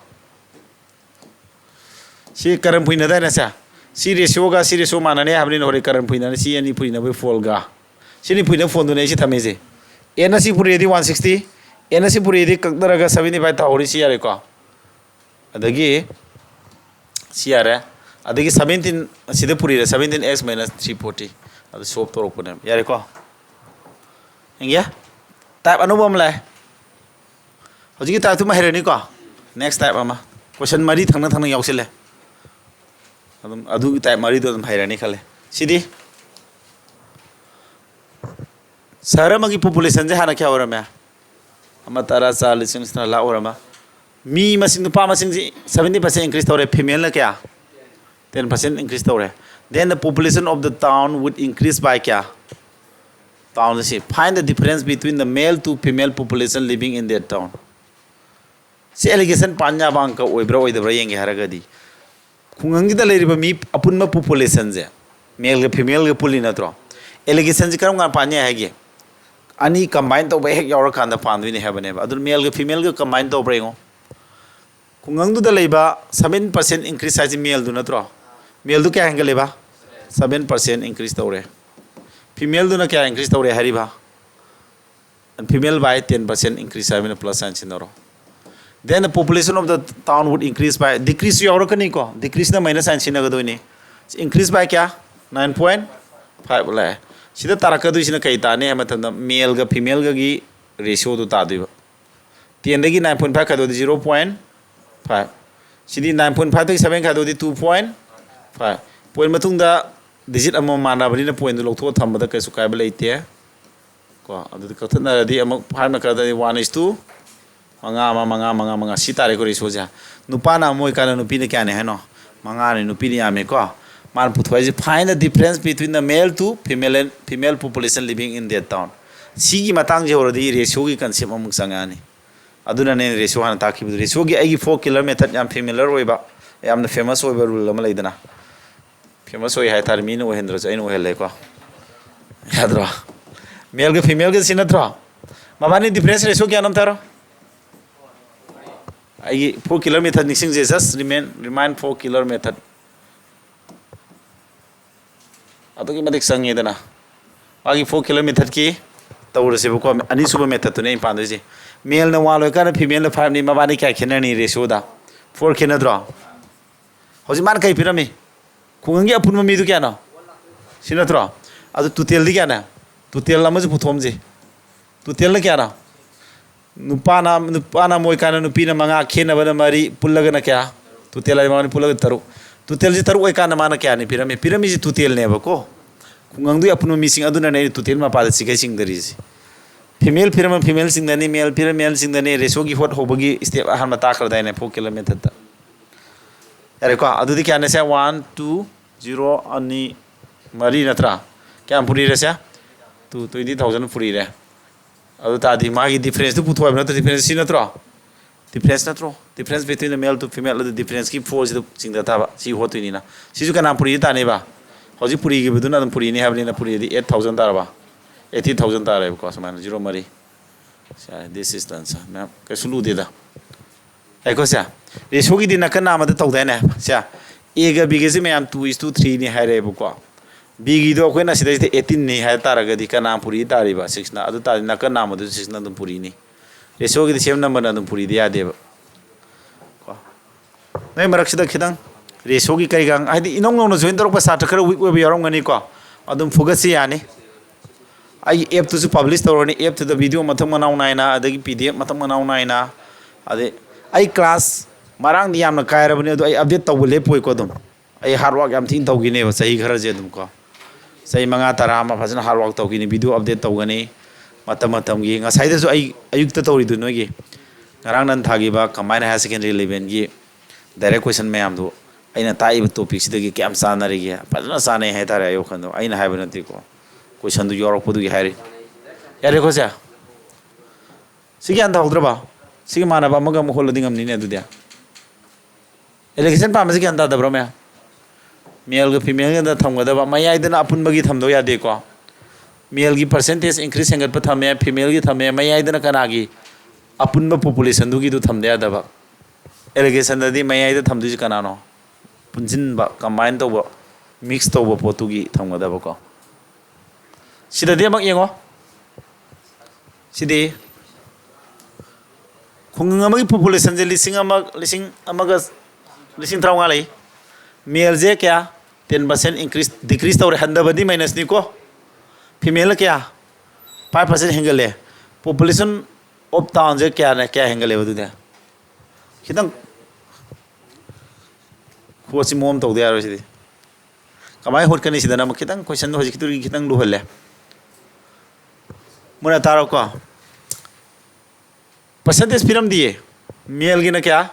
ꯁꯤ ꯀꯔꯟ ꯐꯨꯏꯅꯗꯥꯏꯅꯦ ꯁꯦ? ꯁꯤ ꯔꯦꯁꯤꯌꯣꯒ ꯁꯤ ꯔꯦꯁꯤꯌꯣ ꯃꯥꯟꯅꯅꯤ ꯍꯥꯏꯕꯅꯤꯅ ꯍꯣꯔꯦꯟ ꯀꯔꯟ ꯐꯨꯏꯅꯅꯤ, ꯁꯤ ꯑꯅꯤ ꯐꯨꯏꯅꯕꯒꯤ ꯐꯣꯜꯒ꯫ ꯁꯤꯅꯤ ꯐꯨꯏꯅꯕ ꯐꯣꯟꯗꯨꯅꯦ ꯑꯩ ꯁꯤ ꯊꯝꯃꯤꯁꯦ꯫ ꯑꯦꯟꯅ ꯁꯤ ꯄꯨꯔꯤꯗꯤ ꯋꯥꯟ ꯁꯤꯛꯁꯇꯤ, ꯑꯦꯟꯅ ꯁꯤ ꯄꯨꯔꯤꯗꯤ ꯀꯛꯅꯔꯒ ꯁꯕꯦꯟꯇꯤ ꯐꯥꯏꯚ ꯇꯥꯍꯧꯔꯤ, ꯁꯤ ꯌꯥꯔꯦꯀꯣ꯫ ꯑꯗꯒꯤ ꯁꯤ ꯌꯥꯔꯦ꯫ ꯑꯗꯒꯤ ꯁꯕꯦꯟꯇꯤꯟ ꯑꯁꯤꯗ ꯄꯨꯔꯤꯔꯦ, seventeen X minus three forty. ꯑꯗꯨ ꯁꯣꯞ ꯇꯧꯔꯛꯄꯅꯦꯕ꯫ ꯌꯥꯔꯦꯀꯣ? ꯌꯦꯡꯒꯦ꯫ ꯇꯥꯏꯞ ꯑꯅꯧꯕ ꯑꯃ ꯂꯥꯛꯑꯦ꯫ ꯍꯧꯖꯤꯛꯀꯤ ꯇꯥꯏꯞꯇꯨꯃ ꯍꯩꯔꯅꯤꯀꯣ꯫ ꯅꯦꯛꯁ ꯇꯥꯏꯞ ꯑꯃ꯫ ꯀꯣꯏꯁꯟ ꯃꯔꯤ ꯊꯪꯅ ꯊꯪꯅ ꯌꯥꯎꯁꯤꯜꯂꯦ꯫ ꯑꯗꯨꯝ ꯑꯗꯨꯒꯤ ꯇꯥꯏꯞ ꯃꯔꯤꯗꯣ ꯑꯗꯨꯝ ꯍꯩꯔꯅꯤ ꯈꯜꯂꯦ꯫ ꯁꯤꯗꯤ ꯁꯍꯔ ꯑꯃꯒꯤ ꯄꯣꯄꯨꯂꯦꯁꯟꯁꯦ ꯍꯥꯟꯅ ꯀꯌꯥ ꯑꯣꯏꯔꯝꯃꯦ? ꯑꯃ, ꯇꯔꯥ, ꯆꯥ, ꯂꯤꯁꯤꯡ, ꯇꯔꯥ, ꯂꯥꯛ ꯑꯣꯏꯔꯝꯃ꯫ ꯃꯤ ꯃꯁꯤꯡ, ꯅꯨꯄꯥ ꯃꯁꯤꯡꯁꯤ seventy percent increase ꯇꯧꯔꯦ, ꯐꯤꯃꯦꯜꯅ ꯀꯌꯥ? Ten percent increase ꯇꯧꯔꯦ꯫ Then the population of the town would increase by ꯀꯌꯥ? ꯇꯥꯎꯟ ꯑꯁꯤ, find the difference between the male to female population living in that town. ꯁꯤ ꯑꯦꯂꯤꯒꯦꯁꯟ ꯄꯥꯟ ꯌꯥꯕ ꯑꯪꯀ ꯑꯣꯏꯕ꯭ꯔꯥ ꯑꯣꯏꯗꯕ꯭ꯔꯥ ꯌꯦꯡꯒꯦ ꯍꯥꯏꯔꯒꯗꯤ, ꯈꯨꯡꯒꯪꯁꯤꯗ ꯂꯩꯔꯤꯕ ꯃꯤ ꯑꯄꯨꯟꯕ ꯄꯣꯄꯨꯂꯦꯁꯟꯁꯦ ꯃꯦꯜꯒ ꯐꯤꯃꯦꯜꯒ ꯄꯨꯜꯂꯤ ꯅꯠꯇ꯭ꯔꯣ? ꯑꯦꯂꯤꯒꯦꯁꯟꯁꯤ ꯀꯔꯝ ꯀꯥꯟꯗ ꯄꯥꯟ ꯌꯥꯏ ꯍꯥꯏꯒꯦ? ꯑꯅꯤ ꯀꯝꯕꯥꯏꯟ ꯇꯧꯕ ꯍꯦꯛ ꯌꯥꯎꯔꯀꯥꯟꯗ ꯄꯥꯟꯗꯣꯏꯅꯦ ꯍꯥꯏꯕꯅꯦꯕ꯫ ꯑꯗꯨꯅ ꯃꯦꯜꯒ ꯐꯤꯃꯦꯜꯒ ꯀꯝꯕꯥꯏꯟ ꯇꯧꯕ꯭ꯔꯥ ꯌꯦꯡꯉꯣ꯫ ꯈꯨꯡꯒꯪꯗꯨꯗ ꯂꯩꯕ seven percent increase ꯍꯥꯏꯁꯦ ꯃꯦꯜꯗꯨ ꯅꯠꯇ꯭ꯔꯣ? ꯃꯦꯜꯗꯨ ꯀꯌꯥ ꯍꯦꯟꯒꯠꯂꯦꯕ? Seven percent increase ꯇꯧꯔꯦ꯫ ꯐꯤꯃꯦꯜꯗꯨꯅ ꯀꯌꯥ increase ꯇꯧꯔꯦ ꯍꯥꯏꯔꯤꯕ? Female by ten percent increase ꯍꯥꯏꯕꯅ plus sign ꯁꯤꯟꯅꯔꯣ꯫ Then the population of the town would increase by, decrease ꯌꯥꯎꯔꯛꯀꯅꯤꯀꯣ, decrease ꯅ minus sign ꯁꯤꯟꯅꯒꯗꯣꯏꯅꯤ꯫ Increase by ꯀꯌꯥ? Nine point five ꯂꯥꯛꯑꯦ꯫ ꯁꯤꯗ ꯇꯥꯔꯛꯀꯗꯣꯏꯁꯤꯅ ꯀꯩ ꯇꯥꯅꯤ ꯍꯥꯏꯕ ꯃꯇꯝꯗ, ꯃꯦꯜꯒ ꯐꯤꯃꯦꯜꯒꯒꯤ ꯔꯦꯁꯤꯌꯣꯗꯨ ꯇꯥꯗꯣꯏꯕ꯫ Tenꯗꯒꯤ nine point five ꯈꯥꯏꯗꯣꯛꯑꯗꯤ zero point five꯫ ꯁꯤꯗꯤ nine point fiveꯇꯒꯤ seven ꯈꯥꯏꯗꯣꯛꯑꯗꯤ two point five꯫ Point ꯃꯇꯨꯡꯗ digit ꯑꯃꯃꯝ ꯃꯥꯟꯅꯕꯅꯤꯅ pointꯗꯨ ꯂꯧꯊꯣꯛꯑ ꯊꯝꯕꯗ ꯀꯩꯁꯨ ꯀꯥꯏꯕ ꯂꯩꯇꯦ꯫ ꯀꯣ, ꯑꯗꯨꯗꯤ ꯀꯛꯊꯠꯅꯔꯗꯤ ꯑꯃꯨꯛ fiveꯅ ꯀꯛꯊꯠꯂꯗꯤ one is to ꯃꯉꯥ ꯑꯃ, ꯃꯉꯥ, ꯃꯉꯥ, ꯃꯉꯥ꯫ ꯁꯤ ꯇꯥꯔꯦꯀꯣ ꯔꯦꯁꯤꯌꯣꯁꯦ꯫ ꯅꯨꯄꯥꯅ ꯑꯃ ꯑꯣꯏꯀꯥꯟꯗ ꯅꯨꯄꯤꯅ ꯀꯌꯥꯅꯦ ꯍꯥꯏꯅꯣ? ꯃꯉꯥꯅꯤ, ꯅꯨꯄꯤꯅ ꯌꯥꯝꯃꯦꯀꯣ꯫ ꯃꯥꯅ ꯄꯨꯊꯣꯛꯏꯁꯦ, find the difference between the male to female and female population living in that town꯫ ꯁꯤꯒꯤ ꯃꯇꯥꯡꯁꯦ ꯍꯧꯔꯗꯤ ꯔꯦꯁꯤꯌꯣꯒꯤ concept ꯑꯃꯨꯛ ꯆꯪꯉꯛꯑꯅꯤ꯫ ꯑꯗꯨꯅꯅꯦ ꯔꯦꯁꯤꯌꯣ ꯍꯥꯟꯅ ꯇꯥꯛꯈꯤꯕꯗꯨ꯫ ꯔꯦꯁꯤꯌꯣꯒꯤ ꯑꯩꯒꯤ four clear method ꯌꯥꯝ familiar ꯑꯣꯏꯕ, ꯌꯥꯝꯅ famous ꯑꯣꯏꯕ rule ꯑꯃ ꯂꯩꯗꯅ꯫ Famous ꯑꯣꯏ ꯍꯥꯏꯇꯥꯔꯦ, ꯃꯤꯅ ꯑꯣꯏꯍꯟꯗ꯭ꯔꯁꯨ ꯑꯩꯅ ꯑꯣꯏꯍꯜꯂꯦꯀꯣ꯫ ꯌꯥꯗ꯭ꯔꯣ? ꯃꯦꯜꯒ ꯐꯤꯃꯦꯜꯒ ꯁꯤ ꯅꯠꯇ꯭ꯔꯣ? ꯃꯕꯥꯅꯤ difference ratio ꯀꯌꯥꯅꯣ ꯑꯝꯇ ꯍꯥꯏꯔꯣ꯫ ꯑꯩꯒꯤ four killer method ꯅꯤꯡꯁꯤꯡꯁꯦ, just remind, remind four killer method꯫ ꯑꯗꯨꯛꯀꯤ ꯃꯇꯤꯛ ꯆꯪꯉꯦꯗꯅ꯫ ꯃꯥꯒꯤ four killer methodꯀꯤ ꯇꯧꯔꯁꯦꯕꯀꯣ꯫ ꯑꯅꯤꯁꯨꯕ methodꯇꯨꯅꯦ ꯑꯩꯅ ꯄꯥꯝꯗꯣꯏꯁꯦ꯫ Maleꯅ one ꯑꯣꯏꯀꯥꯟꯗ femaleꯅ fiveꯅꯤ, ꯃꯕꯥꯅꯤ ꯀꯌꯥ ꯈꯦꯠꯅꯔꯅꯤ ratioꯗ? Four ꯈꯦꯠꯅꯗ꯭ꯔꯣ? ꯍꯧꯖꯤꯛ ꯃꯥꯅ ꯀꯩ ꯄꯤꯔꯝꯃꯤ? ꯈꯨꯡꯒꯪꯒꯤ ꯑꯄꯨꯟꯕ ꯃꯤꯗꯨ ꯀꯌꯥꯅꯣ? ꯁꯤ ꯅꯠꯇ꯭ꯔꯣ? ꯑꯗꯨ totalꯗꯤ ꯀꯌꯥꯅꯦ? Total ꯑꯃꯁꯨ ꯄꯨꯊꯣꯛꯑꯝꯁꯤ꯫ Totalꯅ ꯀꯌꯥꯅꯣ? ꯅꯨꯄꯥꯅ, ꯅꯨꯄꯥꯅ ꯑꯃ ꯑꯣꯏꯀꯥꯟꯗ ꯅꯨꯄꯤꯅ ꯃꯉꯥ, ꯈꯦꯠꯅꯕꯅ ꯃꯔꯤ, ꯄꯨꯜꯂꯒꯅ ꯀꯌꯥ? Total ꯍꯥꯏꯗꯤ ꯃꯥꯅꯤ, ꯄꯨꯜꯂꯒ ꯇꯔꯨꯛ꯫ Totalꯁꯤ ꯇꯔꯨꯛ ꯑꯣꯏꯀꯥꯟꯗ ꯃꯥꯅ ꯀꯌꯥꯅꯤ ꯄꯤꯔꯝꯃꯤ? ꯄꯤꯔꯝꯃꯤꯁꯤ totalꯅꯦꯕꯀꯣ꯫ ꯈꯨꯡꯒꯪꯗꯨꯒꯤ ꯑꯄꯨꯟꯕ ꯃꯤꯁꯤꯡ ꯑꯗꯨꯅꯅꯦ ꯑꯩꯅ total ꯃꯄꯥꯗ ꯆꯤꯡꯈꯩ ꯆꯤꯡꯗꯔꯤꯁꯤ꯫ Female ꯄꯤꯔꯝꯃ female ꯆꯤꯡꯗꯅꯤ, male ꯄꯤꯔꯝꯃ male ꯆꯤꯡꯗꯅꯤ, ratioꯒꯤ ꯍꯣꯠ ꯍꯧꯕꯒꯤ step ꯑꯍꯥꯟꯕ ꯇꯥꯛꯈ꯭ꯔꯗꯥꯏꯅꯦ, four killer methodꯇ? ꯌꯥꯔꯦꯀꯣ? ꯑꯗꯨꯗꯤ ꯀꯌꯥꯅꯦ ꯁꯦ? One, two, zero, ꯑꯅꯤ, ꯃꯔꯤ ꯅꯠꯇ꯭ꯔꯥ? ꯀꯌꯥꯝ ꯄꯨꯔꯤꯔꯦ ꯁꯦ? Two, twenty thousand ꯄꯨꯔꯤꯔꯦ꯫ ꯑꯗꯨ ꯇꯥꯔꯗꯤ ꯃꯥꯒꯤ differenceꯇꯨ ꯄꯨꯊꯣꯛꯑꯣ ꯍꯥꯏꯕ ꯅꯠꯇ꯭ꯔꯣ? Difference ꯁꯤ ꯅꯠꯇ꯭ꯔꯣ? Difference ꯅꯠꯇ꯭ꯔꯣ? Difference between the male to female, ꯑꯗꯨ differenceꯀꯤ fourꯁꯤꯗ ꯆꯤꯡꯊ ꯇꯥꯕ꯫ ꯁꯤ ꯍꯣꯠꯇꯣꯏꯅꯤꯅ꯫ ꯁꯤꯁꯨ ꯀꯅꯥ ꯄꯨꯔꯤꯗꯤ ꯇꯥꯅꯦꯕ? ꯍꯧꯖꯤꯛ ꯄꯨꯔꯤꯈꯤꯕꯗꯨꯅ ꯑꯗꯨꯝ ꯄꯨꯔꯤꯅꯤ ꯍꯥꯏꯕꯅꯤꯅ, ꯄꯨꯔꯤꯗꯤ eight thousand ꯇꯥꯔꯕ? Eighty thousand ꯇꯥꯔꯦꯕꯀꯣ, ꯁꯨꯃꯥꯏꯅ zero ꯃꯔꯤ꯫ ꯁꯦ, this is the answer꯫ ꯃꯌꯥꯝ ꯀꯩꯁꯨ ꯂꯨꯗꯦꯗ꯫ ꯉꯥꯏꯈꯣ ꯁꯦ, ratioꯒꯤꯗꯤ ꯅꯥꯀꯟ ꯅꯥꯝꯃꯗ ꯇꯧꯗꯥꯏꯅꯦ? ꯁꯦ, Aꯒ Bꯒꯁꯤ ꯃꯌꯥꯝ two is to threeꯅꯤ ꯍꯥꯏꯔꯛꯑꯦꯕꯀꯣ꯫ Bꯒꯤꯗꯣ ꯑꯩꯈꯣꯏꯅ ꯁꯤꯗꯩꯁꯤꯗ eighteenꯅꯤ ꯍꯥꯏ ꯇꯥꯔꯒꯗꯤ ꯀꯅꯥ ꯄꯨꯔꯤ ꯇꯥꯔꯤꯕ? Sixꯅ꯫ ꯑꯗꯨ ꯇꯥꯔꯗꯤ ꯅꯥꯀꯟ ꯅꯥꯝꯃꯗꯨꯁꯨ sixꯅ ꯑꯗꯨꯝ ꯄꯨꯔꯤꯅꯤ꯫ Ratioꯒꯤꯗꯤ same numberꯅ ꯑꯗꯨꯝ ꯄꯨꯔꯤꯗꯤ ꯌꯥꯗꯦꯕ ꯀꯣ꯫ ꯅꯣꯏ ꯃꯔꯛꯁꯤꯗ ꯈꯤꯇꯪ ratioꯒꯤ ꯀꯩꯒ, ꯍꯥꯏꯗꯤ ꯏꯅꯧ ꯅꯧꯅ join ꯇꯧꯔꯛꯄ ꯁꯥꯇ꯭ꯔ ꯈꯔ weak ꯑꯣꯏꯕ ꯌꯥꯎꯔꯝꯒꯅꯤꯀꯣ꯫ ꯑꯗꯨꯝ ꯐꯨꯒꯠꯁꯤ ꯌꯥꯅꯤ꯫ ꯑꯩꯒꯤ appꯇꯨꯁꯨ publish ꯇꯧꯔꯅꯤ꯫ Appꯇꯨꯗ video ꯃꯊꯪ ꯃꯅꯥꯎ ꯅꯥꯏꯅ, ꯑꯗꯒꯤ P D F ꯃꯊꯪ ꯃꯅꯥꯎ ꯅꯥꯏꯅ, ꯑꯗꯩ ꯑꯩ class ꯃꯔꯥꯡꯗꯤ ꯌꯥꯝꯅ ꯀꯥꯏꯔꯕꯅꯤ, ꯑꯗꯣ ꯑꯩ update ꯇꯧꯕ ꯂꯦꯞꯄꯣꯏꯀꯣ꯫ ꯑꯗꯨꯝ ꯑꯩ hard work ꯌꯥꯝ ꯊꯤꯅ ꯇꯧꯈꯤꯅꯦꯕ ꯆꯍꯤ ꯈꯔꯁꯦ ꯑꯗꯨꯝ ꯀꯣ꯫ ꯆꯍꯤ ꯃꯉꯥ ꯇꯔꯥ ꯑꯃ ꯐꯖꯅ hard work ꯇꯧꯈꯤꯅꯤ, video update ꯇꯧꯒꯅꯤ ꯃꯇꯝ ꯃꯇꯝꯒꯤ꯫ ꯉꯁꯥꯏꯗꯁꯨ ꯑꯩ ꯑꯌꯨꯛꯇ ꯇꯧꯔꯤꯗꯨ ꯅꯣꯏꯒꯤ ꯉꯔꯥꯡ ꯅꯟ ꯊꯥꯈꯤꯕ combined higher secondary elevenꯒꯤ direct question ꯃꯌꯥꯝꯗꯨ ꯑꯩꯅ ꯇꯥꯛꯏꯕ topicꯁꯤꯗꯒꯤ ꯀꯌꯥꯝ ꯆꯥꯟꯅꯔꯤꯒꯦ? ꯐꯖꯅ ꯆꯥꯟꯅꯩ ꯍꯥꯏꯇꯥꯔꯦ꯫ ꯑꯩ ꯋꯥꯈꯜꯗꯣ ꯑꯩꯅ ꯍꯥꯏꯕ ꯅꯠꯇꯦꯀꯣ, questionꯗꯨ ꯌꯥꯎꯔꯛꯄꯗꯨꯒꯤ ꯍꯥꯏꯔꯤ꯫ ꯌꯥꯔꯦꯀꯣ ꯁꯦ? ꯁꯤ ꯒ꯭ꯌꯥꯟ ꯇꯥꯍꯧꯗ꯭ꯔꯕ? ꯁꯤꯒ ꯃꯥꯟꯅꯕ ꯑꯃꯒ ꯑꯃꯨꯛ ꯍꯣꯠꯂꯗꯤ ꯉꯝꯅꯤꯅꯦ ꯑꯗꯨꯗꯤ꯫ Allocation ꯄꯥꯝꯕꯁꯤ ꯒ꯭ꯌꯥꯟ ꯇꯥꯗꯕ꯭ꯔꯣ ꯃꯌꯥꯝ? Maleꯒ femaleꯒꯗ ꯊꯝꯒꯗꯕ, ꯃꯌꯥꯏꯗꯅ ꯑꯄꯨꯟꯕꯒꯤ ꯊꯝꯗꯧ ꯌꯥꯗꯦꯀꯣ꯫ Maleꯒꯤ percentage increase ꯍꯦꯟꯒꯠꯄ ꯊꯝꯃꯦ, femaleꯒꯤ ꯊꯝꯃꯦ, ꯃꯌꯥꯏꯗꯅ ꯀꯅꯥꯒꯤ? ꯑꯄꯨꯟꯕ populationꯗꯨꯒꯤꯗꯨ ꯊꯝꯗ ꯌꯥꯗꯕ꯫ ꯑꯦꯂꯤꯒꯦꯁꯟꯗꯗꯤ ꯃꯌꯥꯏꯗ ꯊꯝꯗꯣꯏꯁꯤ ꯀꯅꯥꯅꯣ? ꯄꯨꯟꯁꯤꯟꯕ, ꯀꯝꯕꯥꯏꯟ ꯇꯧꯕ, ꯃꯤꯛꯁ ꯇꯧꯕ ꯄꯣꯠꯇꯨꯒꯤ ꯊꯝꯒꯗꯕꯀꯣ꯫ ꯁꯤꯗꯗꯤ ꯑꯃꯨꯛ ꯌꯦꯡꯉꯣ꯫ ꯁꯤꯗꯤ ꯈꯨꯡꯒꯪ ꯑꯃꯒꯤ ꯄꯣꯄꯨꯂꯦꯁꯟꯁꯦ ꯂꯤꯁꯤꯡ ꯑꯃ, ꯂꯤꯁꯤꯡ ꯑꯃꯒ, ꯂꯤꯁꯤꯡ ꯇꯔꯥꯃꯉꯥ ꯂꯩ꯫ ꯃꯦꯜꯁꯦ ꯀꯌꯥ? ꯇꯦꯟ ꯄꯥꯔꯁꯦꯟ ꯏꯟꯀ꯭ꯔꯤꯁ, ꯗꯤꯀ꯭ꯔꯤꯁ ꯇꯧꯔꯦ, ꯍꯟꯊꯕꯗꯤ ꯃꯥꯏꯅꯁꯅꯤꯀꯣ꯫ ꯐꯤꯃꯦꯜꯅ ꯀꯌꯥ? ꯐꯥꯏꯚ ꯄꯥꯔꯁꯦꯟ ꯍꯦꯟꯒꯠꯂꯦ꯫ ꯄꯣꯄꯨꯂꯦꯁꯟ ꯑꯣꯐ ꯇꯥꯎꯟꯁꯦ ꯀꯌꯥꯅ, ꯀꯌꯥ ꯍꯦꯟꯒꯠꯂꯦꯕ ꯑꯗꯨꯗꯤ? ꯈꯤꯇꯪ ꯄꯣꯠꯁꯤ ꯃꯑꯣꯡ ꯑꯃ ꯇꯧꯗ ꯌꯥꯔꯣꯏ ꯁꯤꯗꯤ꯫ ꯀꯃꯥꯏꯅ ꯍꯣꯠꯀꯅꯤ ꯁꯤꯗꯅ ꯑꯃꯨꯛ ꯈꯤꯇꯪ ꯀꯣꯏꯁꯟꯗꯣ ꯍꯧꯖꯤꯛꯀꯤꯗꯨꯗꯒꯤ ꯈꯤꯇꯪ ꯂꯨꯍꯜꯂꯦ꯫ ꯃꯨꯟꯅ ꯇꯥꯔꯣꯀꯣ꯫ ꯄꯥꯔꯁꯦꯟꯇꯦꯖ ꯄꯤꯔꯝꯗꯤꯌꯦ꯫ ꯃꯦꯜꯒꯤꯅ ꯀꯌꯥ?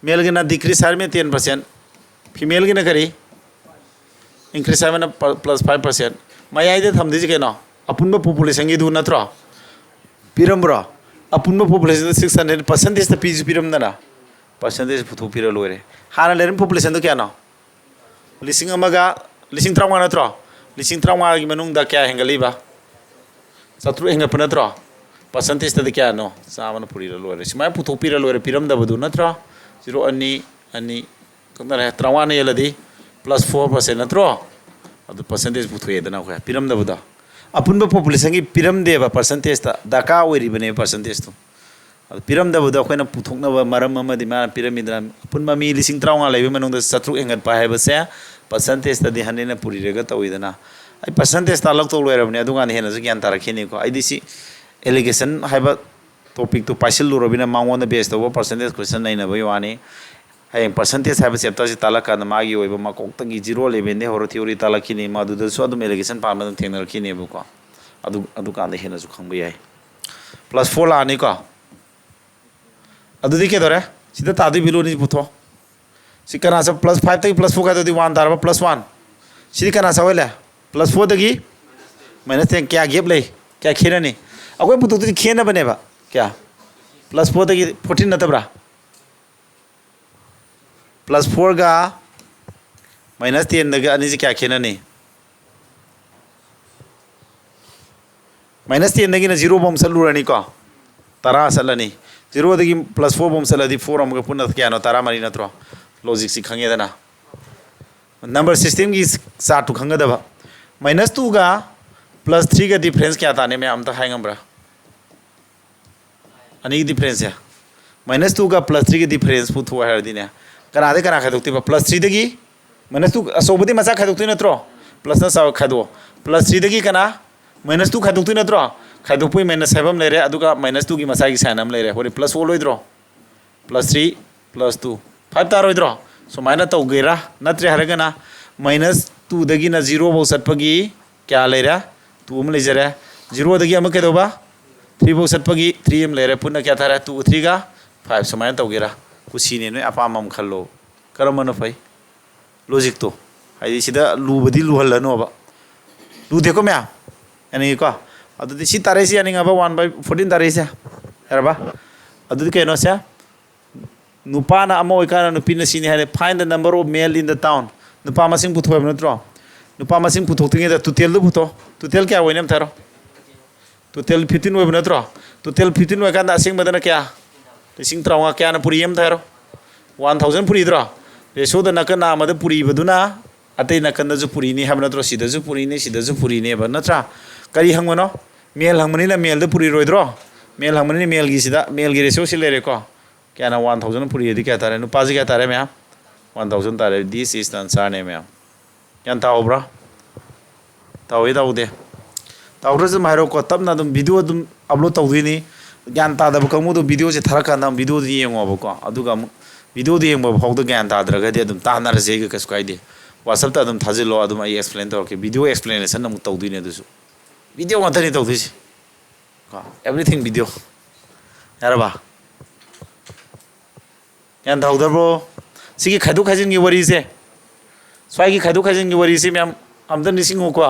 ꯃꯦꯜꯒꯤꯅ ꯗꯤꯀ꯭ꯔꯤꯁ ꯍꯥꯏꯔꯝꯃꯦ ꯇꯦꯟ ꯄꯥꯔꯁꯦꯟ꯫ ꯐꯤꯃꯦꯜꯒꯤꯅ ꯀꯔꯤ? ꯏꯟꯀ꯭ꯔꯤꯁ ꯍꯥꯏꯕꯅ ꯄ꯭ꯂꯁ ꯐꯥꯏꯚ ꯄꯥꯔꯁꯦꯟ꯫ ꯃꯌꯥꯏꯗ ꯊꯝꯗꯣꯏꯁꯤ ꯀꯩꯅꯣ? ꯑꯄꯨꯟꯕ ꯄꯣꯄꯨꯂꯦꯁꯟꯒꯤꯗꯨ ꯅꯠꯇ꯭ꯔꯣ? ꯄꯤꯔꯝꯕ꯭ꯔꯣ? ꯑꯄꯨꯟꯕ ꯄꯣꯄꯨꯂꯦꯁꯟꯗ ꯁꯤꯛꯁ ꯍꯟꯗ꯭ꯔꯦꯠ, ꯄꯥꯔꯁꯦꯟꯇꯦꯖꯇ ꯄꯤꯁꯨ ꯄꯤꯔꯝꯗꯅ ꯄꯥꯔꯁꯦꯟꯇꯦꯖ ꯄꯨꯊꯣꯛꯄꯤꯔ ꯂꯣꯏꯔꯦ꯫ ꯍꯥꯟꯅ ꯂꯩꯔꯝꯕ ꯄꯣꯄꯨꯂꯦꯁꯟꯗꯣ ꯀꯌꯥꯅꯣ? ꯂꯤꯁꯤꯡ ꯑꯃꯒ, ꯂꯤꯁꯤꯡ ꯇꯔꯥꯃꯉꯥ ꯅꯠꯇ꯭ꯔꯣ? ꯂꯤꯁꯤꯡ ꯇꯔꯥꯃꯉꯥꯒꯤ ꯃꯅꯨꯡꯗ ꯀꯌꯥ ꯍꯦꯟꯒꯠꯂꯤꯕ? ꯆꯥꯇ꯭ꯔꯨꯛ ꯍꯦꯟꯒꯠꯄ ꯅꯠꯇ꯭ꯔꯣ? ꯄꯥꯔꯁꯦꯟꯇꯦꯖꯇꯗꯤ ꯀꯌꯥꯅꯣ? ꯆꯥꯝꯃꯅ ꯄꯨꯔꯤꯔ ꯂꯣꯏꯔꯦ꯫ ꯁꯨꯃꯥꯏꯅ ꯄꯨꯊꯣꯛꯄꯤꯔ ꯂꯣꯏꯔꯦ, ꯄꯤꯔꯝꯗꯕꯗꯨ ꯅꯠꯇ꯭ꯔꯣ? ꯖꯤꯔꯣ ꯑꯅꯤ, ꯑꯅꯤ ꯀꯛꯅꯔꯦ꯫ ꯇꯔꯥꯃꯉꯥꯅ ꯍꯦꯜꯂꯗꯤ ꯄ꯭ꯂꯁ ꯐꯣꯔ ꯄꯥꯔꯁꯦꯟ ꯅꯠꯇ꯭ꯔꯣ? ꯑꯗꯨ ꯄꯥꯔꯁꯦꯟꯇꯦꯖ ꯄꯨꯊꯣꯛꯑꯦꯗꯅ ꯑꯩꯈꯣꯏ ꯄꯤꯔꯝꯗꯕꯗꯣ꯫ ꯑꯄꯨꯟꯕ ꯄꯣꯄꯨꯂꯦꯁꯟꯒꯤ ꯄꯤꯔꯝꯗꯦꯕ ꯄꯥꯔꯁꯦꯟꯇꯦꯖꯇ, ꯗꯔꯀꯥꯔ ꯑꯣꯏꯔꯤꯕꯅꯦꯕ ꯄꯥꯔꯁꯦꯟꯇꯦꯖꯇꯣ꯫ ꯑꯗꯨ ꯄꯤꯔꯝꯗꯕꯗꯣ ꯑꯩꯈꯣꯏꯅ ꯄꯨꯊꯣꯛꯅꯕ ꯃꯔꯝ ꯑꯃꯗꯤ ꯃꯥꯅ ꯄꯤꯔꯝꯃꯤꯗꯅ, ꯑꯄꯨꯟꯕ ꯃꯤ ꯂꯤꯁꯤꯡ ꯇꯔꯥꯃꯉꯥ ꯂꯩꯕꯒꯤ ꯃꯅꯨꯡꯗ ꯆꯥꯇ꯭ꯔꯨꯛ ꯍꯦꯟꯒꯠꯄ ꯍꯥꯏꯕꯁꯦ ꯄꯥꯔꯁꯦꯟꯇꯦꯖꯇꯗꯤ ꯍꯟꯗ꯭ꯔꯦꯠꯅ ꯄꯨꯔꯤꯔꯒ ꯇꯧꯋꯤꯗꯅ꯫ ꯑꯩ ꯄꯥꯔꯁꯦꯟꯇꯦꯖ ꯇꯥꯛꯂꯛꯇꯧ ꯂꯣꯏꯔꯕꯅꯦ, ꯑꯗꯨꯀꯥꯟꯗ ꯍꯦꯟꯅꯁꯨ ꯒ꯭ꯌꯥꯟ ꯇꯥꯔꯛꯈꯤꯅꯤꯀꯣ꯫ ꯑꯩꯗꯤ ꯁꯤ ꯑꯦꯂꯤꯒꯦꯁꯟ ꯍꯥꯏꯕ ꯇꯣꯄꯤꯛꯇꯨ ꯄꯥꯏꯁꯤꯜꯂꯨꯔꯕꯅꯤꯅ ꯃꯉꯣꯟꯗ ꯕꯦꯁ ꯇꯧꯕ ꯄꯥꯔꯁꯦꯟꯇꯦꯖ ꯀꯣꯏꯁꯟ ꯅꯩꯅꯕꯒꯤ ꯋꯥꯅꯤ꯫ ꯍꯌꯦꯡ ꯄꯥꯔꯁꯦꯟꯇꯦꯖ ꯍꯥꯏꯕ ꯆꯦꯞꯇꯔꯁꯤ ꯇꯥꯛꯂꯛꯀꯥꯟꯗ ꯃꯥꯒꯤ ꯑꯣꯏꯕ ꯃꯀꯣꯛꯇꯒꯤ ꯖꯤꯔꯣ ꯂꯦꯚꯦꯟꯗꯒꯤ ꯍꯧꯔ ꯊꯤꯑꯣꯔꯤ ꯇꯥꯛꯂꯛꯈꯤꯅꯤ, ꯃꯗꯨꯗꯁꯨ ꯑꯗꯨꯝ ꯑꯦꯂꯤꯒꯦꯁꯟ ꯄꯥꯟꯕ ꯑꯗꯨꯝ ꯊꯦꯡꯅꯔꯛꯈꯤꯅꯦꯕꯀꯣ꯫ ꯑꯗꯨ, ꯑꯗꯨꯀꯥꯟꯗ ꯍꯦꯟꯅꯁꯨ ꯈꯪꯕ ꯌꯥꯏ꯫ ꯄ꯭ꯂꯁ ꯐꯣꯔ ꯂꯥꯛꯑꯅꯤꯀꯣ꯫ ꯑꯗꯨꯗꯤ ꯀꯩꯗꯧꯔꯦ? ꯁꯤꯗ ꯇꯥꯗꯣꯏ ꯚꯦꯂꯨ ꯑꯅꯤ ꯄꯨꯊꯣꯛ꯫ ꯁꯤ ꯀꯅꯥ ꯆꯠ-, ꯄ꯭ꯂꯁ ꯐꯥꯏꯚꯇꯒꯤ ꯄ꯭ꯂꯁ ꯐꯣꯔ ꯀꯥꯏꯗꯧꯗꯤ ꯋꯥꯟ ꯇꯥꯔꯕ? Plus one. ꯁꯤꯗꯤ ꯀꯅꯥ ꯆꯥꯎꯍꯜꯂꯦ? ꯄ꯭ꯂꯁ ꯐꯣꯔꯗꯒꯤ ꯃꯥꯏꯅꯁ ꯇꯦꯟ꯫ ꯀꯌꯥ ꯒꯦꯞ ꯂꯩ? ꯀꯌꯥ ꯈꯦꯠꯅꯅꯤ? ꯑꯩꯈꯣꯏ ꯄꯨꯊꯣꯛꯇꯣꯏꯁꯤ ꯈꯦꯠꯅꯕꯅꯦꯕ꯫ ꯀꯌꯥ? ꯄ꯭ꯂꯁ ꯐꯣꯔꯗꯒꯤ ꯐꯣꯔꯇꯤꯟ ꯅꯠꯇꯕ꯭ꯔꯥ? ꯄ꯭ꯂꯁ ꯐꯣꯔꯒ ꯃꯥꯏꯅꯁ ꯇꯦꯟꯗꯒꯤ ꯑꯅꯤꯁꯤ ꯀꯌꯥ ꯈꯦꯠꯅꯅꯤ? ꯃꯥꯏꯅꯁ ꯇꯦꯟꯗꯒꯤꯅ ꯖꯤꯔꯣ ꯐꯥꯎ ꯆꯠꯂꯨꯔꯅꯤꯀꯣ꯫ ꯇꯔꯥ ꯆꯠꯂꯅꯤ꯫ ꯖꯤꯔꯣꯗꯒꯤ ꯄ꯭ꯂꯁ ꯐꯣꯔ ꯐꯥꯎ ꯆꯠꯂꯗꯤ ꯐꯣꯔ ꯑꯃꯒ ꯄꯨꯟꯅ ꯀꯌꯥꯅꯣ? ꯇꯔꯥꯃꯔꯤ ꯅꯠꯇ꯭ꯔꯣ? ꯂꯣꯖꯤꯛꯁꯤ ꯈꯪꯉꯦꯗꯅ꯫ ꯅꯝꯕꯔ ꯁꯤꯁꯇꯦꯝꯒꯤ ꯆꯥꯔꯠꯇꯨ ꯈꯪꯒꯗꯕ꯫ ꯃꯥꯏꯅꯁ ꯇꯨꯒ ꯄ꯭ꯂꯁ ꯊ꯭ꯔꯤꯒ ꯗꯤꯐ꯭ꯔꯦꯟꯁ ꯀꯌꯥ ꯇꯥꯅꯤ ꯃꯌꯥꯝ ꯑꯝꯇ ꯍꯥꯏ ꯉꯝꯕ꯭ꯔꯥ? ꯑꯅꯤꯒꯤ ꯗꯤꯐ꯭ꯔꯦꯟꯁꯁꯦ꯫ ꯃꯥꯏꯅꯁ ꯇꯨꯒ ꯄ꯭ꯂꯁ ꯊ꯭ꯔꯤꯒ ꯗꯤꯐ꯭ꯔꯦꯟꯁ ꯄꯨꯊꯣꯛꯑꯣ ꯍꯥꯏꯔꯗꯤꯅꯦ, ꯀꯅꯥꯗꯒꯤ ꯀꯅꯥ ꯈꯥꯏꯗꯣꯛꯇꯣꯏꯕ? ꯄ꯭ꯂꯁ ꯊ꯭ꯔꯤꯗꯒꯤ ꯃꯥꯏꯅꯁ ꯇꯨ, ꯑꯆꯧꯕꯗꯤ ꯃꯆꯥ ꯈꯥꯏꯗꯣꯛꯇꯣꯏ ꯅꯠꯇ꯭ꯔꯣ? ꯄ꯭ꯂꯁꯅ ꯆꯥꯎ ꯈꯥꯏꯗꯣꯛꯑꯣ꯫ ꯄ꯭ꯂꯁ ꯊ꯭ꯔꯤꯗꯒꯤ ꯀꯅꯥ? ꯃꯥꯏꯅꯁ ꯇꯨ ꯈꯥꯏꯗꯣꯛꯇꯣꯏ ꯅꯠꯇ꯭ꯔꯣ? ꯈꯥꯏꯗꯣꯛꯄꯒꯤ ꯃꯥꯏꯅꯁ ꯍꯥꯏꯕ ꯑꯃ ꯂꯩꯔꯦ, ꯑꯗꯨꯒ ꯃꯥꯏꯅꯁ ꯇꯨꯒꯤ ꯃꯆꯥꯒꯤ ꯁꯥꯏꯟ ꯑꯃ ꯂꯩꯔꯦ꯫ ꯍꯣꯔꯦꯟ ꯄ꯭ꯂꯁ ꯑꯣꯜꯂꯣꯏꯗ꯭ꯔꯣ? Plus three plus two. Five ꯇꯥꯔꯣꯏꯗ꯭ꯔꯣ? ꯁꯨꯃꯥꯏꯅ ꯇꯧꯒꯦꯔꯥ? ꯅꯠꯇ꯭ꯔꯦ ꯍꯥꯏꯔꯒꯅ ꯃꯥꯏꯅꯁ ꯇꯨꯗꯒꯤꯅ ꯖꯤꯔꯣ ꯐꯥꯎ ꯆꯠꯄꯒꯤ ꯀꯌꯥ ꯂꯩꯔꯦ? ꯇꯨ ꯑꯃ ꯂꯩꯖꯔꯦ꯫ ꯖꯤꯔꯣꯗꯒꯤ ꯑꯃ ꯀꯩꯗꯧꯕ? ꯊ꯭ꯔꯤ ꯐꯥꯎ ꯆꯠꯄꯒꯤ ꯊ꯭ꯔꯤ ꯑꯃ ꯂꯩꯔꯦ꯫ ꯄꯨꯟꯅ ꯀꯌꯥ ꯇꯥꯔꯦ? ꯇꯨ ꯊ꯭ꯔꯤꯒ ꯐꯥꯏꯚ꯫ ꯁꯨꯃꯥꯏꯅ ꯇꯧꯒꯦꯔꯥ? ꯀꯨꯁꯤꯅꯦ, ꯅꯣꯏ ꯑꯄꯥꯝꯕ ꯑꯃ ꯈꯜꯂꯣ꯫ ꯀꯔꯝꯕꯅ ꯐꯩ? ꯂꯣꯖꯤꯛꯇꯣ꯫ ꯍꯥꯏꯗꯤ ꯁꯤꯗ ꯂꯨꯕꯗꯤ ꯂꯨꯍꯜꯂꯅꯣꯕ꯫ ꯂꯨꯗꯦꯀꯣ ꯃꯌꯥꯝ? ꯌꯥꯅꯤꯡꯉꯤꯀꯣ? ꯑꯗꯨꯗꯤ ꯁꯤ ꯇꯥꯔꯛꯏꯁꯤ ꯌꯥꯅꯤꯡꯉꯕ? ꯋꯥꯟ ꯕꯥꯏ ꯐꯣꯔꯇꯤꯟ ꯇꯥꯔꯛꯏꯁꯦ꯫ ꯌꯥꯔꯕ? ꯑꯗꯨꯗꯤ ꯀꯩꯅꯣꯁꯦ, ꯅꯨꯄꯥꯅ ꯑꯃ ꯑꯣꯏꯀꯥꯟꯗ ꯅꯨꯄꯤꯅ ꯁꯤꯅꯤ ꯍꯥꯏꯔꯦ꯫ Find the number of male in the town. ꯅꯨꯄꯥ ꯃꯁꯤꯡ ꯄꯨꯊꯣꯛꯑꯦꯕ ꯅꯠꯇ꯭ꯔꯣ? ꯅꯨꯄꯥ ꯃꯁꯤꯡ ꯄꯨꯊꯣꯛꯇ꯭ꯔꯤꯉꯩꯗ ꯇꯣꯇꯦꯜꯗꯨ ꯄꯨꯊꯣꯛ꯫ ꯇꯣꯇꯦꯜ ꯀꯌꯥ ꯑꯣꯏꯅꯤ ꯑꯝꯇ ꯍꯥꯏꯔꯣ? ꯇꯣꯇꯦꯜ ꯐꯤꯐꯇꯤꯟ ꯑꯣꯏꯕ ꯅꯠꯇ꯭ꯔꯣ? ꯇꯣꯇꯦꯜ ꯐꯤꯐꯇꯤꯟ ꯑꯣꯏꯀꯥꯟꯗ ꯑꯁꯦꯡꯕꯗꯅ ꯀꯌꯥ? ꯂꯤꯁꯤꯡ ꯇꯔꯥꯃꯉꯥ꯫ ꯀꯌꯥꯅ ꯄꯨꯔꯤ ꯑꯝꯇ ꯍꯥꯏꯔꯣ? One thousand ꯄꯨꯔꯤꯗ꯭ꯔꯣ? ꯔꯦꯁꯤꯌꯣꯗ ꯅꯥꯀꯟ ꯑꯃꯗ ꯄꯨꯔꯤꯕꯗꯨꯅ ꯑꯇꯩ ꯅꯥꯀꯟꯗꯁꯨ ꯄꯨꯔꯤꯅꯤ ꯍꯥꯏꯕ ꯅꯠꯇ꯭ꯔꯣ? ꯁꯤꯗꯁꯨ ꯄꯨꯔꯤꯅꯤ, ꯁꯤꯗꯁꯨ ꯄꯨꯔꯤꯅꯦꯕ, ꯅꯠꯇ꯭ꯔꯥ? ꯀꯔꯤ ꯍꯪꯕꯅꯣ? ꯃꯦꯜ ꯍꯪꯕꯅꯤꯅ ꯃꯦꯜꯗ ꯄꯨꯔꯤꯔꯣꯏꯗ꯭ꯔꯣ? ꯃꯦꯜ ꯍꯪꯕꯅꯤꯅ ꯃꯦꯜꯒꯤꯁꯤꯗ, ꯃꯦꯜꯒꯤ ꯔꯦꯁꯤꯌꯣꯁꯤ ꯂꯩꯔꯦꯀꯣ꯫ ꯀꯌꯥꯅ ꯋꯥꯟ ꯊꯥꯎꯖꯟ ꯄꯨꯔꯤꯗꯤ ꯀꯌꯥ ꯇꯥꯔꯦ? ꯅꯨꯄꯥꯁꯤ ꯀꯌꯥ ꯇꯥꯔꯦ ꯃꯌꯥꯝ? ꯋꯥꯟ ꯊꯥꯎꯖꯟ ꯇꯥꯔꯦ꯫ This is the answer ꯅꯦ ꯃꯌꯥꯝ꯫ ꯒ꯭ꯌꯥꯟ ꯇꯥꯍꯧꯕ꯭ꯔꯥ? ꯇꯥꯍꯧꯋꯦ, ꯇꯥꯍꯧꯗꯦ? ꯇꯥꯍꯧꯗ꯭ꯔꯁꯨ ꯑꯗꯨꯝ ꯍꯥꯏꯔꯛꯑꯣꯀꯣ, ꯇꯞꯅ ꯑꯗꯨꯝ ꯚꯤꯗꯤꯑꯣ ꯑꯗꯨꯝ ꯑꯞꯂꯣꯗ ꯇꯧꯗꯣꯏꯅꯤ꯫ ꯒ꯭ꯌꯥꯟ ꯇꯥꯗꯕ ꯀꯥꯡꯕꯨꯗꯣ ꯚꯤꯗꯤꯑꯣꯁꯦ ꯊꯥꯔꯛꯀꯥꯟꯗ ꯑꯃꯨꯛ ꯚꯤꯗꯤꯑꯣꯗꯣ ꯌꯦꯡꯉꯣꯕꯀꯣ, ꯑꯗꯨꯒ ꯑꯃꯨꯛ ꯚꯤꯗꯤꯑꯣꯗꯣ ꯌꯦꯡꯕ ꯐꯥꯎꯗ ꯒ꯭ꯌꯥꯟ ꯇꯥꯗ꯭ꯔꯒꯗꯤ ꯑꯗꯨꯝ ꯇꯥꯟꯅꯔꯁꯦ, ꯑꯩꯒ ꯀꯩꯁꯨ ꯀꯥꯏꯗꯦ꯫ WhatsApp-ꯇ ꯑꯗꯨꯝ ꯊꯥꯖꯤꯜꯂꯣ, ꯑꯗꯨꯝ ꯑꯩ ꯑꯦꯛꯁꯄ꯭ꯂꯦꯟ ꯇꯧꯔꯛꯀꯦ꯫ ꯚꯤꯗꯤꯑꯣ ꯑꯦꯛꯁꯄ꯭ꯂꯦꯅꯦꯁꯟ ꯑꯃꯨꯛ ꯇꯧꯗꯣꯏꯅꯦ ꯑꯗꯨꯁꯨ꯫ ꯚꯤꯗꯤꯑꯣ ꯉꯥꯛꯇꯅꯤ ꯇꯧꯗꯣꯏꯁꯦ ꯀꯣ, everything video꯫ ꯌꯥꯔꯕ? ꯒ꯭ꯌꯥꯟ ꯇꯥꯍꯧꯗꯕ꯭ꯔꯣ? ꯁꯤꯒꯤ ꯈꯥꯏꯗꯣꯛ ꯈꯥꯏꯖꯤꯟꯒꯤ ꯋꯥꯔꯤꯁꯦ, ꯁ꯭ꯋꯥꯏꯒꯤ ꯈꯥꯏꯗꯣꯛ ꯈꯥꯏꯖꯤꯟꯒꯤ ꯋꯥꯔꯤꯁꯦ ꯃꯌꯥꯝ ꯑꯝꯇ ꯅꯤꯡꯁꯤꯡꯉꯨꯀꯣ꯫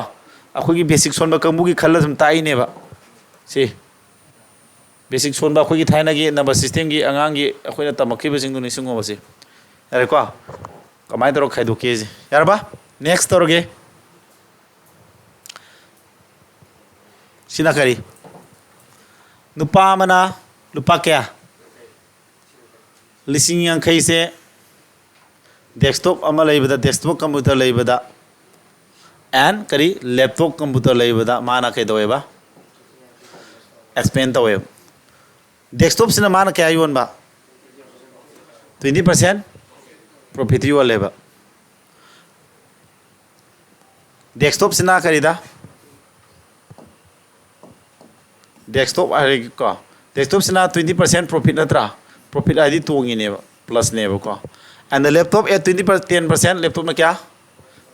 ꯑꯩꯈꯣꯏꯒꯤ ꯕꯦꯁꯤꯛ ꯁꯣꯟꯕ ꯀꯥꯡꯕꯨꯒꯤ ꯈꯜꯂ ꯁꯨꯝ ꯇꯥꯛꯏꯅꯦꯕ꯫ ꯁꯤ ꯕꯦꯁꯤꯛ ꯁꯣꯟꯕ ꯑꯩꯈꯣꯏꯒꯤ ꯊꯥꯏꯅꯒꯤ ꯅꯝꯕꯔ ꯁꯤꯁꯇꯦꯝꯒꯤ ꯑꯉꯥꯡꯒꯤ ꯑꯩꯈꯣꯏꯅ ꯇꯝꯃꯛꯈꯤꯕꯁꯤꯡꯗꯨ ꯅꯤꯡꯁꯤꯡꯉꯣꯕ꯫ ꯁꯤ ꯌꯥꯔꯦꯀꯣ? ꯀꯃꯥꯏꯅ ꯇꯧꯔꯒ ꯈꯥꯏꯗꯣꯛꯀꯦꯁꯦ꯫ ꯌꯥꯔꯕ? ꯅꯦꯛꯁ ꯇꯧꯔꯒꯦ꯫ ꯁꯤꯅ ꯀꯔꯤ? ꯅꯨꯄꯥ ꯑꯃꯅ ꯂꯨꯄꯥ ꯀꯌꯥ? ꯂꯤꯁꯤꯡ ꯌꯥꯡꯈꯩꯁꯦ desktop ꯑꯃ ꯂꯩꯕꯗ, desktop computer ꯂꯩꯕꯗ, and ꯀꯔꯤ, laptop computer ꯂꯩꯕꯗ ꯃꯥꯅ ꯀꯩꯗꯧꯋꯦꯕ? Expend ꯇꯧꯋꯦꯕ꯫ Desktopꯁꯤꯅ ꯃꯥꯅ ꯀꯌꯥ ꯌꯣꯟꯕ? Twenty percent profit ꯌꯣꯜꯂꯦꯕ꯫ Desktopꯁꯤꯅ ꯀꯔꯤꯗ? Desktop ꯍꯥꯏꯔꯒꯦꯀꯣ, desktopꯁꯤꯅ twenty percent profit ꯅꯠꯇ꯭ꯔꯥ? Profit ꯍꯥꯏꯗꯤ ꯇꯣꯡꯉꯤꯅꯦꯕ, plusꯅꯦꯕꯀꯣ꯫ And the laptop at twenty, ten percent, laptopꯅ ꯀꯌꯥ?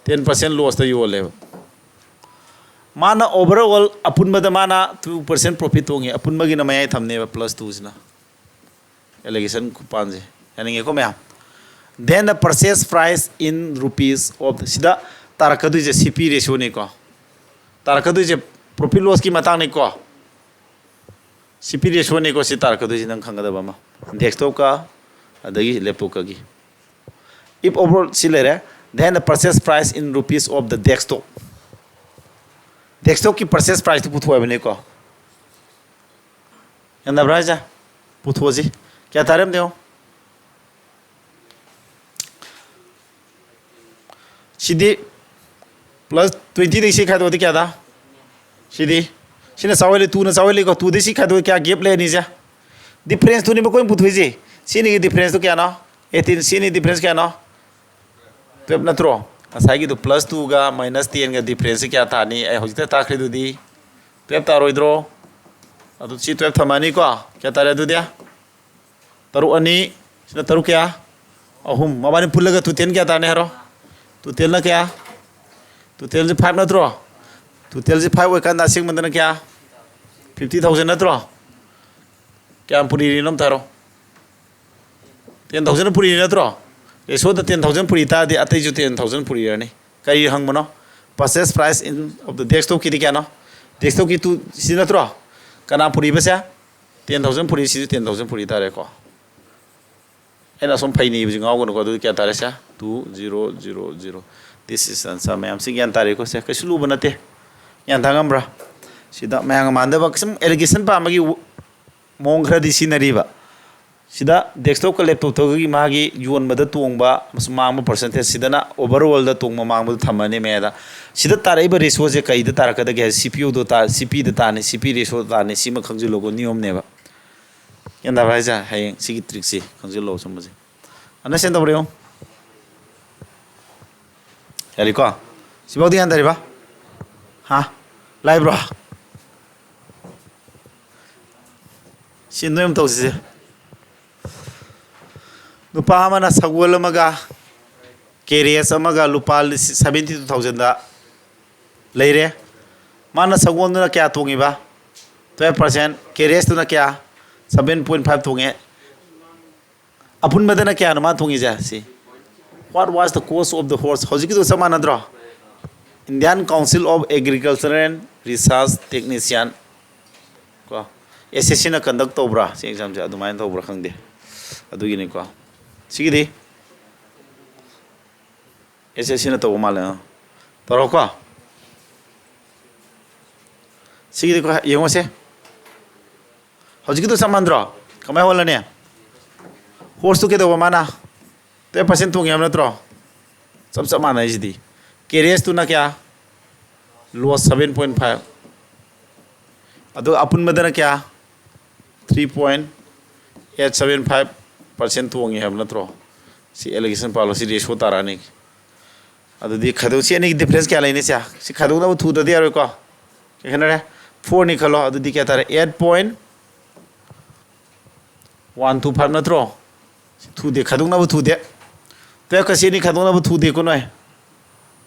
Ten percent lossꯇ ꯌꯣꯜꯂꯦꯕ꯫ ꯃꯥꯅ overall ꯑꯄꯨꯟꯕꯗ ꯃꯥꯅ two percent profit ꯇꯣꯡꯉꯤ, ꯑꯄꯨꯟꯕꯒꯤꯅ ꯃꯌꯥꯏ ꯊꯝꯅꯦꯕ, plus twoꯁꯤꯅ꯫ Allegation ꯈꯨꯄꯥꯟꯁꯦ ꯌꯥꯅꯤꯡꯉꯦꯀꯣ ꯃꯌꯥꯝ? Then the purchase price in rupees of, ꯁꯤꯗ ꯇꯥꯔꯛꯀꯗꯣꯏꯁꯦ C P ratioꯅꯤꯀꯣ, ꯇꯥꯔꯛꯀꯗꯣꯏꯁꯦ profit lossꯀꯤ ꯃꯇꯥꯡꯅꯤꯀꯣ꯫ C P ratioꯅꯤꯀꯣ ꯁꯤ ꯇꯥꯔꯛꯀꯗꯣꯏꯁꯦ, ꯅꯪ ꯈꯪꯒꯗꯕ ꯑꯃ, desktopꯀ ꯑꯗꯒꯤ laptopꯀꯒꯤ꯫ If overall ꯁꯤ ꯂꯩꯔꯦ, then the purchase price in rupees of the desktop, desktopꯀꯤ purchase priceꯇꯨ ꯄꯨꯊꯣꯛꯑꯕꯅꯤꯀꯣ꯫ ꯌꯥꯅꯕ꯭ꯔꯥ ꯍꯥꯏꯁꯦ? ꯄꯨꯊꯣꯛꯑꯁꯤ꯫ ꯀꯌꯥ ꯇꯥꯔꯦ ꯑꯝꯇ ꯌꯦꯡꯉꯣ꯫ ꯁꯤꯗꯤ plus twentyꯗꯒꯤ ꯁꯤ ꯈꯥꯏꯗꯣꯛꯑꯗꯤ ꯀꯌꯥꯗ? ꯁꯤꯗꯤ, ꯁꯤꯅ ꯆꯥꯎꯍꯜꯂꯤ, twoꯅ ꯆꯥꯎꯍꯜꯂꯤꯀꯣ, twoꯗꯒꯤ ꯁꯤ ꯈꯥꯏꯗꯣꯛꯑꯗꯤ ꯀꯌꯥ gap ꯂꯩ ꯑꯅꯤꯁꯦ? Differenceꯇꯨꯅꯤ ꯃꯈꯣꯏꯅ ꯄꯨꯊꯣꯛꯏꯁꯦ꯫ ꯁꯤꯅꯤꯒꯤ differenceꯇꯨ ꯀꯌꯥꯅꯣ? Eighteen꯫ ꯁꯤꯅꯤ difference ꯀꯌꯥꯅꯣ? Twelve ꯅꯠꯇ꯭ꯔꯣ? ꯉꯁꯥꯏꯒꯤꯗꯨ plus twoꯒ minus tenꯒ differenceꯁꯤ ꯀꯌꯥ ꯇꯥꯅꯤ? ꯑꯩ ꯍꯧꯖꯤꯛꯇ ꯇꯥꯛꯈ꯭ꯔꯤꯗꯨꯗꯤ twelve ꯇꯥꯔꯣꯏꯗ꯭ꯔꯣ? ꯑꯗꯨ ꯁꯤ twelve ꯊꯝꯃꯅꯤꯀꯣ꯫ ꯀꯌꯥ ꯇꯥꯔꯦ ꯑꯗꯨꯗꯤ? ꯇꯔꯨꯛ ꯑꯅꯤ, ꯁꯤꯅ ꯇꯔꯨꯛ ꯀꯌꯥ? ꯑꯍꯨꯝ꯫ ꯃꯕꯥꯅꯤ ꯄꯨꯜꯂꯒ total ꯀꯌꯥ ꯇꯥꯅꯤ ꯍꯥꯏꯔꯣ? Totalꯅ ꯀꯌꯥ? Totalꯁꯦ five ꯅꯠꯇ꯭ꯔꯣ? Totalꯁꯦ five ꯑꯣꯏꯀꯥꯟꯗ ꯑꯁꯦꯡꯕꯗꯅ ꯀꯌꯥ? Fifty thousand ꯅꯠꯇ꯭ꯔꯣ? ꯀꯌꯥꯝ ꯄꯨꯔꯤꯔꯤꯅꯣ ꯑꯝꯇ ꯍꯥꯏꯔꯣ? Ten thousand ꯄꯨꯔꯤꯔꯤ ꯅꯠꯇ꯭ꯔꯣ? Ratioꯗ ten thousand ꯄꯨꯔꯤ ꯇꯥꯔꯗꯤ ꯑꯇꯩꯁꯨ ten thousand ꯄꯨꯔꯤꯔꯅꯤ꯫ ꯀꯔꯤ ꯍꯪꯕꯅꯣ? Purchase price in of the desktopꯀꯤꯗꯤ ꯀꯌꯥꯅꯣ? Desktopꯀꯤ two ꯁꯤ ꯅꯠꯇ꯭ꯔꯣ? ꯀꯅꯥ ꯄꯨꯔꯤꯕꯁꯦ? Ten thousand ꯄꯨꯔꯤ, ꯁꯤꯁꯨ ten thousand ꯄꯨꯔꯤ ꯇꯥꯔꯦꯀꯣ꯫ ꯑꯩꯅ ꯑꯁꯨꯝ ꯐꯩꯅ ꯏꯕꯁꯤ ꯉꯥꯎꯒꯅꯨꯀꯣ꯫ ꯑꯗꯨꯗꯤ ꯀꯌꯥ ꯇꯥꯔꯦ ꯁꯦ? Two zero zero zero꯫ This is answer꯫ ꯃꯌꯥꯝꯁꯤ ꯒ꯭ꯌꯥꯟ ꯇꯥꯔꯦꯀꯣ ꯁꯦ? ꯀꯩꯁꯨ ꯂꯨꯕ ꯅꯠꯇꯦ꯫ ꯒ꯭ꯌꯥꯟ ꯇꯥ ꯉꯝꯕ꯭ꯔꯥ? ꯁꯤꯗ ꯃꯌꯥꯝꯒ ꯃꯥꯟꯅꯗꯕ ꯁꯨꯝ allegation ꯄꯥꯝꯕꯒꯤ ꯋ-, ꯃꯑꯣꯡ ꯈꯔꯗꯤ ꯁꯤꯖꯤꯟꯅꯔꯤꯕ꯫ ꯁꯤꯗ desktopꯀ laptopꯇꯒꯤ ꯃꯥꯒꯤ ꯌꯣꯟꯕꯗ ꯇꯣꯡꯕ ꯃꯥꯡꯕ percentage, ꯁꯤꯗꯅ overallꯗ ꯇꯣꯡꯕ ꯃꯥꯡꯕꯗꯨ ꯊꯝꯃꯅꯤ ꯃꯌꯥꯏꯗ꯫ ꯁꯤꯗ ꯇꯥꯔꯛꯏꯕ ratioꯁꯦ ꯀꯩꯗ ꯇꯥꯔꯛꯀꯗꯒꯦ ꯍꯥꯏ, CPUꯗꯣ ꯇꯥ-, CPꯗ ꯇꯥꯅꯤ, CP ratio ꯇꯥꯅꯤ, ꯁꯤꯃ ꯈꯪꯖꯤꯜꯂꯣꯀꯣ, ꯅꯤꯌꯣꯝꯅꯦꯕ꯫ ꯒ꯭ꯌꯥꯟ ꯇꯥꯕ꯭ꯔꯥ ꯍꯥꯏꯁꯦ? ꯍꯌꯦꯡ ꯁꯤꯒꯤ trickꯁꯤ ꯈꯪꯖꯤꯜꯂꯣ, ꯁꯨꯝꯕꯁꯦ꯫ Understand ꯇꯧꯕ꯭ꯔꯥ ꯌꯦꯡꯉꯣ꯫ ꯌꯥꯔꯦꯀꯣ? ꯁꯤꯐꯥꯎꯗꯤ ꯒ꯭ꯌꯥꯟ ꯇꯥꯔꯤꯕ? ꯍꯥ? ꯂꯥꯏꯕ꯭ꯔꯣ? ꯁꯤ ꯅꯣꯏ ꯑꯃ ꯇꯧꯁꯤꯁꯦ꯫ ꯅꯨꯄꯥ ꯑꯃꯅ ꯁꯒꯣꯜ ꯑꯃꯒ carriage ꯑꯃꯒ ꯂꯨꯄꯥ ꯂꯤꯁꯤꯡ seventy two thousandꯗ ꯂꯩꯔꯦ꯫ ꯃꯥꯅ ꯁꯒꯣꯜꯗꯨꯅ ꯀꯌꯥ ꯇꯣꯡꯉꯤꯕ? Twelve percent꯫ Carriageꯇꯨꯅ ꯀꯌꯥ? Seven point five ꯇꯣꯡꯉꯦ꯫ ꯑꯄꯨꯟꯕꯗꯅ ꯀꯌꯥꯅꯣ ꯃꯥ ꯇꯣꯡꯉꯤꯁꯦ? ꯁꯤ꯫ What was the cost of the horse? ꯍꯧꯖꯤꯛꯀꯤꯗꯣ ꯆꯞ ꯃꯥꯟꯅꯗ꯭ꯔꯣ? Indian Council of Agriculture and Research Technician꯫ ꯀꯣ, SSCꯅ conduct ꯇꯧꯕ꯭ꯔꯥ ꯁꯤ examꯁꯦ? ꯑꯗꯨꯃꯥꯏꯅ ꯇꯧꯕ꯭ꯔꯥ ꯈꯪꯗꯦ꯫ ꯑꯗꯨꯒꯤꯅꯤꯀꯣ꯫ ꯁꯤꯒꯤꯗꯤ SSCꯅ ꯇꯧꯕ ꯃꯥꯜꯂꯦ꯫ ꯑꯥ꯫ ꯇꯧꯔꯣꯀꯣ꯫ ꯁꯤꯒꯤꯗꯤꯀꯣ, ꯌꯦꯡꯉꯨꯁꯦ꯫ ꯍꯧꯖꯤꯛꯀꯤꯗꯣ ꯆꯞ ꯃꯥꯟꯅꯗ꯭ꯔꯣ? ꯀꯃꯥꯏꯅ ꯍꯣꯜꯂꯅꯤ? Horseꯇꯨ ꯀꯩꯗꯧꯕ ꯃꯥꯅ? Twelve percent ꯇꯣꯡꯉꯦ ꯍꯥꯏꯕ ꯅꯠꯇ꯭ꯔꯣ? ꯆꯞ ꯆꯞ ꯃꯥꯟꯅꯩꯁꯤꯗꯤ꯫ Carriageꯇꯨꯅ ꯀꯌꯥ? Loss seven point five꯫ ꯑꯗꯨꯒ ꯑꯄꯨꯟꯕꯗꯅ ꯀꯌꯥ? Three point eight seven five percent ꯇꯣꯡꯉꯦ ꯍꯥꯏꯕ ꯅꯠꯇ꯭ꯔꯣ? ꯁꯤ allegation ꯄꯥꯜꯂꯣ, ꯁꯤ ratio ꯇꯥꯔꯛꯑꯅꯤ꯫ ꯑꯗꯨꯗꯤ ꯈꯥꯏꯗꯣꯛ-, ꯁꯤ ꯑꯅꯤꯒꯤ difference ꯀꯌꯥ ꯂꯩꯅꯤ ꯁꯦ? ꯁꯤ ꯈꯥꯏꯗꯣꯛꯅꯕ ꯊꯨꯗ꯭ꯔꯗꯤ ꯌꯥꯔꯣꯏꯀꯣ꯫ ꯀꯌꯥ ꯈꯦꯠꯅꯔꯦ? Fourꯅꯤ ꯈꯜꯂꯣ, ꯑꯗꯨꯗꯤ ꯀꯌꯥ ꯇꯥꯔꯦ? Eight point one two five ꯅꯠꯇ꯭ꯔꯣ? ꯁꯤ ꯊꯨꯗꯦ, ꯈꯥꯏꯗꯣꯛꯅꯕ ꯊꯨꯗꯦ꯫ Twelveꯀ ꯁꯤ ꯑꯅꯤ ꯈꯥꯏꯗꯣꯛꯅꯕ ꯊꯨꯗꯦꯀꯣ ꯅꯣꯏ꯫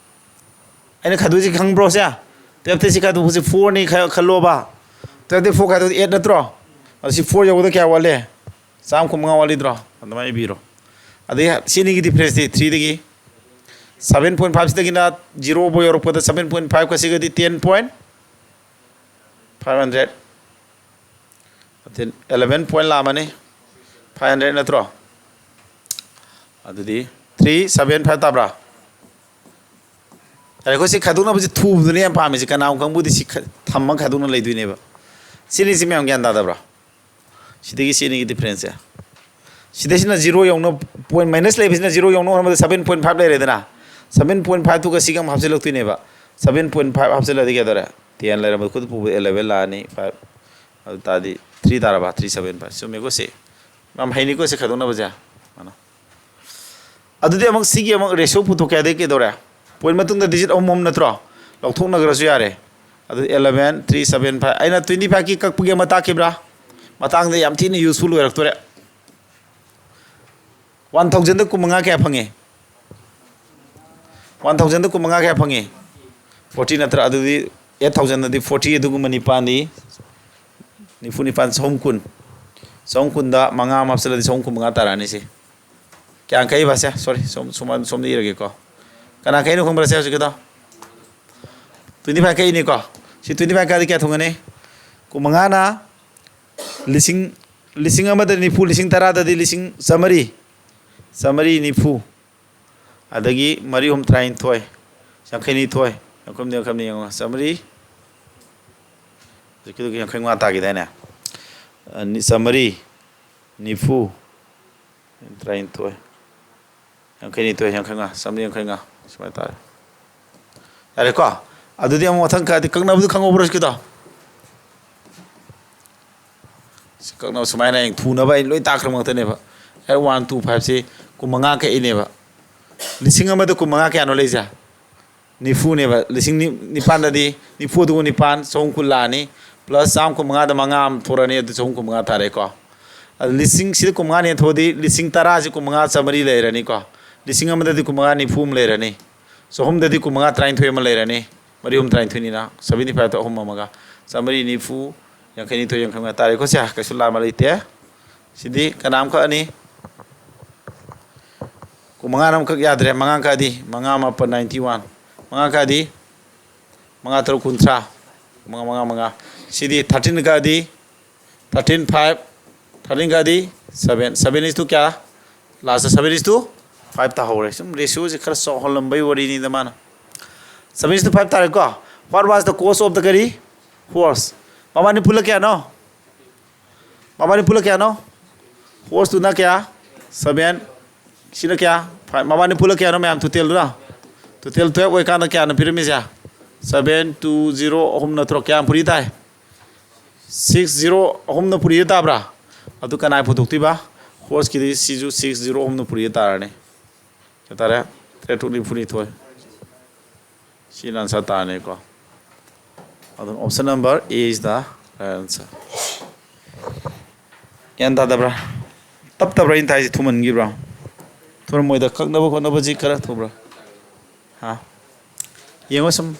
ꯑꯩꯅ ꯈꯥꯏꯗꯣꯛꯏꯁꯤ ꯈꯪꯕ꯭ꯔꯣ ꯁꯦ? Twelveꯇ ꯁꯤ ꯈꯥꯏꯗꯣꯛꯄꯁꯤ fourꯅꯤ ꯈ-, ꯈꯜꯂꯣꯕ꯫ Twelveꯇ four ꯈꯥꯏꯗꯣꯛ eight ꯅꯠꯇ꯭ꯔꯣ? ꯑꯗꯨ ꯁꯤ four ꯌꯧꯕꯗ ꯀꯌꯥ ꯋꯥꯠꯂꯤ? ꯆꯥꯝꯃ ꯀꯨꯟꯃꯉꯥ ꯋꯥꯠꯂꯤꯗ꯭ꯔꯣ? ꯑꯗꯨꯃꯥꯏꯅ ꯏꯕꯤꯔꯣ꯫ ꯑꯗꯩ ꯁꯤ ꯑꯅꯤꯒꯤ differenceꯇꯤ threeꯗꯒꯤ seven point five ꯁꯤꯗꯒꯤꯅ zero ꯐꯥꯎ ꯌꯧꯔꯛꯄꯗ seven point five ꯀ ꯁꯤꯒꯗꯤ ten point five hundred꯫ ꯑꯗꯨꯗꯤ eleven point ꯂꯥꯛꯑꯃꯅꯤ꯫ Five hundred ꯅꯠꯇ꯭ꯔꯣ? ꯑꯗꯨꯗꯤ three seven five ꯇꯥꯕ꯭ꯔꯥ? ꯌꯥꯔꯦꯀꯣ, ꯁꯤ ꯈꯥꯏꯗꯣꯛꯅꯕꯁꯤ ꯊꯨꯕꯗꯨꯅꯦ ꯌꯥꯝ ꯄꯥꯝꯃꯤꯁꯤ꯫ ꯀꯅꯥꯒꯨꯝꯕ ꯀꯥꯡꯕꯨꯗꯤ ꯁꯤ ꯈ-, ꯊꯝꯃꯒ ꯈꯥꯏꯗꯣꯛꯅ ꯂꯩꯗꯣꯏꯅꯦꯕ꯫ ꯁꯤꯅꯤ, ꯁꯤ ꯃꯌꯥꯝ ꯒ꯭ꯌꯥꯟ ꯇꯥꯗꯕ꯭ꯔꯥ? ꯁꯤꯗꯒꯤ ꯁꯤ ꯑꯅꯤꯒꯤ difference ꯁꯦ꯫ ꯁꯤꯗꯩꯁꯤꯅ zero ꯌꯧꯅ, point minus ꯂꯩꯕꯁꯤꯅ zero ꯌꯧꯅ ꯍꯣꯠꯅꯕꯗ seven point five ꯂꯩꯔꯦꯗꯅ, seven point five ꯇꯨꯒ ꯁꯤꯒ ꯑꯃꯨꯛ ꯍꯥꯞꯆꯤꯜꯂꯛꯇꯣꯏꯅꯦꯕ꯫ Seven point five ꯍꯥꯞꯆꯤꯜꯂꯗꯤ ꯀꯩꯗꯧꯔꯦ? Ten ꯂꯩꯔꯝꯕꯗ ꯈꯨꯠꯇ ꯄꯨꯕꯗ eleven ꯂꯥꯛꯑꯅꯤ, five꯫ ꯑꯗꯨ ꯇꯥꯔꯗꯤ three ꯇꯥꯔꯕ, three seven five꯫ ꯆꯨꯝꯃꯦꯀꯣ ꯁꯤ? ꯌꯥꯝ ꯍꯩꯅꯤꯀꯣ ꯁꯤ ꯈꯥꯏꯗꯣꯛꯅꯕꯁꯦ꯫ ꯃꯥꯅ꯫ ꯑꯗꯨꯗꯤ ꯑꯃꯨꯛ ꯁꯤꯒꯤ ꯑꯃꯨꯛ ratio ꯄꯨꯊꯣꯛꯀꯦ ꯍꯥꯏꯗꯤ ꯀꯩꯗꯧꯔꯦ? Point ꯃꯇꯨꯡꯗ digit ꯑꯍꯨꯝ ꯑꯍꯨꯝ ꯅꯠꯇ꯭ꯔꯣ? ꯂꯧꯊꯣꯛꯅꯈ꯭ꯔꯁꯨ ꯌꯥꯔꯦ꯫ ꯑꯗꯨ eleven, three seven five꯫ ꯑꯩꯅ twenty five ꯀꯤ ꯀꯛꯄꯒꯤ ꯑꯃ ꯇꯥꯛꯈꯤꯕ꯭ꯔꯥ? ꯃꯇꯥꯡꯗ ꯌꯥꯝ ꯊꯤꯅ useful ꯑꯣꯏꯔꯛꯇꯣꯔꯦ꯫ One thousand ꯗ ꯀꯨꯟꯃꯉꯥ ꯀꯌꯥ ꯐꯪꯉꯤ? One thousand ꯗ ꯀꯨꯟꯃꯉꯥ ꯀꯌꯥ ꯐꯪꯉꯤ? Forty ꯅꯠꯇ꯭ꯔꯥ? ꯑꯗꯨꯗꯤ eight thousand ꯗꯗꯤ forty, ꯑꯗꯨꯒꯨꯝꯕ ꯅꯤꯄꯥꯟꯗꯤ ꯅꯤꯐꯨ ꯅꯤꯄꯥꯟ, ꯆꯍꯨꯝ ꯀꯨꯟ꯫ ꯆꯍꯨꯝ ꯀꯨꯟꯗ ꯃꯉꯥ ꯑꯃ ꯍꯥꯞꯆꯤꯜꯂꯗꯤ ꯆꯍꯨꯝ ꯀꯨꯟꯃꯉꯥ ꯇꯥꯔꯛꯑꯅꯤ ꯁꯤ꯫ ꯀꯌꯥ ꯀꯛꯏꯕ ꯁꯦ? Sorry, ꯁꯣꯝ-, ꯁꯣꯝ-, ꯁꯣꯝꯗ ꯏꯔꯒꯦꯀꯣ꯫ ꯀꯅꯥ ꯀꯛꯏꯅꯣ ꯈꯪꯕ꯭ꯔꯥ ꯁꯦ ꯍꯧꯖꯤꯛꯀꯤꯗꯣ? Twenty five ꯀꯛꯏꯅꯤꯀꯣ꯫ ꯁꯤ twenty five ꯀꯛꯑꯗꯤ ꯀꯌꯥ ꯊꯨꯡꯒꯅꯤ? ꯀꯨꯟꯃꯉꯥꯅ ꯂꯤꯁꯤꯡ, ꯂꯤꯁꯤꯡ ꯑꯃꯗ ꯅꯤꯐꯨ, ꯂꯤꯁꯤꯡ ꯇꯔꯥꯗꯗꯤ ꯂꯤꯁꯤꯡ ꯆꯥꯃꯔꯤ, ꯆꯥꯃꯔꯤ ꯅꯤꯐꯨ꯫ ꯑꯗꯒꯤ ꯃꯔꯤ ꯑꯍꯨꯝ ꯇꯔꯥꯅꯤꯊꯣꯏ, ꯌꯥꯡꯈꯩꯅꯤꯊꯣꯏ, ꯌꯥꯡꯈꯩ ꯍꯨꯝꯗꯣꯏ, ꯌꯥꯡꯈꯩ ꯃꯔꯤ ꯌꯦꯡꯉꯣ, ꯆꯥꯃꯔꯤ, ꯍꯧꯖꯤꯛꯀꯤꯗꯨꯒꯤ ꯌꯥꯡꯈꯩ ꯃꯉꯥ ꯇꯥꯈꯤꯗꯥꯏꯅꯦ? ꯑ, ꯅꯤ-, ꯆꯥꯃꯔꯤ ꯅꯤꯐꯨ, ꯇꯔꯥꯅꯤꯊꯣꯏ, ꯌꯥꯡꯈꯩꯅꯤꯊꯣꯏ, ꯌꯥꯡꯈꯩ ꯃꯉꯥ, ꯆꯥꯃꯔꯤ ꯌꯥꯡꯈꯩ ꯃꯉꯥ, ꯁꯨꯃꯥꯏꯅ ꯇꯥꯔꯦ꯫ ꯌꯥꯔꯦꯀꯣ? ꯑꯗꯨꯗꯤ ꯑꯃꯨꯛ ꯃꯊꯪ ꯀꯛꯑꯗꯤ ꯀꯛꯅꯕꯗꯨ ꯈꯪꯍꯧꯕ꯭ꯔꯣ ꯍꯧꯖꯤꯛꯀꯤꯗꯣ? ꯁꯤ ꯀꯛꯅꯕ ꯁꯨꯃꯥꯏꯅ ꯍꯌꯦꯡ ꯊꯨꯅꯕ ꯑꯩ ꯂꯣꯏ ꯇꯥꯛꯈ꯭ꯔꯕ ꯉꯥꯛꯇꯅꯦꯕ꯫ Eight one two five ꯁꯤ ꯀꯨꯟꯃꯉꯥ ꯀꯛꯏꯅꯦꯕ꯫ ꯂꯤꯁꯤꯡ ꯑꯃꯗ ꯀꯨꯟꯃꯉꯥ ꯀꯌꯥꯅꯣ ꯂꯩꯁꯦ? ꯅꯤꯐꯨꯅꯦꯕ꯫ ꯂꯤꯁꯤꯡ ꯅꯤ-, ꯅꯤꯄꯥꯟꯗꯗꯤ ꯅꯤꯐꯨ ꯑꯗꯨꯒ ꯅꯤꯄꯥꯟ, ꯆꯍꯨꯝ ꯀꯨꯟ ꯂꯥꯛꯑꯅꯤ꯫ Plus ꯆꯥꯝꯃ ꯀꯨꯟꯃꯉꯥꯗ ꯃꯉꯥ ꯑꯃ ꯊꯣꯔꯛꯑꯅꯤ, ꯑꯗꯨ ꯆꯍꯨꯝ ꯀꯨꯟꯃꯉꯥ ꯇꯥꯔꯦꯀꯣ꯫ ꯑꯗꯨ ꯂꯤꯁꯤꯡ, ꯁꯤꯗ ꯀꯨꯟꯃꯉꯥ ꯌꯦꯟꯊꯣꯛꯑꯗꯤ ꯂꯤꯁꯤꯡ ꯇꯔꯥꯁꯤ ꯀꯨꯟꯃꯉꯥ ꯆꯥꯃꯔꯤ ꯂꯩꯔꯅꯤꯀꯣ꯫ ꯂꯤꯁꯤꯡ ꯑꯃꯗꯗꯤ ꯀꯨꯟꯃꯉꯥ ꯅꯤꯐꯨ ꯑꯃ ꯂꯩꯔꯅꯤ꯫ ꯆꯍꯨꯝꯗꯗꯤ ꯀꯨꯟꯃꯉꯥ ꯇꯔꯥꯅꯤꯊꯣꯏ ꯑꯃ ꯂꯩꯔꯅꯤ꯫ ꯃꯔꯤ ꯑꯍꯨꯝ ꯇꯔꯥꯅꯤꯊꯣꯏꯅꯤꯅ, seventy five ꯇꯣ ꯑꯍꯨꯝ ꯑꯃꯒ꯫ ꯆꯥꯃꯔꯤ ꯅꯤꯐꯨ, ꯌꯥꯡꯈꯩꯅꯤꯊꯣꯏ, ꯌꯥꯡꯈꯩ ꯃꯉꯥ ꯇꯥꯔꯦꯀꯣ ꯁꯦ꯫ ꯀꯩꯁꯨ ꯂꯥꯟꯕ ꯂꯩꯇꯦ꯫ ꯁꯤꯗꯤ ꯀꯅꯥ ꯑꯃ ꯀꯛꯑꯅꯤ? ꯀꯨꯟꯃꯉꯥꯅ ꯑꯃꯈꯛ ꯌꯥꯗ꯭ꯔꯦ꯫ ꯃꯉꯥ ꯀꯛꯑꯗꯤ, ꯃꯉꯥ ꯃꯥꯄꯟ ninety one꯫ ꯃꯉꯥ ꯀꯛꯑꯗꯤ, ꯃꯉꯥ ꯇꯔꯨꯛ ꯀꯨꯟꯊ꯭ꯔꯥ꯫ ꯃꯉꯥ, ꯃꯉꯥ, ꯃꯉꯥ꯫ ꯁꯤꯗꯤ thirteen ꯀꯛꯑꯗꯤ, thirteen five, thirteen ꯀꯛꯑꯗꯤ seven, seven is to ꯀꯌꯥ? Last seven is to five ꯇꯥꯍꯧꯔꯦ꯫ ꯁꯨꯝ ratio ꯁꯦ ꯈꯔ ꯆꯥꯎꯍꯜꯂꯝꯕꯩ ꯋꯥꯔꯤꯅꯤꯗ ꯃꯥꯅ꯫ Seven is to five ꯇꯥꯔꯦꯀꯣ꯫ What was the cause of the ꯀꯔꯤ? Horse꯫ ꯃꯕꯥꯅꯤ ꯄꯨꯜꯂ ꯀꯌꯥꯅꯣ? ꯃꯕꯥꯅꯤ ꯄꯨꯜꯂ ꯀꯌꯥꯅꯣ? Horse ꯇꯨꯅ ꯀꯌꯥ? Seven. ꯁꯤꯅ ꯀꯌꯥ? Five. ꯃꯕꯥꯅꯤ ꯄꯨꯜꯂ ꯀꯌꯥꯅꯣ ꯃꯌꯥꯝ total ꯗꯨꯅ? Total twelve ꯑꯣꯏꯀꯥꯟꯗ ꯀꯌꯥꯅꯣ ꯄꯤꯔꯝꯃꯤꯁꯦ? Seven two zero ꯑꯍꯨꯝ ꯅꯠꯇ꯭ꯔꯣ? ꯀꯌꯥꯝ ꯄꯨꯔꯤ ꯇꯥꯏ? Six zero ꯑꯍꯨꯝꯅ ꯄꯨꯔꯤꯗ ꯇꯥꯕ꯭ꯔꯥ? ꯑꯗꯨ ꯀꯅꯥ ꯄꯨꯊꯣꯛꯇꯣꯏꯕ? Horse ꯀꯤꯗꯤ ꯁꯤꯁꯨ six zero ꯑꯍꯨꯝꯅ ꯄꯨꯔꯤꯗ ꯇꯥꯔꯅꯤ꯫ ꯀꯌꯥ ꯇꯥꯔꯦ? ꯇꯔꯦꯠ ꯇꯔꯨꯛ ꯅꯤꯐꯨ ꯅꯤꯊꯣꯏ꯫ ꯁꯤꯅ answer ꯇꯥꯔꯅꯤꯀꯣ꯫ ꯑꯗꯨꯅ option number A is the right answer꯫ ꯒ꯭ꯌꯥꯟ ꯇꯥꯗꯕ꯭ꯔꯥ? ꯇꯞꯇꯕ꯭ꯔꯥ ꯑꯩꯅ ꯇꯥꯏꯁꯦ? ꯊꯨꯃꯟꯈꯤꯕ꯭ꯔꯥ? ꯊꯨꯔꯝꯃꯣꯏꯗ, ꯀꯛꯅꯕ ꯈꯣꯠꯅꯕꯁꯤ ꯈꯔ ꯊꯨꯕ꯭ꯔꯥ? ꯍꯥ? ꯌꯦꯡꯉꯣ ꯁꯨꯝ꯫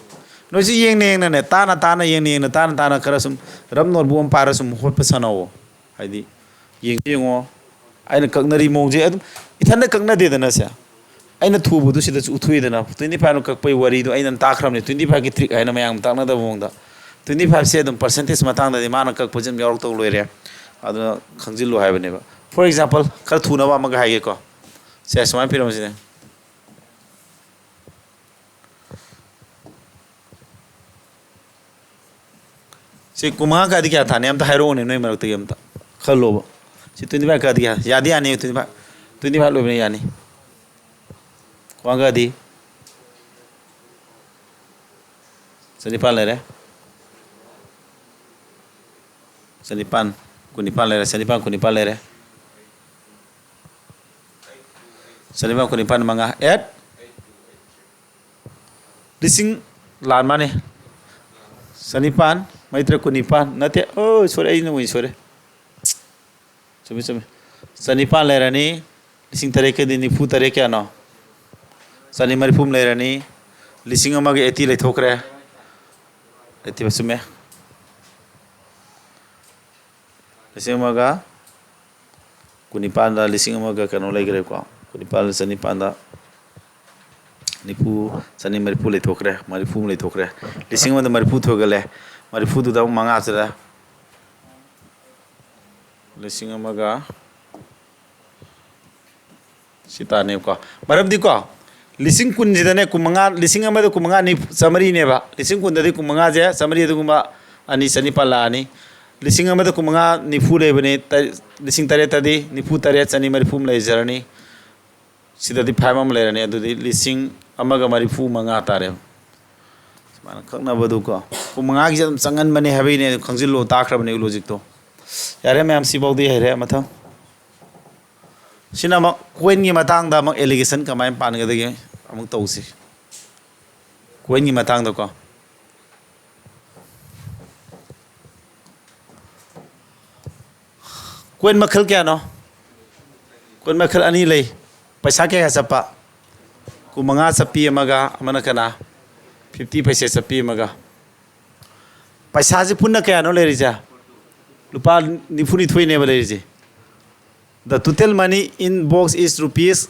ꯅꯣꯏꯁꯨ ꯌꯦꯡꯅ ꯌꯦꯡꯅꯅꯦ, ꯇꯥꯅ ꯇꯥꯅ, ꯌꯦꯡꯅ ꯌꯦꯡꯅ, ꯇꯥꯅ ꯇꯥꯅ ꯈꯔ ꯁꯨꯝ rough notebook ꯑꯃ ꯄꯥꯏꯔ ꯁꯨꯝ ꯍꯣꯠꯄ ꯁꯥꯟꯅꯧꯑꯣ꯫ ꯍꯥꯏꯗꯤ, ꯌꯦꯡꯁꯨ ꯌꯦꯡꯉꯣ꯫ ꯑꯩꯅ ꯀꯛꯅꯔꯤ ꯃꯑꯣꯡꯁꯦ ꯑꯗꯨꯝ ꯏꯊꯟꯗ ꯀꯛꯅꯗꯦꯗꯅ ꯁꯦ꯫ ꯑꯩꯅ ꯊꯨꯕꯗꯨ ꯁꯤꯗꯁꯨ ꯎꯠꯊꯣꯛꯏꯗꯅ, twenty five ꯅ ꯀꯛꯄꯩ ꯋꯥꯔꯤꯗꯣ ꯑꯩꯅ ꯇꯥꯛꯈ꯭ꯔꯕꯅꯤ, twenty five ꯀꯤ trick ꯍꯥꯏꯅ ꯃꯌꯥꯝ ꯇꯥꯛꯅꯗꯕ ꯃꯑꯣꯡꯗ꯫ Twenty five ꯁꯦ ꯑꯗꯨꯝ percentage ꯃꯇꯥꯡꯗꯗꯤ ꯃꯥꯅ ꯀꯛꯄꯁꯦ ꯑꯗꯨꯝ ꯌꯥꯎꯔꯛꯇꯧ ꯂꯣꯏꯔꯦ꯫ ꯑꯗꯨꯅ ꯈꯪꯖꯤꯜꯂꯨ ꯍꯥꯏꯕꯅꯦꯕ꯫ For example, ꯈꯔ ꯊꯨꯅꯕ ꯑꯃꯒ ꯍꯥꯏꯒꯦꯀꯣ꯫ ꯁꯦ, ꯁꯨꯃꯥꯏꯅ ꯄꯤꯔꯝꯃꯁꯤꯅꯦ꯫ ꯁꯤ ꯀꯨꯟꯃꯉꯥ ꯀꯥꯗꯤ ꯀꯌꯥ ꯊꯥꯅꯤ? ꯑꯝꯇ ꯍꯥꯏꯔꯛꯑꯣꯅꯦ, ꯅꯣꯏ ꯃꯔꯛꯇꯒꯤ ꯑꯝꯇ ꯈꯜꯂꯣꯕ꯫ ꯁꯤ twenty five ꯀꯥꯗꯤ ꯀꯌꯥ? ꯌꯥꯗꯤ ꯌꯥꯅꯤ, twenty five, twenty five ꯂꯣꯏꯕꯅ ꯌꯥꯅꯤ꯫ ꯀꯨꯟꯃꯉꯥ ꯀꯥꯗꯤ ꯆꯅꯤꯄꯥꯟ ꯂꯩꯔꯦ꯫ ꯆꯅꯤꯄꯥꯟ, ꯀꯨꯟꯅꯤꯄꯥꯟ ꯂꯩꯔꯦ, ꯆꯅꯤꯄꯥꯟ, ꯀꯨꯟꯅꯤꯄꯥꯟ ꯂꯩꯔꯦ꯫ ꯆꯅꯤꯄꯥꯟ, ꯀꯨꯟꯅꯤꯄꯥꯟ, ꯃꯉꯥ, eight꯫ ꯂꯤꯁꯤꯡ ꯂꯥꯟ ꯃꯥꯅꯦ꯫ ꯆꯅꯤꯄꯥꯟ, ꯃꯔꯤ ꯇꯔꯦꯠ ꯀꯨꯟꯅꯤꯄꯥꯟ, ꯅꯠꯇꯦ, ꯑꯣ, ꯁꯣꯏꯔꯦ, ꯑꯩꯅ ꯑꯣꯏꯅ ꯁꯣꯏꯔꯦ꯫ ꯆꯨꯝꯃꯤ, ꯆꯨꯝꯃꯤ꯫ ꯆꯅꯤꯄꯥꯟ ꯂꯩꯔꯅꯤ, ꯂꯤꯁꯤꯡ ꯇꯔꯦꯠꯀꯗꯤ ꯅꯤꯐꯨ ꯇꯔꯦꯠ ꯀꯌꯥꯅꯣ? ꯆꯅꯤ ꯃꯔꯤꯐꯨ ꯑꯃ ꯂꯩꯔꯅꯤ, ꯂꯤꯁꯤꯡ ꯑꯃꯒ eighty ꯂꯩꯊꯣꯛꯈ꯭ꯔꯦ꯫ Eighty ꯆꯨꯝꯃꯦ꯫ ꯂꯤꯁꯤꯡ ꯑꯃꯒ ꯀꯨꯟꯅꯤꯄꯥꯟꯗ ꯂꯤꯁꯤꯡ ꯑꯃꯒ ꯀꯩꯅꯣ ꯂꯩꯈ꯭ꯔꯦꯀꯣ, ꯀꯨꯟꯅꯤꯄꯥꯟꯗ ꯆꯅꯤꯄꯥꯟꯗ ꯅꯤꯐꯨ, ꯆꯅꯤ ꯃꯔꯤꯐꯨ ꯂꯩꯊꯣꯛꯈ꯭ꯔꯦ, ꯃꯔꯤꯐꯨ ꯑꯃ ꯂꯩꯊꯣꯛꯈ꯭ꯔꯦ, ꯂꯤꯁꯤꯡ ꯑꯃꯗ ꯃꯔꯤꯐꯨ ꯊꯣꯏꯒꯠꯂꯦ, ꯃꯔꯤꯐꯨꯗꯨꯗ ꯑꯃꯨꯛ ꯃꯉꯥ ꯆꯠꯂꯦ, ꯂꯤꯁꯤꯡ ꯑꯃꯒ ꯁꯤ ꯇꯥꯅꯦꯕꯀꯣ꯫ ꯃꯔꯝꯗꯤꯀꯣ, ꯂꯤꯁꯤꯡ ꯀꯨꯟꯁꯤꯗꯅꯦ, ꯀꯨꯟꯃꯉꯥ, ꯂꯤꯁꯤꯡ ꯑꯃꯗ ꯀꯨꯟꯃꯉꯥ ꯑꯅꯤ ꯆꯥꯝꯃꯔꯤꯅꯦꯕ, ꯂꯤꯁꯤꯡ ꯀꯨꯟꯗꯗꯤ ꯀꯨꯟꯃꯉꯥꯁꯦ ꯆꯥꯝꯃꯔꯤ ꯑꯗꯨꯒꯨꯝꯕ ꯑꯅꯤ ꯆꯅꯤꯄꯥꯜ ꯂꯥꯛꯑꯅꯤ꯫ ꯂꯤꯁꯤꯡ ꯑꯃꯗ ꯀꯨꯟꯃꯉꯥ ꯅꯤꯐꯨ ꯂꯩꯕꯅꯤ, ꯇ-, ꯂꯤꯁꯤꯡ ꯇꯔꯦꯠꯇꯗꯤ ꯅꯤꯐꯨ ꯇꯔꯦꯠ ꯆꯅꯤ ꯃꯔꯤꯐꯨ ꯑꯃ ꯂꯩꯖꯔꯅꯤ꯫ ꯁꯤꯗꯗꯤ ꯐꯥꯏꯚ ꯑꯃ ꯂꯩꯔꯅꯤ, ꯑꯗꯨꯗꯤ ꯂꯤꯁꯤꯡ ꯑꯃꯒ ꯃꯔꯤꯐꯨ ꯃꯉꯥ ꯇꯥꯔꯦ꯫ ꯁꯨꯃꯥꯏꯅ ꯀꯛꯅꯕꯗꯨꯀꯣ, ꯀꯨꯟꯃꯉꯥꯒꯤꯁꯦ ꯑꯗꯨꯝ ꯆꯪꯍꯟꯕꯅꯦ ꯍꯥꯏꯕꯒꯤꯅꯦ, ꯈꯪꯖꯤꯜꯂꯣ, ꯇꯥꯈ꯭ꯔꯕꯅꯦ ꯂꯣꯖꯤꯛꯇꯣ꯫ ꯌꯥꯔꯦ ꯃꯌꯥꯝ, ꯁꯤꯐꯥꯎꯗꯤ ꯍꯩꯔꯦ꯫ ꯃꯊꯪ ꯁꯤꯅ ꯑꯃꯨꯛ ꯀꯣꯏꯟꯒꯤ ꯃꯇꯥꯡꯗ ꯑꯃꯨꯛ ꯑꯦꯂꯤꯒꯦꯁꯟ ꯀꯃꯥꯏꯅ ꯄꯥꯟꯒꯗꯒꯦ ꯑꯃꯨꯛ ꯇꯧꯁꯤ꯫ ꯀꯣꯏꯟꯒꯤ ꯃꯇꯥꯡꯗꯀꯣ꯫ ꯀꯣꯏꯟ ꯃꯈꯜ ꯀꯌꯥꯅꯣ? ꯀꯣꯏꯟ ꯃꯈꯜ ꯑꯅꯤ ꯂꯩ꯫ ꯄꯩꯁꯥ ꯀꯌꯥ ꯆꯠꯄ? ꯀꯨꯟꯃꯉꯥ ꯆꯠꯄꯤ ꯑꯃꯒ, ꯑꯃꯅ ꯀꯅꯥ? ꯐꯤꯐꯇꯤ ꯄꯩꯁꯥ ꯆꯠꯄꯤ ꯑꯃꯒ꯫ ꯄꯩꯁꯥꯁꯦ ꯄꯨꯟꯅ ꯀꯌꯥꯅꯣ ꯂꯩꯔꯤꯁꯦ? ꯂꯨꯄꯥ ꯅꯤꯐꯨꯅꯤꯊꯣꯏꯅꯦꯕ ꯂꯩꯔꯤꯁꯦ꯫ The total money in box is rupees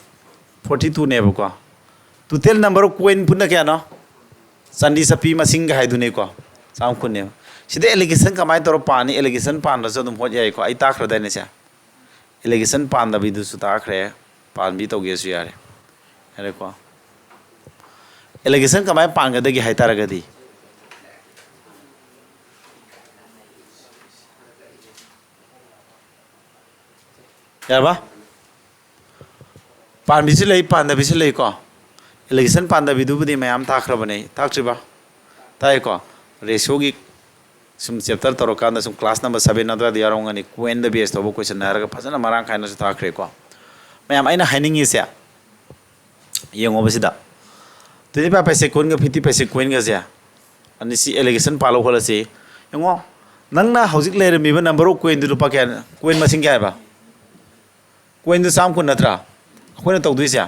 forty two ꯅꯦꯕꯀꯣ꯫ Total number of coin ꯄꯨꯟꯅ ꯀꯌꯥꯅꯣ? ꯆꯥꯟꯗꯤ ꯆꯠꯄꯤ ꯃꯁꯤꯡꯒ ꯍꯥꯏꯗꯨꯅꯤꯀꯣ, ꯆꯥꯝ ꯀꯨꯟꯅꯦꯕ꯫ ꯁꯤꯗ ꯑꯦꯂꯤꯒꯦꯁꯟ ꯀꯃꯥꯏꯅ ꯇꯧꯔ ꯄꯥꯅꯤ? ꯑꯦꯂꯤꯒꯦꯁꯟ ꯄꯥꯟꯗ꯭ꯔꯁꯨ ꯑꯗꯨꯝ ꯍꯣꯠ ꯌꯥꯏꯀꯣ, ꯑꯩ ꯇꯥꯛꯈ꯭ꯔꯗꯥꯏꯅꯦ ꯁꯦ? ꯑꯦꯂꯤꯒꯦꯁꯟ ꯄꯥꯟꯗꯕꯤꯗꯨꯁꯨ ꯇꯥꯛꯈ꯭ꯔꯦ, ꯄꯥꯟꯕꯤ ꯇꯧꯒꯦꯁꯨ ꯌꯥꯔꯦ꯫ ꯌꯥꯔꯦꯀꯣ? ꯑꯦꯂꯤꯒꯦꯁꯟ ꯀꯃꯥꯏꯅ ꯄꯥꯟꯒꯗꯒꯦ ꯍꯥꯏ ꯇꯥꯔꯒꯗꯤ, ꯌꯥꯔꯕ? ꯄꯥꯟꯕꯤꯁꯨ ꯂꯩ, ꯄꯥꯟꯗꯕꯤꯁꯨ ꯂꯩꯀꯣ꯫ ꯑꯦꯂꯤꯒꯦꯁꯟ ꯄꯥꯟꯗꯕꯤꯗꯨꯕꯨꯗꯤ ꯃꯌꯥꯝ ꯇꯥꯛꯈ꯭ꯔꯕꯅꯦ, ꯇꯥꯛꯇ꯭ꯔꯤꯕ? ꯇꯥꯏꯀꯣ꯫ ꯔꯦꯁꯤꯑꯣꯒꯤ ꯁꯨꯝ ꯆꯦꯞꯇꯔ ꯇꯧꯔꯀꯥꯟꯗ ꯁꯨꯝ ꯀ꯭ꯂꯥꯁ ꯅꯝꯕꯔ ꯁꯕꯦꯟ ꯑꯗꯨꯋꯥꯏꯗ ꯌꯥꯎꯔꯝꯒꯅꯤ, ꯀꯣꯏꯟꯗ ꯕꯦꯁ ꯇꯧꯕ ꯀꯣꯏꯁꯟ ꯍꯥꯏꯔꯒ ꯐꯖꯅ ꯃꯔꯥꯡ ꯀꯥꯏꯅꯁꯨ ꯇꯥꯛꯈ꯭ꯔꯦꯀꯣ꯫ ꯃꯌꯥꯝ, ꯑꯩꯅ ꯍꯥꯏꯅꯤꯡꯉꯤꯁꯦ ꯌꯦꯡꯉꯣꯕ ꯁꯤꯗ, ꯇ꯭ꯋꯦꯟꯇꯤ ꯐꯥꯏꯚ ꯄꯩꯁꯦ ꯀꯣꯏꯟꯒ ꯐꯤꯐꯇꯤ ꯄꯩꯁꯦ ꯀꯣꯏꯟꯒꯁꯦ ꯑꯅꯤꯁꯤ ꯑꯦꯂꯤꯒꯦꯁꯟ ꯄꯥꯜꯂꯣ ꯈꯣꯠꯂꯁꯤ꯫ ꯌꯦꯡꯉꯣ, ꯅꯪꯅ ꯍꯧꯖꯤꯛ ꯂꯩꯔꯝꯃꯤꯕ ꯅꯝꯕꯔ ꯑꯣꯐ ꯀꯣꯏꯟꯗꯨ ꯂꯨꯄꯥ ꯀꯌꯥ? ꯀꯣꯏꯟ ꯃꯁꯤꯡ ꯀꯌꯥ ꯍꯥꯏꯕ? ꯀꯣꯏꯟꯗꯨ ꯆꯥꯝ ꯀꯨꯟ ꯅꯠꯇ꯭ꯔꯥ ꯑꯩꯈꯣꯏꯅ ꯇꯧꯗꯣꯏꯁꯦ?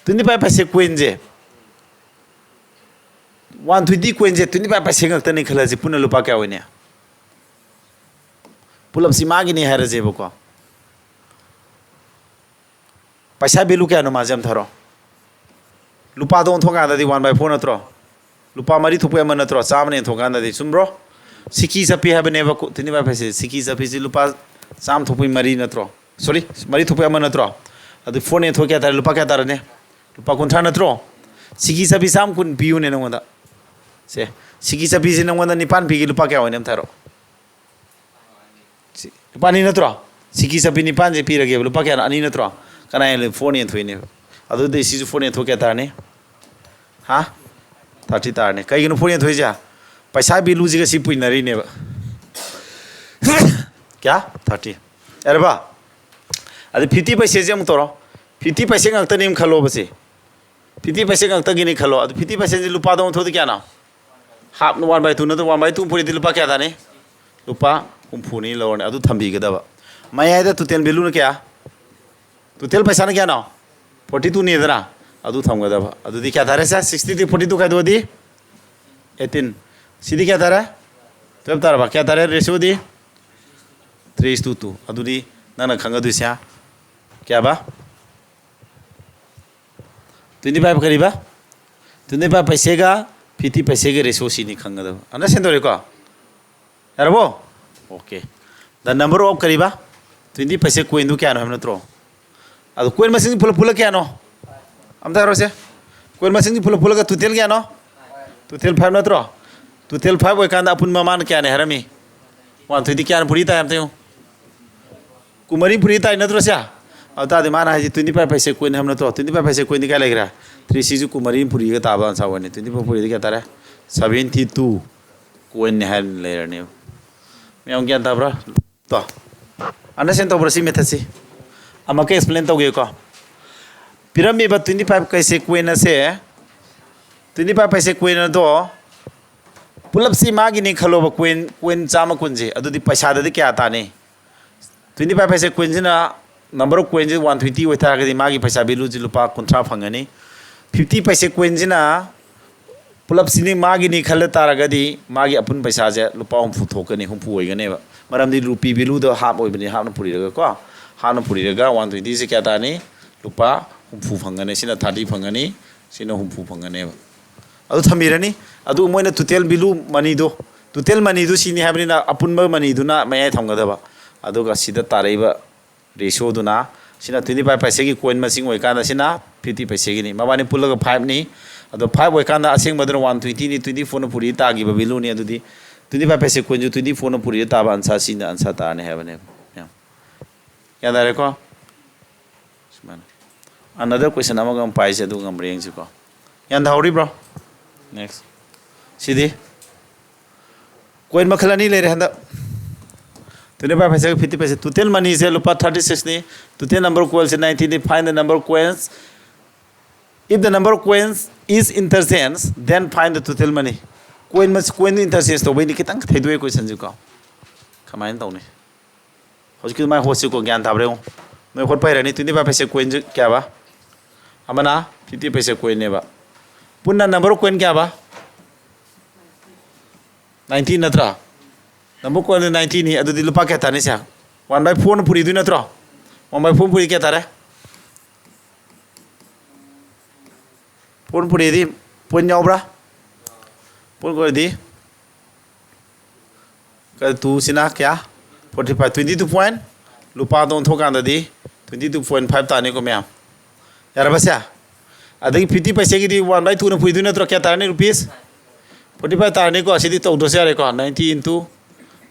ꯇ꯭ꯋꯦꯟꯇꯤ ꯐꯥꯏꯚ ꯄꯩꯁꯦ ꯀꯣꯏꯟꯁꯦ, ꯋꯥꯟ ꯇ꯭ꯋꯦꯟꯇꯤ ꯀꯣꯏꯟꯁꯦ ꯇ꯭ꯋꯦꯟꯇꯤ ꯐꯥꯏꯚ ꯄꯩꯁꯦ ꯉꯥꯛꯇꯅꯤ ꯈꯜꯂꯁꯤ, ꯄꯨꯟꯅ ꯂꯨꯄꯥ ꯀꯌꯥ ꯑꯣꯏꯅꯤ? ꯄꯨꯂꯞꯁꯤ ꯃꯥꯒꯤꯅꯤ ꯍꯥꯏꯔꯁꯦꯕꯀꯣ꯫ ꯄꯩꯁꯥ ꯚꯦꯂꯨ ꯀꯌꯥꯅꯣ ꯃꯥꯁꯦ ꯑꯝ ꯊꯥꯔꯣ꯫ ꯂꯨꯄꯥꯗꯣ ꯑꯣꯟꯊꯣꯛꯀꯥꯟꯗꯗꯤ ꯋꯥꯟ ꯕꯥꯏ ꯐꯣꯔ ꯅꯠꯇ꯭ꯔꯣ? ꯂꯨꯄꯥ ꯃꯔꯤ ꯊꯣꯛꯄꯩ ꯑꯃ ꯅꯠꯇ꯭ꯔꯣ? ꯆꯥꯝꯃꯅ ꯌꯦꯟꯊꯣꯛꯀꯥꯟꯗꯗꯤ, ꯆꯨꯝꯕ꯭ꯔꯣ? ꯁꯤꯀꯤ ꯆꯠꯄꯤ ꯍꯥꯏꯕꯅꯦꯕ ꯀꯣ-, ꯇ꯭ꯋꯦꯟꯇꯤ ꯐꯥꯏꯚ ꯍꯥꯏꯁꯦ, ꯁꯤꯀꯤ ꯆꯠꯄꯤꯁꯤ ꯂꯨꯄꯥ ꯆꯥꯝꯃ ꯊꯣꯛꯄꯩ ꯃꯔꯤ ꯅꯠꯇ꯭ꯔꯣ? ꯁꯣꯔꯤ, ꯃꯔꯤ ꯊꯣꯛꯄꯩ ꯑꯃ ꯅꯠꯇ꯭ꯔꯣ? ꯑꯗꯨ ꯐꯣꯔꯅ ꯌꯦꯟꯊꯣꯛ ꯀꯌꯥ ꯇꯥꯔꯦ? ꯂꯨꯄꯥ ꯀꯌꯥ ꯇꯥꯔꯅꯤ? ꯂꯨꯄꯥ ꯀꯨꯟꯊ꯭ꯔꯥ ꯅꯠꯇ꯭ꯔꯣ? ꯁꯤꯀꯤ ꯆꯠꯄꯤ ꯆꯥꯝꯃ ꯀꯨꯟ ꯄꯤꯌꯨꯅꯦ ꯅꯉꯣꯟꯗ꯫ ꯁꯦ, ꯁꯤꯀꯤ ꯆꯠꯄꯤꯁꯤ ꯅꯉꯣꯟꯗ ꯅꯤꯄꯥꯟ ꯄꯤꯒꯦ, ꯂꯨꯄꯥ ꯀꯌꯥ ꯑꯣꯏꯅꯤ ꯑꯝ ꯊꯥꯔꯛꯑꯣ꯫ ꯂꯨꯄꯥ ꯑꯅꯤ ꯅꯠꯇ꯭ꯔꯣ? ꯁꯤꯀꯤ ꯆꯠꯄꯤ ꯅꯤꯄꯥꯟꯁꯦ ꯄꯤꯔꯒꯦꯕ꯫ ꯂꯨꯄꯥ ꯀꯌꯥꯅꯣ? ꯑꯅꯤ ꯅꯠꯇ꯭ꯔꯣ? ꯀꯅꯥ ꯍꯦꯟꯅ? Four ꯅ ꯍꯦꯟꯊꯣꯛꯏꯅꯦꯕ꯫ ꯑꯗꯨꯗꯤ ꯁꯤꯁꯨ four ꯅ ꯍꯦꯟꯊꯣꯛ ꯀꯌꯥ ꯇꯥꯔꯅꯤ? ꯍꯥ? Thirty ꯇꯥꯔꯅꯤ꯫ ꯀꯩꯒꯤꯅꯣ four ꯍꯦꯟꯊꯣꯛꯏꯁꯦ? ꯄꯩꯁꯥ value ꯁꯤꯒ ꯁꯤ ꯄꯨꯏꯅꯔꯤꯅꯦꯕ꯫ ꯀꯌꯥ? Thirty꯫ ꯌꯥꯔꯕ? ꯑꯗꯨ fifty ꯄꯩꯁꯦꯁꯦ ꯑꯃꯨꯛ ꯇꯧꯔꯣ꯫ Fifty ꯄꯩꯁꯦ ꯉꯥꯛꯇꯅꯦ ꯈꯜꯂꯣꯕ ꯁꯤ꯫ Fifty ꯄꯩꯁꯦ ꯉꯥꯛꯇꯒꯤꯅꯤ ꯈꯜꯂꯣ꯫ ꯑꯗꯨ fifty ꯄꯩꯁꯦꯁꯦ ꯂꯨꯄꯥꯗ ꯑꯣꯟꯊꯣꯛꯑꯗꯤ ꯀꯌꯥꯅꯣ? Half, one by two ꯅꯠꯇ꯭ꯔꯣ? One by two ꯄꯨꯔꯤꯗꯤ ꯂꯨꯄꯥ ꯀꯌꯥ ꯇꯥꯅꯤ? ꯂꯨꯄꯥ ꯍꯨꯝꯐꯨꯅꯤ ꯂꯧꯔꯅꯤ꯫ ꯑꯗꯨ ꯊꯝꯕꯤꯒꯗꯕ꯫ ꯃꯌꯥꯏꯗ total value ꯅ ꯀꯌꯥ? Total ꯄꯩꯁꯥꯅ ꯀꯌꯥꯅꯣ? Forty two ꯅꯤꯗꯅ꯫ ꯑꯗꯨ ꯊꯝꯒꯗꯕ꯫ ꯑꯗꯨꯗꯤ ꯀꯌꯥ ꯇꯥꯔꯦ ꯁꯦ? Sixty ꯗꯤ forty two ꯈꯥꯏꯗꯣꯛꯑꯗꯤ eighteen꯫ ꯁꯤꯗꯤ ꯀꯌꯥ ꯇꯥꯔꯦ? Twelve ꯇꯥꯔꯕ? ꯀꯌꯥ ꯇꯥꯔꯦ? Ratio D three is to two꯫ ꯑꯗꯨꯗꯤ ꯅꯪꯅ ꯈꯪꯒꯗꯣꯏꯁꯦ ꯀꯌꯥꯕ? Twenty five ꯀꯔꯤꯕ? Twenty five ꯄꯩꯁꯦꯒ fifty ꯄꯩꯁꯦꯒ ratio ꯁꯤꯅꯤ ꯈꯪꯒꯗꯕ꯫ Understand ꯇꯧꯔꯦꯀꯣ? ꯌꯥꯔꯕꯣ? Okay꯫ The number of ꯀꯔꯤꯕ? Twenty ꯄꯩꯁꯦ coin ꯗꯨ ꯀꯌꯥꯅꯣ ꯍꯥꯏꯕ ꯅꯠꯇ꯭ꯔꯣ? ꯑꯗꯨ coin ꯃꯁꯤꯡ ꯄꯨꯂꯞ ꯄꯨꯜꯂ ꯀꯌꯥꯅꯣ? ꯑꯝꯇ ꯍꯥꯏꯔꯣꯁꯦ꯫ Coin ꯃꯁꯤꯡ ꯄꯨꯂꯞ ꯄꯨꯜꯂꯒ total ꯀꯌꯥꯅꯣ? Total five ꯅꯠꯇ꯭ꯔꯣ? Total five ꯑꯣꯏꯀꯥꯟꯗ ꯑꯄꯨꯟꯕ ꯃꯥꯅ ꯀꯌꯥꯅꯤ ꯍꯥꯏꯔꯝꯃꯤ? One twenty꯫ ꯀꯌꯥꯅ ꯄꯨꯔꯤ ꯇꯥꯏ ꯑꯝꯇ ꯌꯦꯡꯉꯨ꯫ ꯀꯨꯟꯃꯔꯤ ꯄꯨꯔꯤ ꯇꯥꯏ ꯅꯠꯇ꯭ꯔꯣ ꯁꯦ? ꯑꯗꯨ ꯇꯥꯔꯗꯤ ꯃꯥꯅ ꯍꯥꯏꯁꯦ twenty five ꯄꯩꯁꯦ coin ꯍꯥꯏꯕ ꯅꯠꯇ꯭ꯔꯣ? Twenty five ꯄꯩꯁꯦ coin ꯗꯤ ꯀꯌꯥ ꯂꯩꯈ꯭ꯔꯦ? Three ꯁꯤꯁꯨ ꯀꯨꯟꯃꯔꯤ ꯄꯨꯔꯤꯒ ꯇꯥꯕ answer ꯑꯣꯏꯅꯤ꯫ Twenty five ꯄꯨꯔꯤꯗꯤ ꯀꯌꯥ ꯇꯥꯔꯦ? Seventy two coin ꯅꯤ ꯍꯥꯏꯅ ꯂꯩꯔꯅꯦꯕ꯫ ꯃꯌꯥꯝ ꯒ꯭ꯌꯥꯟ ꯇꯥꯕ꯭ꯔꯥ? ꯇꯣ꯫ Understand ꯇꯧꯕ꯭ꯔꯥ ꯁꯤ method ꯁꯤ? ꯑꯃꯨꯛꯀ explain ꯇꯧꯒꯦꯀꯣ꯫ ꯄꯤꯔꯝꯃꯤꯕ twenty five ꯀꯩꯁꯦ coin ꯑꯁꯦ, twenty five ꯄꯩꯁꯦ coin ꯑꯗꯣ ꯄꯨꯂꯞꯁꯤ ꯃꯥꯒꯤꯅꯤ ꯈꯜꯂꯣꯕ, coin, coin ꯆꯥꯝꯃ ꯀꯨꯟꯁꯦ꯫ ꯑꯗꯨꯗꯤ ꯄꯩꯁꯥꯗꯗꯤ ꯀꯌꯥ ꯇꯥꯅꯤ? Twenty five ꯍꯥꯏꯁꯦ coin ꯁꯤꯅ, number of coin ꯁꯤ one twenty ꯑꯣꯏꯇꯥꯔꯒꯗꯤ ꯃꯥꯒꯤ ꯄꯩꯁꯥ value ꯁꯤ ꯂꯨꯄꯥ ꯀꯨꯟꯊ꯭ꯔꯥ ꯐꯪꯒꯅꯤ꯫ Fifty ꯄꯩꯁꯦ coin ꯁꯤꯅ ꯄꯨꯂꯞꯁꯤꯅꯤ ꯃꯥꯒꯤꯅꯤ ꯈꯜꯂ ꯇꯥꯔꯒꯗꯤ ꯃꯥꯒꯤ ꯑꯄꯨꯟ ꯄꯩꯁꯥꯁꯦ ꯂꯨꯄꯥ ꯍꯨꯝꯐꯨ ꯊꯣꯛꯀꯅꯤ, ꯍꯨꯝꯐꯨ ꯑꯣꯏꯒꯅꯦꯕ꯫ ꯃꯔꯝꯗꯤ rupee value ꯗꯣ half ꯑꯣꯏꯕꯅꯤ, half ꯅ ꯄꯨꯔꯤꯔꯒ ꯀꯣ, half ꯅ ꯄꯨꯔꯤꯔꯒ one twenty ꯁꯦ ꯀꯌꯥ ꯇꯥꯅꯤ? ꯂꯨꯄꯥ ꯍꯨꯝꯐꯨ ꯐꯪꯒꯅꯤ꯫ ꯁꯤꯅ thirty ꯐꯪꯒꯅꯤ, ꯁꯤꯅ ꯍꯨꯝꯐꯨ ꯐꯪꯒꯅꯦꯕ꯫ ꯑꯗꯨ ꯊꯝꯕꯤꯔꯅꯤ꯫ ꯑꯗꯨ ꯃꯣꯏꯅ total value money ꯗꯣ, total money ꯗꯨ ꯁꯤꯅꯤ ꯍꯥꯏꯕꯅꯤꯅ ꯑꯄꯨꯟꯕ money ꯗꯨꯅ ꯃꯌꯥꯏ ꯊꯝꯒꯗꯕ꯫ ꯑꯗꯨꯒ ꯁꯤꯗ ꯇꯥꯔꯛꯏꯕ ratio ꯗꯨꯅ, ꯁꯤꯅ twenty five ꯄꯩꯁꯦꯒꯤ coin ꯃꯁꯤꯡ ꯑꯣꯏꯀꯥꯟꯗ ꯁꯤꯅ fifty ꯄꯩꯁꯦꯒꯤꯅꯤ꯫ ꯃꯕꯥꯅꯤ ꯄꯨꯜꯂꯒ five ꯅꯤ꯫ ꯑꯗꯣ five ꯑꯣꯏꯀꯥꯟꯗ ꯑꯁꯦꯡꯕꯗꯨꯅ one twenty ꯅꯤ, twenty four ꯅ ꯄꯨꯔꯤ ꯇꯥꯈꯤꯕ value ꯅꯤ꯫ ꯑꯗꯨꯗꯤ Twenty five ꯄꯩꯁꯦ coinꯁꯨ twenty fourꯅ ꯄꯨꯔꯤꯗ ꯇꯥꯕ answer Cꯗ answer ꯇꯥꯔꯅꯤ ꯍꯥꯏꯕꯅꯦꯕ꯫ ꯌꯥꯝ ꯒ꯭ꯌꯥꯟ ꯇꯥꯔꯦꯀꯣ? ꯁꯨꯃꯥꯏꯅ꯫ Another question ꯑꯃꯒ ꯑꯃꯨꯛ ꯄꯥꯏꯁꯦ, ꯑꯗꯨꯒ ꯑꯃꯨꯛ ꯌꯦꯡꯁꯤꯀꯣ꯫ ꯒ꯭ꯌꯥꯟ ꯇꯥꯍꯧꯔꯤꯕ꯭ꯔꯣ? Next꯫ ꯁꯤꯗꯤ coin ꯃꯈꯜ ꯑꯅꯤ ꯂꯩꯔꯦ ꯍꯟꯗꯛ꯫ Twenty five ꯄꯩꯁꯥꯒ fifty ꯄꯩꯁꯥ꯫ Total moneyꯁꯦ ꯂꯨꯄꯥ thirty sixꯅꯤ꯫ Total number of coinsꯁꯦ nineteenꯅꯤ꯫ Find the number of coins. If the number of coins is interchanged, then find the total money. Coin much-, coin interchange ꯇꯧꯕꯩꯅꯤ꯫ ꯈꯤꯇꯪ ꯊꯩꯗꯣꯛꯑꯦ questionꯁꯦꯀꯣ꯫ ꯀꯃꯥꯏꯅ ꯇꯧꯅꯤ? ꯍꯧꯖꯤꯛꯀꯤ ꯑꯗꯨꯃꯥꯏꯅ ꯍꯣꯠꯁꯤꯀꯣ, ꯒ꯭ꯌꯥꯟ ꯇꯥꯕ꯭ꯔꯥ ꯌꯦꯡꯉꯣ꯫ ꯅꯣꯏ ꯍꯣꯠꯄ ꯍꯩꯔꯅꯤ꯫ Twenty five ꯄꯩꯁꯥ coinꯁꯦ ꯀꯌꯥꯕ? ꯑꯃꯅ fifty ꯄꯩꯁꯥ coinꯅꯦꯕ꯫ ꯄꯨꯟꯅ number of coin ꯀꯌꯥꯕ? Nineteen ꯅꯠꯇ꯭ꯔꯥ? Number of coin nineteenꯅꯤ꯫ ꯑꯗꯨꯗꯤ ꯂꯨꯄꯥ ꯀꯌꯥ ꯇꯥꯅꯤ ꯁꯦ? One by fourꯅ ꯄꯨꯔꯤꯗꯣꯏ ꯅꯠꯇ꯭ꯔꯣ? One by four ꯄꯨꯔꯤ ꯀꯌꯥ ꯇꯥꯔꯦ? Four ꯄꯨꯔꯤꯗꯤ point ꯌꯥꯎꯕ꯭ꯔꯥ? Point ꯑꯣꯏꯔꯗꯤ ꯇꯨꯁꯤꯅ ꯀꯌꯥ? Forty five꯫ Twenty two point, ꯂꯨꯄꯥꯗ ꯑꯣꯟꯊꯣꯛꯀꯥꯟꯗꯗꯤ twenty two point five ꯇꯥꯅꯤꯀꯣ ꯃꯌꯥꯝ꯫ ꯌꯥꯔꯕ ꯁꯦ? ꯑꯗꯒꯤ fifty ꯄꯩꯁꯥꯒꯤꯗꯤ one by twoꯅ ꯄꯨꯏꯗꯣꯏ ꯅꯠꯇ꯭ꯔꯣ? ꯀꯌꯥ ꯇꯥꯔꯅꯤ? Rupees forty five ꯇꯥꯔꯅꯤꯀꯣ꯫ ꯑꯁꯤꯗꯤ ꯇꯧꯗ꯭ꯔꯁꯨ ꯌꯥꯔꯦꯀꯣ꯫ Ninety into,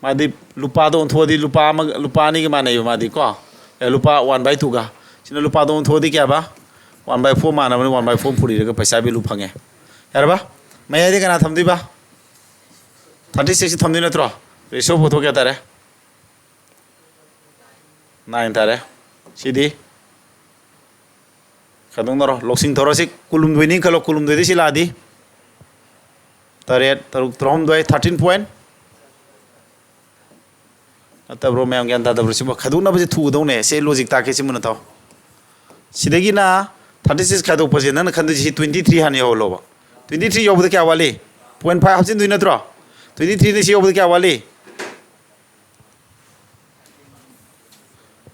ꯃꯥꯗꯤ ꯂꯨꯄꯥꯗ ꯑꯣꯟꯊꯣꯛꯑꯗꯤ ꯂꯨꯄꯥ ꯑꯃꯒ, ꯂꯨꯄꯥ ꯑꯅꯤꯒ ꯃꯥꯟꯅꯩꯕ ꯃꯥꯗꯤ ꯀꯣ꯫ ꯑꯦ, ꯂꯨꯄꯥ one by twoꯒ꯫ ꯁꯤꯅ ꯂꯨꯄꯥꯗ ꯑꯣꯟꯊꯣꯛꯑꯗꯤ ꯀꯌꯥꯕ? One by four ꯃꯥꯟꯅꯕꯅꯤ꯫ One by four ꯄꯨꯔꯤꯔꯒ ꯄꯩꯁꯥ value ꯐꯪꯉꯦ꯫ ꯌꯥꯔꯕ? ꯃꯌꯥꯏꯗ ꯀꯅꯥ ꯊꯝꯗꯣꯏꯕ? Thirty six ꯊꯝꯗꯣꯏ ꯅꯠꯇ꯭ꯔꯣ? Ratio ꯄꯨꯊꯣꯛ ꯀꯌꯥ ꯇꯥꯔꯦ? Nine ꯇꯥꯔꯦ꯫ ꯁꯤꯗꯤ ꯈꯥꯏꯗꯣꯛꯅꯔꯣ꯫ ꯂꯧꯁꯤꯡ ꯊꯧꯔꯁꯤ꯫ ꯀꯨꯟꯍꯨꯝꯗꯣꯏꯅꯤ ꯈꯜꯂꯣ꯫ ꯀꯨꯟꯍꯨꯝꯗꯣꯏꯗꯤ ꯁꯤ ꯂꯥꯛꯑꯗꯤ ꯇꯔꯦꯠ, ꯇꯔꯨꯛ, ꯇꯔꯥꯍꯨꯝꯗꯣꯏ, thirteen point꯫ ꯅꯠꯇꯕ꯭ꯔꯣ? ꯃꯌꯥꯝ ꯒ꯭ꯌꯥꯟ ꯇꯥꯗꯕ꯭ꯔꯣ? ꯁꯤꯕꯨ ꯈꯥꯏꯗꯣꯛꯅꯕꯁꯦ ꯊꯨꯒꯗꯧꯅꯦ꯫ ꯁꯤ logic ꯇꯥꯛꯀꯦ꯫ ꯁꯤ ꯃꯨꯟꯅ ꯇꯥꯎ꯫ ꯁꯤꯗꯒꯤꯅ thirty six ꯈꯥꯏꯗꯣꯛꯄꯁꯦ ꯅꯪꯅ ꯈꯟꯗꯣꯏꯁꯤ ꯁꯤ twenty three ꯍꯥꯟꯅ ꯌꯧꯍꯜꯂꯣꯕ꯫ Twenty three ꯌꯧꯕꯗ ꯀꯌꯥ ꯋꯥꯠꯂꯤ? Point five ꯍꯥꯞꯆꯤꯟꯗꯣꯏ ꯅꯠꯇ꯭ꯔꯣ? Twenty threeꯅ ꯁꯤ ꯌꯧꯕꯗ ꯀꯌꯥ ꯋꯥꯠꯂꯤ?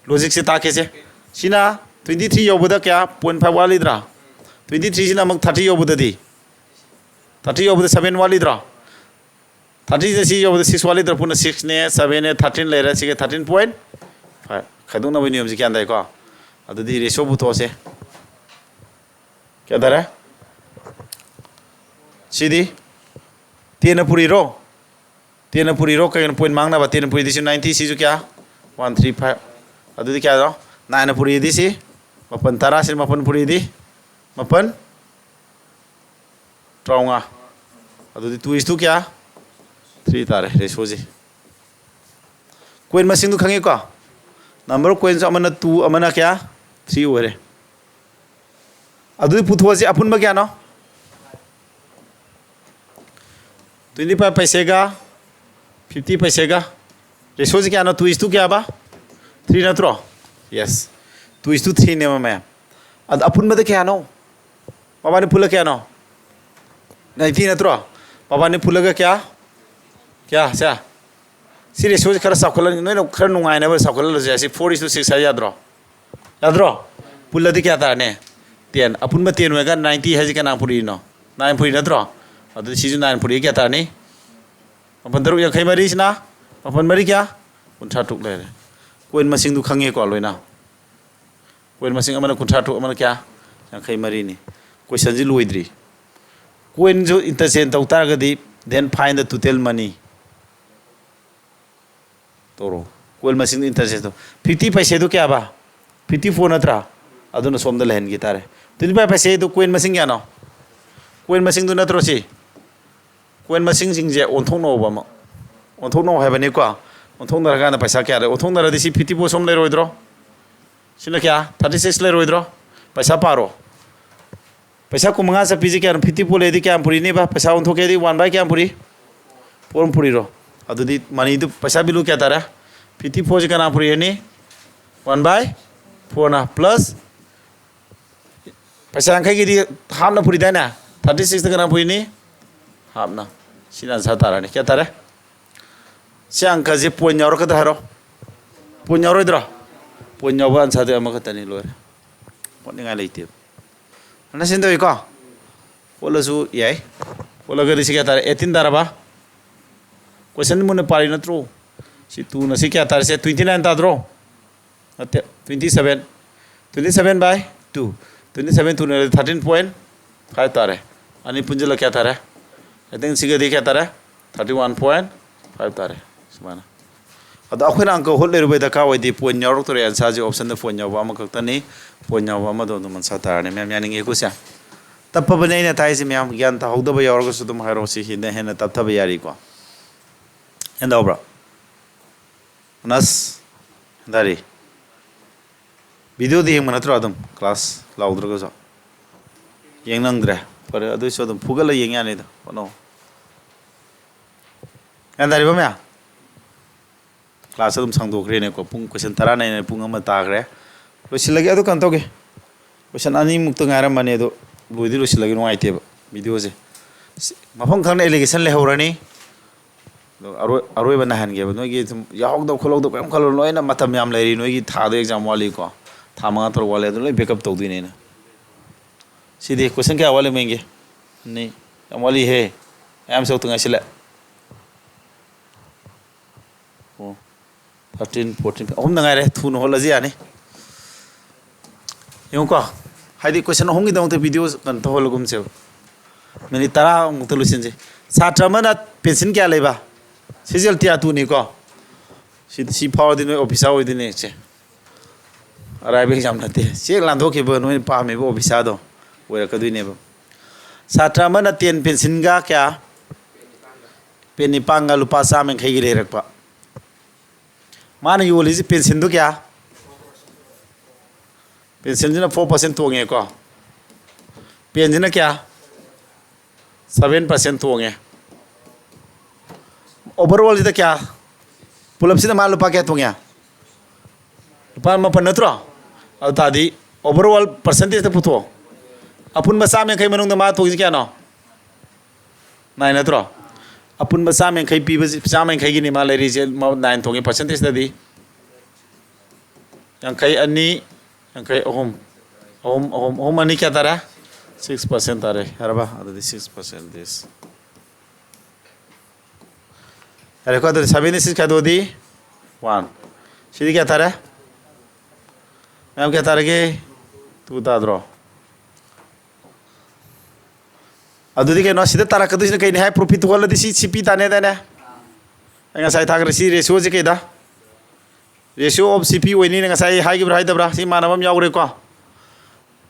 Logicꯁꯦ ꯇꯥꯛꯀꯦꯁꯦ꯫ ꯁꯤꯅ twenty three ꯌꯧꯕꯗ ꯀꯌꯥ? Point five ꯋꯥꯠꯂꯤꯗ꯭ꯔꯥ? Twenty threeꯁꯤꯅ ꯑꯃꯨꯛ thirty ꯌꯧꯕꯗꯗꯤ, thirty ꯌꯧꯕꯗ seven ꯋꯥꯠꯂꯤꯗ꯭ꯔꯣ? Thirtyꯁꯦ ꯁꯤ ꯌꯧꯕꯗ six ꯋꯥꯠꯂꯤꯗ꯭ꯔꯥ? ꯄꯨꯟꯅ sixꯅꯦ, sevenꯅꯦ, thirteen ꯂꯩꯔꯦ꯫ ꯁꯤꯒ thirteen point five꯫ ꯈꯥꯏꯗꯣꯛꯅꯕꯒꯤ ꯅꯤꯌꯣꯝꯁꯦ ꯒ꯭ꯌꯥꯟ ꯇꯥꯏꯀꯣ? ꯑꯗꯨꯗꯤ ratio ꯄꯨꯊꯣꯛꯑꯁꯦ꯫ ꯀꯌꯥ ꯇꯥꯔꯦ? ꯁꯤꯗꯤ tenꯅ ꯄꯨꯔꯤꯔꯣ? ꯇꯦꯟꯅ ꯄꯨꯔꯤꯔꯣ? ꯀꯩꯒꯤꯅꯣ ꯄꯣꯏꯟ ꯃꯥꯡꯅꯕ? ꯇꯦꯟꯅ ꯄꯨꯔꯤꯗꯤ ꯁꯤ ꯅꯥꯏꯟꯇꯤ, ꯁꯤꯁꯨ ꯀꯌꯥ? One three five. ꯑꯗꯨꯗꯤ ꯀꯌꯥꯅꯣ? ꯅꯥꯏꯟꯅ ꯄꯨꯔꯤꯗꯤ ꯁꯤ ꯃꯥꯄꯟ, ꯇꯔꯥ, ꯁꯤ ꯃꯥꯄꯟ ꯄꯨꯔꯤꯗꯤ ꯃꯥꯄꯟ ꯇꯔꯥꯃꯉꯥ꯫ ꯑꯗꯨꯗꯤ two is to ꯀꯌꯥ? Three ꯇꯥꯔꯦ ꯔꯦꯁꯣꯁꯦ꯫ ꯀꯣꯏꯟ ꯃꯁꯤꯡꯗꯨ ꯈꯪꯉꯤꯀꯣ? ꯅꯝꯕꯔ ꯀꯣꯏꯟꯁꯨ ꯑꯃꯅ two, ꯑꯃꯅ ꯀꯌꯥ? Three ꯑꯣꯏꯔꯦ꯫ ꯑꯗꯨꯗꯤ ꯄꯨꯊꯣꯛꯑꯁꯤ, ꯑꯄꯨꯟꯕ ꯀꯌꯥꯅꯣ? Twenty five ꯄꯩꯁꯦꯒ fifty ꯄꯩꯁꯦꯒ ꯔꯦꯁꯣꯁꯤ ꯀꯌꯥꯅꯣ? Two is to ꯀꯌꯥꯕ? Three ꯅꯠꯇ꯭ꯔꯣ? Yes, two is to three ꯅꯦꯕ ꯃꯌꯥꯝ꯫ ꯑꯗ ꯑꯄꯨꯟꯕꯗ ꯀꯌꯥꯅꯣ? ꯃꯕꯥꯅꯤ ꯄꯨꯜꯂ ꯀꯌꯥꯅꯣ? Ninety ꯅꯠꯇ꯭ꯔꯣ? ꯃꯕꯥꯅꯤ ꯄꯨꯜꯂꯒ ꯀꯌꯥ? ꯀꯌꯥ ꯁꯦ? ꯁꯤ ꯔꯦꯁꯤꯑꯣꯁꯤ ꯈꯔ ꯆꯥꯎꯈꯠꯂꯅꯤ, ꯅꯣꯏꯅ ꯈꯔ ꯅꯨꯡꯉꯥꯏꯅꯕ ꯆꯥꯎꯈꯠꯍꯜꯂꯁꯨ ꯌꯥꯏ꯫ ꯁꯤ four is to six ꯍꯥꯏ ꯌꯥꯗ꯭ꯔꯣ? ꯌꯥꯗ꯭ꯔꯣ? ꯄꯨꯜꯂꯗꯤ ꯀꯌꯥ ꯇꯥꯔꯅꯤ? Ten꯫ ꯑꯄꯨꯟꯕ ten ꯑꯣꯏꯔꯒ ninety ꯍꯥꯏꯁꯤ ꯀꯅꯥ ꯄꯨꯔꯛꯏꯅꯣ? Nine ꯄꯨꯔꯛꯏ ꯅꯠꯇ꯭ꯔꯣ? ꯑꯗꯨꯗꯤ ꯁꯤꯁꯨ nine ꯄꯨꯔꯛꯏ, ꯀꯌꯥ ꯇꯥꯔꯅꯤ? ꯃꯥꯄꯟ ꯇꯔꯨꯛ ꯌꯥꯡꯈꯩ ꯃꯔꯤꯁꯤꯅ ꯃꯥꯄꯟ ꯃꯔꯤ ꯀꯌꯥ? ꯀꯨꯟꯊ꯭ꯔꯥ ꯇꯔꯨꯛ ꯂꯩꯔꯦ꯫ ꯀꯣꯏꯟ ꯃꯁꯤꯡꯗꯨ ꯈꯪꯉꯦꯀꯣ ꯂꯣꯏꯅ? ꯀꯣꯏꯟ ꯃꯁꯤꯡ ꯑꯃꯅ ꯀꯨꯟꯊ꯭ꯔꯥ ꯇꯔꯨꯛ, ꯑꯃꯅ ꯀꯌꯥ? ꯌꯥꯡꯈꯩ ꯃꯔꯤꯅꯤ꯫ ꯀꯣꯏꯁꯟꯁꯤ ꯂꯣꯏꯗ꯭ꯔꯤ꯫ ꯀꯣꯏꯟꯁꯨ interchange ꯇꯧ ꯇꯥꯔꯒꯗꯤ, then find the total money ꯇꯧꯔꯣ꯫ ꯀꯣꯏꯟ ꯃꯁꯤꯡꯗꯨ interchange ꯇꯧ꯫ Fifty ꯄꯩꯁꯦꯗꯨ ꯀꯌꯥꯕ? Fifty four ꯅꯠꯇ꯭ꯔꯥ? ꯑꯗꯨꯅ ꯁꯣꯝꯗ ꯂꯩꯍꯟꯈꯤ ꯇꯥꯔꯦ꯫ Twenty five ꯄꯩꯁꯦꯗꯨ ꯀꯣꯏꯟ ꯃꯁꯤꯡ ꯀꯌꯥꯅꯣ? ꯀꯣꯏꯟ ꯃꯁꯤꯡꯗꯨ ꯅꯠꯇ꯭ꯔꯣ ꯁꯤ? ꯀꯣꯏꯟ ꯃꯁꯤꯡꯁꯤꯡꯁꯦ ꯑꯣꯟꯊꯣꯛꯅꯧꯕ ꯑꯃ꯫ ꯑꯣꯟꯊꯣꯛꯅꯧ ꯍꯥꯏꯕꯅꯤꯀꯣ꯫ ꯑꯣꯟꯊꯣꯛꯅꯔꯀꯥꯟꯗ ꯄꯩꯁꯥ ꯀꯌꯥ ꯂꯩ? ꯑꯣꯟꯊꯣꯛꯅꯔꯗꯤ ꯁꯤ fifty four ꯁꯣꯝ ꯂꯩꯔꯣꯏꯗ꯭ꯔꯣ? ꯁꯤꯅ ꯀꯌꯥ? Thirty six ꯂꯩꯔꯣꯏꯗ꯭ꯔꯣ? ꯄꯩꯁꯥ ꯄꯥꯔꯣ꯫ ꯄꯩꯁꯥ ꯀꯨꯟꯃꯉꯥ ꯆꯠꯄꯤꯁꯦ ꯀꯌꯥꯅꯣ? Fifty four ꯂꯩꯔꯗꯤ ꯀꯌꯥꯝ ꯄꯨꯔꯤꯅꯦꯕ? ꯄꯩꯁꯥ ꯑꯣꯟꯊꯣꯛꯀꯦꯗꯤ one by ꯀꯌꯥꯝ ꯄꯨꯔꯤ? Four ꯑꯃ ꯄꯨꯔꯤꯔꯣ? ꯑꯗꯨꯗꯤ moneyꯗꯨ, ꯄꯩꯁꯥ value ꯀꯌꯥ ꯇꯥꯔꯦ? Fifty four ꯁꯤ ꯀꯅꯥ ꯄꯨꯔꯤꯅꯤ? One by fourꯅ plus ꯄꯩꯁꯥ ꯌꯥꯡꯈꯩꯒꯤꯗꯤ halfꯅ ꯄꯨꯔꯤꯗꯥꯏꯅꯦ? Thirty sixꯇ ꯀꯅꯥ ꯄꯨꯔꯤꯅꯤ? Halfꯅ꯫ ꯁꯤꯅ answer ꯇꯥꯔꯅꯤ꯫ ꯀꯌꯥ ꯇꯥꯔꯦ? ꯁꯤ ꯑꯪꯀꯁꯦ ꯄꯣꯏꯟ ꯌꯥꯎꯔꯛꯀꯗ꯭ꯔꯥ ꯍꯥꯏꯔꯣ? ꯄꯣꯏꯟ ꯌꯥꯎꯔꯣꯏꯗ꯭ꯔꯣ? ꯄꯣꯏꯟ ꯌꯥꯎꯕ answerꯗꯤ ꯑꯃꯈꯛꯇꯅꯤ, ꯂꯣꯏꯔꯦ꯫ ꯍꯣꯠꯅꯤꯡꯉꯥꯏ ꯂꯩꯇꯦꯕ꯫ Understand ꯇꯧꯏꯀꯣ? ꯍꯣꯠꯂꯁꯨ ꯌꯥꯏ꯫ ꯍꯣꯠꯂꯒꯗꯤ ꯁꯤ ꯀꯌꯥ ꯇꯥꯔꯦ? Eighteen ꯇꯥꯔꯕ? Question ꯃꯨꯟꯅ ꯄꯥꯔꯤ ꯅꯠꯇ꯭ꯔꯣ? ꯁꯤ twoꯅ ꯁꯤ ꯀꯌꯥ ꯇꯥꯔꯦ? ꯁꯦ twenty nine ꯇꯥꯗ꯭ꯔꯣ? ꯅꯠꯇꯦ, twenty seven꯫ Twenty seven by two꯫ Twenty seven two ꯅ thirteen point five ꯇꯥꯔꯦ꯫ ꯑꯅꯤ ꯄꯨꯟꯁꯤꯜꯂ ꯀꯌꯥ ꯇꯥꯔꯦ? ꯑꯗꯩ ꯁꯤꯒꯗꯤ ꯀꯌꯥ ꯇꯥꯔꯦ? Thirty one point ꯐꯥꯏꯚ ꯇꯥꯔꯦ꯫ ꯁꯨꯃꯥꯏꯅ꯫ ꯑꯗꯣ ꯑꯩꯈꯣꯏꯅ ꯑꯪꯀ ꯍꯣꯠ ꯂꯩꯔꯨꯕꯩ ꯗꯔꯀꯥꯔ ꯑꯣꯏꯗꯦ꯫ ꯄꯣꯏꯟ ꯌꯥꯎꯔꯛꯇꯣꯔꯦ ꯑꯟꯁꯥꯔꯁꯦ꯫ ꯑꯣꯞꯁꯟꯗ ꯄꯣꯏꯟ ꯌꯥꯎꯕ ꯑꯃꯈꯛꯇꯅꯤ꯫ ꯄꯣꯏꯟ ꯌꯥꯎꯕ ꯑꯃꯗꯣ ꯑꯗꯨꯝ ꯑꯟꯁꯥꯔ ꯇꯥꯔꯅꯤ꯫ ꯃꯌꯥꯝ ꯌꯥꯅꯤꯡꯉꯦꯀꯣ ꯁꯦ? ꯇꯞꯄꯕꯅꯦ ꯑꯩꯅ ꯊꯥꯏꯁꯦ ꯃꯌꯥꯝ꯫ ꯒ꯭ꯌꯥꯟ ꯇꯥꯍꯧꯗꯕ ꯌꯥꯎꯔꯒꯁꯨ ꯑꯗꯨꯝ ꯍꯥꯏꯔꯛꯑꯣ꯫ ꯁꯤ ꯍꯦꯟꯅ ꯍꯦꯟꯅ ꯇꯞꯊꯕ ꯌꯥꯔꯤꯀꯣ꯫ ꯍꯦꯟꯗꯥꯎꯕ꯭ꯔꯥ? ꯑꯅꯁ? ꯍꯦꯟꯗꯥꯔꯤ? ꯚꯤꯗꯤꯑꯣꯗꯤ ꯌꯦꯡꯕ ꯅꯠꯇ꯭ꯔꯣ ꯑꯗꯨꯝ, ꯀ꯭ꯂꯥꯁ ꯂꯥꯎꯗ꯭ꯔꯒꯁꯨ? ꯌꯦꯡ ꯅꯪꯗ꯭ꯔꯦ? ꯐꯔꯦ, ꯑꯗꯨꯏꯁꯨ ꯑꯗꯨꯝ ꯐꯨꯒꯠꯂ ꯌꯦꯡ ꯌꯥꯅꯤꯗ꯫ ꯍꯣꯠꯅꯧ꯫ ꯒ꯭ꯌꯥꯟ ꯇꯥꯔꯤꯕ ꯃꯌꯥꯝ? ꯀ꯭ꯂꯥꯁ ꯑꯗꯨꯝ ꯁꯥꯡꯗꯣꯛꯈ꯭ꯔꯦꯅꯦꯀꯣ꯫ ꯄꯨꯡ, ꯀꯣꯏꯁꯟ ꯇꯔꯥꯅꯦꯅ ꯄꯨꯡ ꯑꯃ ꯇꯥꯈ꯭ꯔꯦ꯫ ꯂꯣꯏꯁꯤꯜꯂꯒꯦ꯫ ꯑꯗꯨ ꯀꯩꯅꯣ ꯇꯧꯒꯦ, ꯀꯣꯏꯁꯟ ꯑꯅꯤꯃꯨꯛꯇ ꯉꯥꯏꯔꯝꯕꯅꯦ, ꯑꯗꯣ ꯂꯣꯏꯗꯤ ꯂꯣꯏꯁꯤꯜꯂꯒꯦ, ꯅꯨꯡꯉꯥꯏꯇꯦꯕ ꯚꯤꯗꯤꯑꯣꯁꯦ꯫ ꯁꯤ-, ꯃꯐꯝ ꯈꯪꯅ ꯑꯦꯂꯤꯒꯦꯁꯟ ꯂꯩꯍꯧꯔꯅꯤ꯫ ꯑꯗꯣ ꯑꯔꯣꯏ-, ꯑꯔꯣꯏꯕ ꯅꯥꯏꯍꯟꯒꯦꯕ꯫ ꯅꯣꯏꯒꯤ ꯁꯨꯝ ꯌꯥꯎꯍꯧꯗꯕ ꯈꯣꯠꯍꯧꯗꯕ ꯀꯔꯤꯝ ꯈꯜꯂꯨ, ꯂꯣꯏꯅ ꯃꯇꯝ ꯌꯥꯝ ꯂꯩꯔꯤ꯫ ꯅꯣꯏꯒꯤ ꯊꯥꯗꯣ ꯑꯦꯛꯖꯥꯝ ꯋꯥꯠꯂꯤꯀꯣ, ꯊꯥ ꯃꯉꯥ ꯇꯔꯨꯛ ꯋꯥꯠꯂꯤ꯫ ꯑꯗꯨ ꯂꯣꯏ ꯕꯦꯛꯑꯞ ꯇꯧꯗꯣꯏꯅꯦ ꯑꯩꯅ꯫ ꯁꯤꯗꯤ ꯀꯣꯏꯁꯟ ꯀꯌꯥ ꯋꯥꯠꯂꯤ ꯃꯦꯟꯒꯦ? ꯑꯅꯤ꯫ ꯌꯥꯝ ꯋꯥꯠꯂꯤꯍꯦ, ꯃꯌꯥꯝ ꯆꯧꯇ ꯉꯥꯏꯁꯤꯜꯂꯦ꯫ ꯑꯣ, ꯊꯥꯔꯇꯤꯟ, ꯐꯣꯔꯇꯤꯟ, ꯑꯍꯨꯝꯗ ꯉꯥꯏꯔꯦ꯫ ꯊꯨꯅ ꯍꯣꯠꯂꯁꯤ, ꯌꯥꯅꯤ꯫ ꯌꯦꯡꯉꯨꯀꯣ, ꯍꯥꯏꯗꯤ ꯀꯣꯏꯁꯟ ꯑꯍꯨꯝꯒꯤꯗꯃꯛꯇ ꯚꯤꯗꯤꯑꯣ ꯀꯩꯅꯣ ꯇꯧꯍꯜꯂꯒꯨꯝꯁꯦꯕ꯫ ꯃꯤꯅꯤꯠ ꯇꯔꯥꯃꯨꯛꯇ ꯂꯣꯏꯁꯤꯟꯁꯦ꯫ ꯁꯥꯇ꯭ꯔ ꯑꯃꯅ ꯄꯦꯟꯁꯤꯜ ꯀꯌꯥ ꯂꯩꯕ? ꯁꯤꯁꯦ ꯑꯦꯜ ꯇꯤ ꯑꯥꯔ ꯇꯨꯅꯤꯀꯣ꯫ ꯁꯤ, ꯁꯤ ꯐꯥꯎꯔꯗꯤ ꯅꯣꯏ ꯑꯣꯐꯤꯁꯥꯔ ꯑꯣꯏꯗꯣꯏꯅꯦ ꯁꯦ꯫ ꯑꯔꯥꯏꯕ ꯑꯦꯛꯖꯥꯝ ꯅꯠꯇꯦ꯫ ꯆꯦꯛ ꯂꯥꯟꯊꯣꯛꯈꯤꯕ ꯅꯣꯏꯅ ꯄꯥꯝꯃꯤꯕ ꯑꯣꯐꯤꯁꯥꯔꯗꯣ ꯑꯣꯏꯔꯛꯀꯗꯣꯏꯅꯦꯕ꯫ ꯁꯥꯇ꯭ꯔ ꯑꯃꯅ ꯇꯦꯟ ꯄꯦꯟꯁꯤꯜꯒ ꯀꯌꯥ? ꯄꯦꯟ ꯅꯤꯄꯥꯟꯒ ꯂꯨꯄꯥ ꯆꯥꯝꯃ ꯌꯥꯡꯈꯩꯒꯤ ꯂꯩꯔꯛꯄ꯫ ꯃꯥꯅ ꯌꯣꯜꯂꯤꯁꯤ ꯄꯦꯟꯁꯤꯜꯗꯨ ꯀꯌꯥ? ꯄꯦꯟꯁꯤꯜꯁꯤꯅ ꯐꯣꯔ ꯄꯥꯔꯁꯦꯟ ꯇꯣꯡꯉꯦꯀꯣ꯫ ꯄꯦꯟꯁꯤꯅ ꯀꯌꯥ? ꯁꯚꯦꯟ ꯄꯥꯔꯁꯦꯟ ꯇꯣꯡꯉꯦ꯫ ꯑꯣꯚꯔꯑꯣꯜꯁꯤꯗ ꯀꯌꯥ? ꯄꯨꯂꯞꯁꯤꯗ ꯃꯥ ꯂꯨꯄꯥ ꯀꯌꯥ ꯇꯣꯡꯉꯦ? ꯂꯨꯄꯥ ꯃꯥꯄꯟ ꯅꯠꯇ꯭ꯔꯣ? ꯑꯗꯨ ꯇꯥꯔꯗꯤ ꯑꯣꯚꯔꯑꯣꯜ ꯄꯥꯔꯁꯦꯟꯇꯦꯖꯇ ꯄꯨꯊꯣꯛꯑꯣ꯫ ꯑꯄꯨꯟꯕ ꯆꯥꯝꯃ ꯌꯥꯡꯈꯩ ꯃꯅꯨꯡꯗ ꯃꯥ ꯇꯣꯡꯉꯤꯁꯤ ꯀꯌꯥꯅꯣ? ꯅꯥꯏꯟ ꯅꯠꯇ꯭ꯔꯣ? ꯑꯄꯨꯟꯕ ꯆꯥꯝꯃ ꯌꯥꯡꯈꯩ ꯄꯤꯕꯁꯤ, ꯆꯥꯝꯃ ꯌꯥꯡꯈꯩꯒꯤꯅꯤ ꯃꯥ ꯂꯩꯔꯤꯁꯦ, ꯃꯥ ꯅꯥꯏꯟ ꯇꯣꯡꯉꯤ ꯄꯥꯔꯁꯦꯟꯇꯦꯖꯇꯗꯤ꯫ ꯌꯥꯡꯈꯩ ꯑꯅꯤ, ꯌꯥꯡꯈꯩ ꯑꯍꯨꯝ꯫ ꯑꯍꯨꯝ, ꯑꯍꯨꯝ, ꯑꯍꯨꯝ ꯑꯅꯤ ꯀꯌꯥ ꯇꯥꯔꯦ? ꯁꯤꯛꯁ ꯄꯥꯔꯁꯦꯟ ꯇꯥꯔꯦ꯫ ꯌꯥꯔꯕ? ꯑꯗꯨꯗꯤ ꯁꯤꯛꯁ ꯄꯥꯔꯁꯦꯟ ꯗꯤꯁ꯫ ꯌꯥꯔꯦꯀꯣ? ꯑꯗꯨꯗꯤ ꯁꯚꯦꯟꯇꯤ ꯁꯤꯛꯁ ꯈꯥꯏꯗꯣꯛꯑꯗꯤ ꯋꯥꯟ꯫ ꯁꯤꯗꯤ ꯀꯌꯥ ꯇꯥꯔꯦ? ꯃꯌꯥꯝ ꯀꯌꯥ ꯇꯥꯔꯒꯦ? ꯇꯨ ꯇꯥꯗ꯭ꯔꯣ? ꯑꯗꯨꯗꯤ ꯀꯩꯅꯣ, ꯁꯤꯗ ꯇꯥꯔꯛꯀꯗꯣꯏꯁꯤꯅ ꯀꯩꯅꯤ ꯍꯥꯏ? ꯄ꯭ꯔꯣꯐꯤꯠ ꯊꯣꯛꯍꯜꯂꯗꯤ ꯁꯤ, ꯁꯤ ꯄꯤ ꯇꯥꯅꯦ ꯍꯥꯏꯗꯥꯏꯅꯦ? ꯑꯩ ꯉꯁꯥꯏ ꯊꯥꯈ꯭ꯔꯦ꯫ ꯁꯤ ꯔꯦꯁꯤꯌꯣꯁꯦ ꯀꯩꯗ? ꯔꯦꯁꯤꯌꯣ ꯑꯣꯐ ꯁꯤ ꯄꯤ ꯑꯣꯏꯅꯤꯅ ꯉꯁꯥꯏ ꯍꯥꯏꯈꯤꯕ꯭ꯔꯥ ꯍꯥꯏꯗꯕ꯭ꯔꯥ? ꯁꯤ ꯃꯥꯟꯅꯕ ꯑꯃ ꯌꯥꯎꯈ꯭ꯔꯦꯀꯣ꯫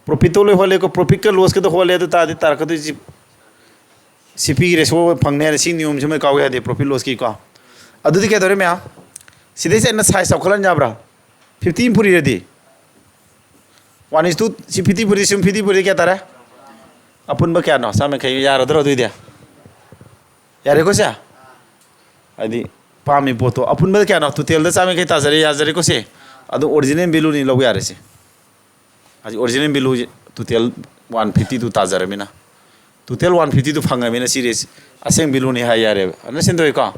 ꯄ꯭ꯔꯣꯐꯤꯠꯇꯣ ꯂꯣꯏ ꯍꯣꯜꯂꯦꯀꯣ, ꯄ꯭ꯔꯣꯐꯤꯠꯀ ꯂꯣꯁꯀꯗ ꯍꯣꯜꯂꯦ꯫ ꯑꯗꯨ ꯇꯥꯔꯗꯤ ꯇꯥꯔꯛꯀꯗꯣꯏꯁꯤ ꯁꯤ ꯄꯤꯒꯤ ꯔꯦꯁꯤꯌꯣ ꯐꯪꯅꯤ ꯍꯥꯏꯔꯦ꯫ ꯁꯤ ꯅꯤꯌꯣꯝꯁꯤꯃ ꯀꯥꯎ ꯌꯥꯗꯦ ꯄ꯭ꯔꯣꯐꯤꯠ ꯂꯣꯁꯀꯤꯀꯣ꯫ ꯑꯗꯨꯗꯤ ꯀꯩꯗꯧꯔꯦ ꯃꯌꯥꯝ? ꯁꯤꯗꯩꯁꯤ ꯑꯩꯅ ꯁꯥꯏꯖ ꯆꯥꯎꯈꯠꯍꯟ ꯌꯥꯕ꯭ꯔꯥ? ꯐꯤꯐꯇꯤꯟ ꯄꯨꯔꯤꯔꯗꯤ, ꯋꯥꯟ ꯏꯁ ꯇꯨ, ꯁꯤ ꯐꯤꯐꯇꯤꯟ ꯄꯨꯔꯤ, ꯁꯤ ꯐꯤꯐꯇꯤꯟ ꯄꯨꯔꯤ ꯀꯌꯥ ꯇꯥꯔꯦ? ꯑꯄꯨꯟꯕ ꯀꯌꯥꯅꯣ? ꯆꯥꯝ ꯌꯥꯡꯈꯩ ꯌꯥꯔꯗ꯭ꯔꯣ ꯑꯗꯨꯏꯗꯤ? ꯌꯥꯔꯦꯀꯣ ꯁꯦ? ꯍꯥꯏꯗꯤ ꯄꯥꯝꯃꯤ ꯄꯣꯠꯇꯣ ꯑꯄꯨꯟꯕꯗ ꯀꯌꯥꯅꯣ? ꯇꯣꯇꯦꯜꯗ ꯆꯥꯝ ꯌꯥꯡꯈꯩ ꯇꯥꯖꯔꯦ, ꯌꯥꯖꯔꯦꯀꯣ ꯁꯦ? ꯑꯗꯨ ꯑꯣꯔꯤꯖꯤꯅꯦꯜ ꯚꯦꯂꯨꯅꯤ ꯂꯧ ꯌꯥꯔꯦ ꯁꯦ꯫ ꯍꯧꯖꯤꯛ original value total one fifty two ꯇꯥꯖꯔꯃꯤꯅ, ꯇꯣꯇꯦꯜ ꯋꯥꯟ ꯐꯤꯐꯇꯤ ꯇꯨ ꯐꯪꯉꯃꯤꯅ ꯁꯤ ꯔꯦꯁ ꯑꯁꯦꯡ ꯚꯦꯂꯨꯅꯤ ꯍꯥꯏ ꯌꯥꯔꯦꯕ꯫ ꯑꯟꯗꯔꯁꯇꯦꯟ ꯇꯧꯏꯀꯣ?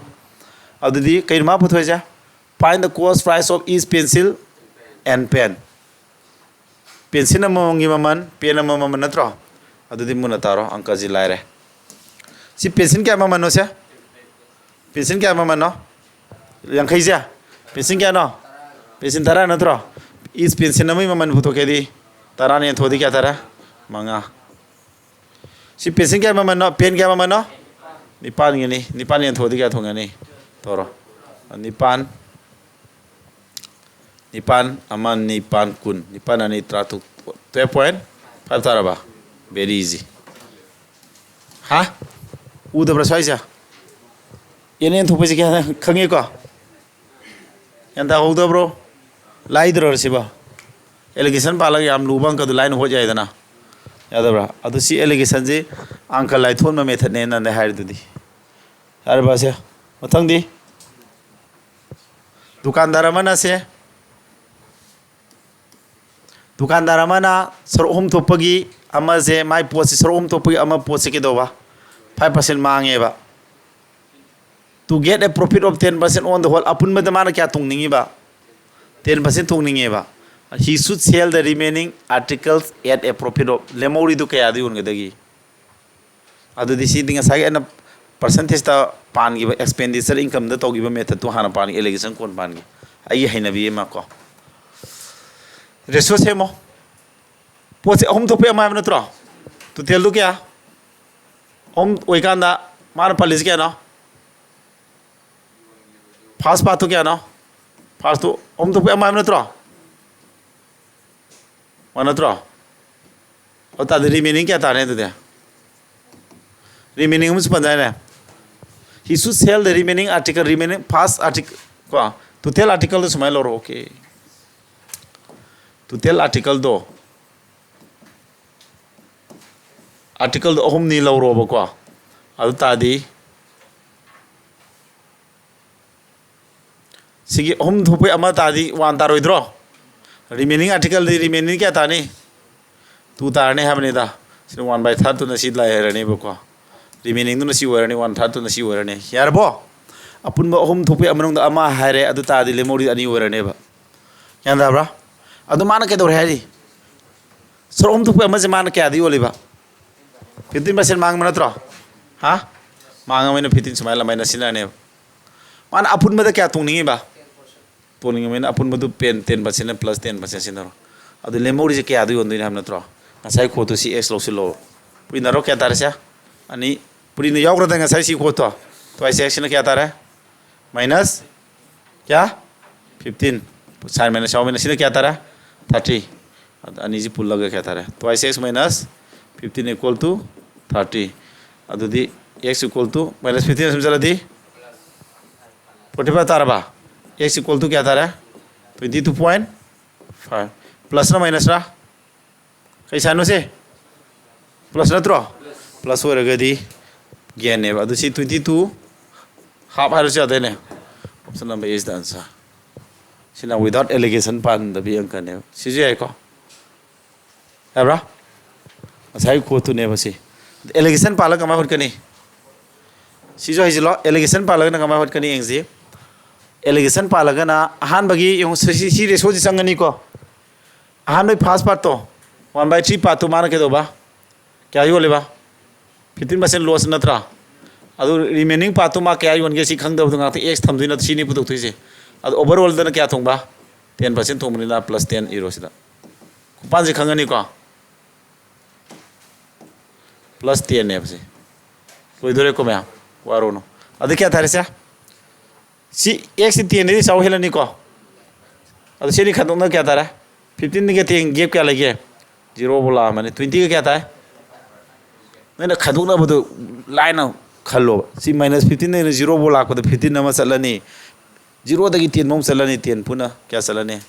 ꯑꯗꯨꯗꯤ ꯀꯩꯅꯣ ꯃꯥ ꯄꯨꯊꯣꯛꯏꯁꯦ? Find the cost price of each pencil and pen꯫ Pencil ꯑꯃꯃꯝꯒꯤ ꯃꯃꯜ, ꯄꯦꯟ ꯑꯃꯃꯝ ꯅꯠꯇ꯭ꯔꯣ? ꯑꯗꯨꯗꯤ ꯃꯨꯟꯅ ꯇꯥꯔꯣ, ꯑꯪꯀꯁꯤ ꯂꯥꯏꯔꯦ꯫ ꯁꯤ ꯄꯦꯟꯁꯤꯜ ꯀꯌꯥ ꯃꯃꯜꯅꯣ ꯁꯦ? ꯄꯦꯟꯁꯤꯜ ꯀꯌꯥ ꯃꯃꯜꯅꯣ? ꯌꯥꯡꯈꯩꯁꯦ? ꯄꯦꯟꯁꯤꯜ ꯀꯌꯥꯅꯣ? ꯄꯦꯟꯁꯤꯜ ꯇꯔꯥ ꯅꯠꯇ꯭ꯔꯣ? ꯏꯁ ꯄꯦꯟꯁꯤꯜ ꯑꯃꯒꯤ ꯃꯃꯜ ꯄꯨꯊꯣꯛꯀꯦꯗꯤ ꯇꯔꯥꯅ ꯌꯦꯟꯊꯣꯛꯑꯗꯤ ꯀꯌꯥ ꯇꯥꯔꯦ? ꯃꯉꯥ꯫ ꯁꯤ ꯄꯦꯟꯁꯤꯜ ꯀꯌꯥ ꯃꯃꯜꯅꯣ? ꯄꯦꯟ ꯀꯌꯥ ꯃꯃꯜꯅꯣ? ꯅꯤꯄꯥꯟꯒꯤꯅꯤ꯫ ꯅꯤꯄꯥꯟ ꯌꯦꯟꯊꯣꯛꯑꯗꯤ ꯀꯌꯥ ꯊꯣꯛꯒꯅꯤ? ꯇꯧꯔꯣ꯫ ꯅꯤꯄꯥꯟ, ꯅꯤꯄꯥꯟ, ꯑꯃ, ꯅꯤꯄꯥꯟ, ꯀꯨꯟ꯫ ꯅꯤꯄꯥꯟ ꯑꯅꯤ ꯇꯔꯥꯇꯔꯨꯛ, twelve point five ꯇꯥꯔꯕ? Very easy꯫ ꯍꯥ? ꯎꯗꯕ꯭ꯔꯥ ꯁ꯭ꯋꯥꯏꯁꯦ? ꯑꯦꯟ ꯑꯦꯟ ꯊꯣꯛꯄꯁꯦ ꯀꯌꯥ ꯈꯪꯉꯦꯀꯣ? ꯒ꯭ꯌꯥꯟ ꯇꯥꯍꯧꯗꯕ꯭ꯔꯣ? ꯂꯥꯏꯗ꯭ꯔꯣ ꯁꯤꯕꯣ? ꯑꯦꯂꯤꯒꯦꯁꯟ ꯄꯥꯜꯂꯒ ꯌꯥꯝ ꯂꯨꯕ ꯑꯪꯀꯗꯨ ꯂꯥꯏꯅ ꯍꯣꯠ ꯌꯥꯏꯗꯅ꯫ ꯌꯥꯗꯕ꯭ꯔꯥ? ꯑꯗꯨ ꯁꯤ ꯑꯦꯂꯤꯒꯦꯁꯟꯁꯤ ꯑꯪꯀ ꯂꯥꯏꯊꯣꯟꯕ ꯃꯦꯊꯠꯅꯦꯅ ꯍꯥꯏꯔꯤꯗꯨꯗꯤ꯫ ꯌꯥꯔꯕ ꯁꯦ? ꯃꯊꯪꯗꯤ ꯗꯨꯀꯥꯟꯗꯥꯔ ꯑꯃꯅ ꯁꯦ, ꯗꯨꯀꯥꯟꯗꯥꯔ ꯑꯃꯅ ꯁꯔꯨꯛ ꯑꯍꯨꯝ ꯊꯣꯛꯄꯒꯤ ꯑꯃꯁꯦ, ꯃꯥꯏ ꯄꯣꯠꯁꯦ ꯁꯔꯨꯛ ꯑꯍꯨꯝ ꯊꯣꯛꯄꯒꯤ ꯑꯃ ꯄꯣꯠꯁꯦ ꯀꯩꯗꯧꯕ? Five percent ꯃꯥꯡꯉꯦꯕ꯫ To get a profit of ten percent on the whole, ꯑꯄꯨꯟꯕꯗ ꯃꯥꯅ ꯀꯌꯥ ꯇꯣꯡꯅꯤꯡꯉꯤꯕ? Ten percent ꯇꯣꯡꯅꯤꯡꯉꯦꯕ꯫ He should sell the remaining articles at a profit of, ꯂꯦꯝꯍꯧꯔꯤꯗꯨ ꯀꯌꯥꯗ ꯌꯣꯟꯒꯗꯒꯦ? ꯑꯗꯨꯗꯤ ꯁꯤꯗꯤ ꯉꯁꯥꯏꯒꯤ ꯑꯩꯅ ꯄꯔꯁꯦꯟꯇꯦꯖꯇ ꯄꯥꯟꯈꯤꯕ, ꯑꯦꯛꯁꯄꯦꯟꯗꯤꯆꯔ ꯏꯟꯀꯝꯗ ꯇꯧꯈꯤꯕ ꯃꯦꯊꯠꯇꯨ ꯍꯥꯟꯅ ꯄꯥꯟꯒꯦ, ꯑꯦꯂꯤꯒꯦꯁꯟ ꯀꯣꯟ ꯄꯥꯟꯒꯦ꯫ ꯑꯩꯒꯤ ꯍꯩꯅꯕꯤ ꯑꯃ ꯀꯣ꯫ ꯔꯦꯁꯤꯌꯣ ꯁꯦꯝꯃꯣ꯫ ꯄꯣꯠꯁꯦ ꯑꯍꯨꯝ ꯊꯣꯛꯄ ꯑꯃ ꯍꯥꯏꯕ ꯅꯠꯇ꯭ꯔꯣ? ꯇꯣꯇꯦꯜꯗꯨ ꯀꯌꯥ? ꯑꯍꯨꯝ ꯑꯣꯏꯀꯥꯟꯗ ꯃꯥꯅ ꯄꯜꯂꯤꯁꯤ ꯀꯌꯥꯅꯣ? First part ꯇꯨ ꯀꯌꯥꯅꯣ? First ꯇꯨ ꯑꯍꯨꯝ ꯊꯣꯛꯄꯩ ꯑꯃ ꯍꯥꯏꯕ ꯅꯠꯇ꯭ꯔꯣ? ꯃꯥ ꯅꯠꯇ꯭ꯔꯣ? ꯑꯗꯨ ꯇꯥꯔꯗꯤ remaining ꯀꯌꯥ ꯇꯥꯔꯦ ꯑꯗꯨꯗꯤ? Remaining ꯑꯃꯁꯨ ꯄꯟꯗꯥꯏꯅꯦ? He should sell the remaining article, remaining first article ꯀꯣ, total article ꯗꯣ ꯁꯨꯃꯥꯏꯅ ꯂꯧꯔꯣ꯫ Okay, total article ꯗꯣ, article ꯗꯣ ꯑꯍꯨꯝꯅꯤ ꯂꯧꯔꯣꯕꯀꯣ꯫ ꯑꯗꯨ ꯇꯥꯔꯗꯤ ꯁꯤꯒꯤ ꯑꯍꯨꯝ ꯊꯣꯛꯄꯩ ꯑꯃ ꯇꯥꯔꯗꯤ one ꯇꯥꯔꯣꯏꯗ꯭ꯔꯣ? Remaining article ꯗꯤ remaining ꯀꯌꯥ ꯇꯥꯔꯅꯤ? Two ꯇꯥꯔꯅꯤ ꯍꯥꯏꯕꯅꯤꯗ꯫ ꯁꯤꯅ one by third ꯇꯨꯅ ꯁꯤ ꯂꯩꯔꯅꯦꯕꯀꯣ꯫ Remaining ꯗꯨꯅ ꯁꯤ ꯑꯣꯏꯔꯅꯤ, one third ꯇꯨꯅ ꯁꯤ ꯑꯣꯏꯔꯅꯤ꯫ ꯌꯥꯔꯕꯣ? ꯑꯄꯨꯟꯕ ꯑꯍꯨꯝ ꯊꯣꯛꯄꯩ ꯃꯅꯨꯡꯗ ꯑꯃ ꯍꯥꯏꯔꯦ, ꯑꯗꯨ ꯇꯥꯔꯗꯤ ꯂꯦꯝꯍꯧꯔꯤꯗꯤ ꯑꯅꯤ ꯑꯣꯏꯔꯅꯦꯕ꯫ ꯒ꯭ꯌꯥꯟ ꯇꯥꯕ꯭ꯔꯥ? ꯑꯗꯨ ꯃꯥꯅ ꯀꯩꯗꯧꯔꯦ ꯍꯥꯏꯔꯤ? ꯁꯔꯨꯛ ꯑꯍꯨꯝ ꯊꯣꯛꯄꯩ ꯑꯃꯁꯦ ꯃꯥꯅ ꯀꯌꯥꯗ ꯌꯣꯜꯂꯤꯕ? Fifteen percent ꯃꯥꯡꯕ ꯅꯠꯇ꯭ꯔꯣ? ꯍꯥ? ꯃꯥꯡꯉꯕꯅꯤꯅ fifteen ꯁꯨꯃꯥꯏꯅ ꯂꯃꯥꯏꯅ ꯁꯤꯟꯅꯔꯅꯦꯕ꯫ ꯃꯥꯅ ꯑꯄꯨꯟꯕꯗ ꯀꯌꯥ ꯇꯣꯡꯅꯤꯡꯉꯤꯕ? ꯇꯣꯡꯅꯤꯡꯉꯕꯅꯤꯅ ꯑꯄꯨꯟꯕꯗꯨ pen ten percent plus ten percent ꯁꯤꯟꯅꯔꯣ꯫ ꯑꯗꯨ ꯂꯦꯝꯍꯧꯔꯤꯁꯦ ꯀꯌꯥꯗ ꯌꯣꯟꯗꯣꯏꯅꯣ ꯍꯥꯏꯕ ꯅꯠꯇ꯭ꯔꯣ? ꯉꯁꯥꯏ ꯈꯣꯠꯇꯨ ꯁꯤ X ꯂꯧꯁꯤꯜꯂꯣ꯫ ꯄꯨꯏꯅꯔꯣ ꯀꯌꯥ ꯇꯥꯔꯦ ꯁꯦ? ꯑꯅꯤ꯫ ꯄꯨꯔꯤꯅ ꯌꯥꯎꯈ꯭ꯔꯗ ꯉꯁꯥꯏ ꯁꯤ ꯈꯣꯠꯇꯣ꯫ Twice X ꯁꯤꯅ ꯀꯌꯥ ꯇꯥꯔꯦ? Minus ꯀꯌꯥ? Fifteen꯫ Sign minus ꯌꯥꯎꯕꯅꯤꯅ ꯁꯤꯅ ꯀꯌꯥ ꯇꯥꯔꯦ? Thirty꯫ ꯑꯗ ꯑꯅꯤꯁꯤ ꯄꯨꯜꯂꯒ ꯀꯌꯥ ꯇꯥꯔꯦ? Twice X minus fifteen equal to thirty꯫ ꯑꯗꯨꯗꯤ X equal to minus fifteen ꯑꯁꯨꯝ ꯆꯠꯂꯗꯤ forty five ꯇꯥꯔꯕ? X equal to ꯀꯌꯥ ꯇꯥꯔꯦ? Twenty two point five꯫ Plus ꯔ minus ꯔ? ꯀꯩ sign ꯅꯣ ꯁꯦ? Plus ꯅꯠꯇ꯭ꯔꯣ? Plus ꯑꯣꯏꯔꯒꯗꯤ gain ꯅꯦꯕ꯫ ꯑꯗꯨ ꯁꯤ twenty two half ꯍꯥꯏꯔꯁꯨ ꯌꯥꯗꯣꯏꯅꯦ꯫ Option number A is the answer꯫ ꯁꯤꯅ without allegation ꯄꯥꯟꯗꯕꯤ ꯑꯪꯀꯅꯦꯕ꯫ ꯁꯤꯁꯨ ꯌꯥꯏꯀꯣ? ꯌꯥꯕ꯭ꯔꯥ? ꯉꯁꯥꯏ ꯈꯣꯠꯇꯨꯅꯦꯕ ꯁꯤ꯫ Allegation ꯄꯥꯜꯂꯒ ꯀꯃꯥꯏ ꯍꯣꯠꯀꯅꯤ? ꯁꯤꯁꯨ ꯍꯩꯖꯤꯜꯂꯣ꯫ Allegation ꯄꯥꯜꯂꯒꯅ ꯀꯃꯥꯏ ꯍꯣꯠꯀꯅꯤ ꯌꯦꯡꯁꯤ꯫ Allegation ꯄꯥꯜꯂꯒꯅ ꯑꯍꯥꯟꯕꯒꯤ ꯌꯦꯡꯉꯨ, ꯁꯤ, ꯁꯤ, ꯁꯤ ratio ꯁꯤ ꯆꯪꯒꯅꯤꯀꯣ꯫ ꯑꯍꯥꯟꯕꯒꯤ first part to, one by three part two ꯃꯥꯅ ꯀꯩꯗꯧꯕ? ꯀꯌꯥ ꯌꯣꯜꯂꯤꯕ? Fifteen percent loss ꯅꯠꯇ꯭ꯔꯥ? ꯑꯗꯨ remaining part ꯇꯨ ꯃꯥ ꯀꯌꯥ ꯌꯣꯟꯒꯦ ꯁꯤ ꯈꯪꯗꯕꯗꯣ ꯉꯥꯛꯇ X ꯊꯝꯗꯣꯏ ꯅꯠꯇ꯭ꯔ? ꯁꯤꯅꯤ ꯄꯨꯊꯣꯛꯇꯣꯏꯁꯦ꯫ ꯑꯗꯨ overall ꯗꯅ ꯀꯌꯥ ꯊꯣꯡꯕ? Ten percent ꯊꯣꯡꯕꯅꯤꯅ plus ten ꯏꯔꯣ ꯁꯤꯗ꯫ ꯈꯨꯄꯥꯟꯁꯦ ꯈꯪꯉꯅꯤꯀꯣ? Plus ten ꯅꯦꯕ ꯁꯤ꯫ ꯂꯣꯏꯗꯣꯔꯦꯀꯣ ꯃꯌꯥꯝ? ꯋꯥꯔꯨꯅꯨ꯫ ꯑꯗꯨ ꯀꯌꯥ ꯇꯥꯔꯦ ꯁꯦ? ꯁꯤ x ꯁꯤ ten ꯗꯒꯤ ꯆꯥꯎ ꯍꯦꯜꯂꯅꯤꯀꯣ꯫ ꯑꯗꯣ ꯁꯤ ꯑꯅꯤ ꯈꯟꯗꯣꯛꯅ ꯀꯌꯥ ꯇꯥꯔꯦ? Fifteen ꯒ ten gap ꯀꯌꯥ ꯂꯩꯒꯦ? Zero ꯐꯥꯎ ꯂꯥꯛꯑꯝꯃꯅꯤ꯫ Twenty ꯒ ꯀꯌꯥ ꯇꯥꯏ? ꯅꯣꯏꯅ ꯈꯟꯗꯣꯛꯅꯕꯗꯣ ꯂꯥꯏꯅ ꯈꯜꯂꯣꯕ꯫ ꯁꯤ minus fifteen ꯗꯩꯅ zero ꯐꯥꯎ ꯂꯥꯛꯄꯗ fifteen ꯑꯃ ꯆꯠꯂꯅꯤ꯫ Zero ꯗꯒꯤ ten ꯐꯥꯎ ꯆꯠꯂꯅꯤ꯫ Ten ꯄꯨꯟꯅ ꯀꯌꯥ ꯆꯠꯂꯅꯤ?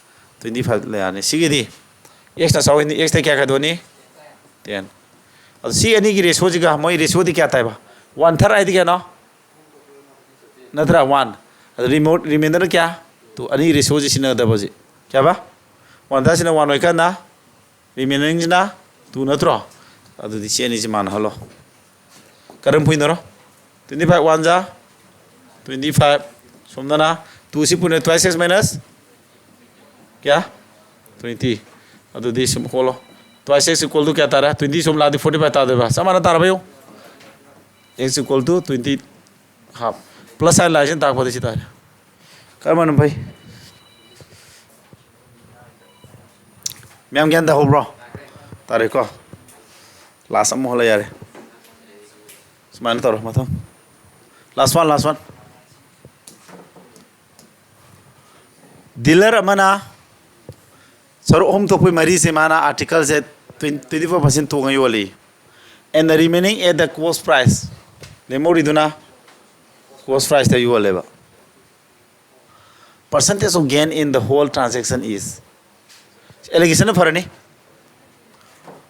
Twenty five ꯂꯩꯔꯅꯤ꯫ ꯁꯤꯒꯤꯗꯤ x ꯅ ꯆꯥꯎ ꯍꯦꯟꯅꯤ꯫ X ꯇ ꯀꯌꯥ ꯈꯥꯏꯗꯣꯛꯑꯅꯤ? Ten꯫ ꯑꯗꯣ ꯁꯤ ꯑꯅꯤꯒꯤ ratio ꯁꯤꯒ ꯃꯣꯏ ratio ꯗꯤ ꯀꯌꯥ ꯇꯥꯏꯕ? One third ꯍꯥꯏꯗꯤ ꯀꯌꯥꯅꯣ? ꯅꯠꯇ꯭ꯔꯥ? One꯫ ꯑꯗꯣ remainder ꯀꯌꯥ? Two꯫ ꯑꯅꯤ ratio ꯁꯤ ꯁꯤꯟꯅꯒꯗꯕ ꯍꯧꯖꯤꯛ꯫ ꯀꯌꯥꯕ? One third ꯁꯤꯅ one ꯑꯣꯏꯀꯥꯟꯗ remaining ꯁꯤꯅ two ꯅꯠꯇ꯭ꯔꯣ? ꯑꯗꯨꯗꯤ ꯁꯤ ꯑꯅꯤꯁꯤ ꯃꯥꯟꯅꯍꯜꯂꯣ꯫ ꯀꯔꯝ ꯐꯨꯏꯅꯔꯣ? Twenty five one ꯖꯥ twenty five꯫ ꯁꯣꯝꯗꯅ two ꯁꯤ ꯄꯨꯟꯅ twice x minus ꯀꯌꯥ? Twenty꯫ ꯑꯗꯨꯗꯤ ꯁꯨꯝ ꯍꯣꯜꯂꯣ꯫ Twice x equal to ꯀꯌꯥ ꯇꯥꯔꯦ? Twenty ꯁꯨꯝ ꯂꯥꯛꯑꯗꯤ forty five ꯇꯥꯗꯣꯏꯕ꯫ ꯆꯞ ꯃꯥꯟꯅ ꯇꯥꯔꯕ ꯌꯦꯡꯉꯨ꯫ X equal to twenty half꯫ Plus sign ꯂꯥꯛꯏꯁꯤꯅ ꯇꯥꯛꯄꯗꯤ ꯁꯤ ꯇꯥꯔꯦ꯫ ꯀꯔꯝꯕꯅ ꯐꯩ? ꯃꯌꯥꯝ ꯒ꯭ꯌꯥꯟ ꯇꯥꯍꯧꯕ꯭ꯔꯣ? ꯇꯥꯔꯦꯀꯣ꯫ Last ꯑꯃ ꯍꯣꯜꯂ ꯌꯥꯔꯦ꯫ ꯁꯨꯃꯥꯏꯅ ꯇꯧꯔꯣ ꯃꯊꯪ꯫ Last one, last one꯫ Dealer ꯑꯃꯅ ꯁꯔꯨꯛ ꯑꯍꯨꯝ ꯊꯣꯛꯄꯒꯤ ꯃꯔꯤꯁꯦ ꯃꯥꯅ article ꯁꯦ twenty four percent ꯇꯣꯡꯉ ꯌꯣꯜꯂꯤ꯫ And the remaining at the cost price꯫ ꯂꯦꯝꯍꯧꯔꯤꯗꯨꯅ cost price ꯇ ꯌꯣꯜꯂꯦꯕ꯫ Percentage of gain in the whole transaction is꯫ Allegation ꯅ ꯐꯔꯅꯤ꯫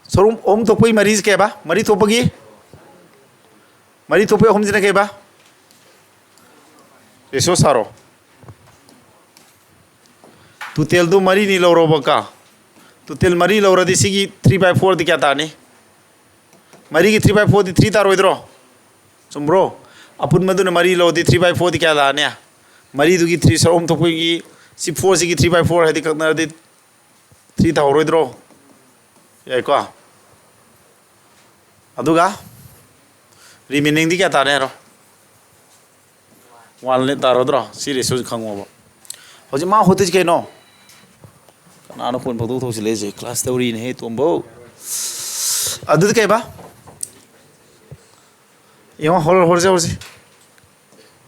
ꯁꯔꯨꯛ ꯑꯍꯨꯝ ꯊꯣꯛꯄꯒꯤ ꯃꯔꯤꯁꯦ ꯀꯩꯕ? ꯃꯔꯤ ꯊꯣꯛꯄꯒꯤ, ꯃꯔꯤ ꯊꯣꯛꯄꯒꯤ ꯑꯍꯨꯝꯁꯤꯅ ꯀꯩꯕ? Ratio ꯁꯥꯔꯣ꯫ Total ꯗꯨ ꯃꯔꯤꯅꯤ ꯂꯧꯔꯣꯕꯀꯣ꯫ Total ꯃꯔꯤ ꯂꯧꯔꯗꯤ ꯁꯤꯒꯤ three by four ꯗꯤ ꯀꯌꯥ ꯇꯥꯅꯤ? ꯃꯔꯤꯒꯤ three by four D three ꯇꯥꯔꯣꯏꯗ꯭ꯔꯣ? ꯆꯨꯝꯕ꯭ꯔꯣ? ꯑꯄꯨꯟꯕꯗꯨꯅ ꯃꯔꯤ ꯂꯧꯔꯗꯤ three by four ꯗꯤ ꯀꯌꯥ ꯂꯥꯛꯑꯅꯤ? ꯃꯔꯤꯗꯨꯒꯤ three ꯁꯔꯨꯛ ꯑꯍꯨꯝ ꯊꯣꯛꯄꯒꯤ ꯁꯤ four ꯁꯤꯒꯤ three by four ꯍꯥꯏꯗꯤ ꯀꯛꯅꯔꯗꯤ three ꯇꯥꯍꯧꯔꯣꯏꯗ꯭ꯔꯣ? ꯌꯥꯏꯀꯣ? ꯑꯗꯨꯒ remaining ꯗꯤ ꯀꯌꯥ ꯇꯥꯅꯤ ꯍꯥꯏꯔꯣ? One ꯇꯥꯔꯣꯏꯗ꯭ꯔꯣ? ꯁꯤ ratio ꯁꯤ ꯈꯪꯉꯣꯕ꯫ ꯍꯧꯖꯤꯛ ꯃꯥ ꯍꯣꯠꯇꯣꯏꯁꯤ ꯀꯩꯅꯣ? ꯀꯅꯥꯅꯣ ꯐꯣꯟ ꯄꯪꯇꯧ ꯇꯧꯁꯤꯜꯂꯛꯏꯁꯦ? Class ꯇꯧꯔꯤꯅꯦꯍꯦ, ꯇꯣꯝꯕꯧ꯫ ꯑꯗꯨꯗꯤ ꯀꯩꯕ? ꯌꯦꯡꯉꯣ, ꯍꯣꯜ-, ꯍꯣꯜꯁꯦ, ꯍꯣꯜꯁꯦ꯫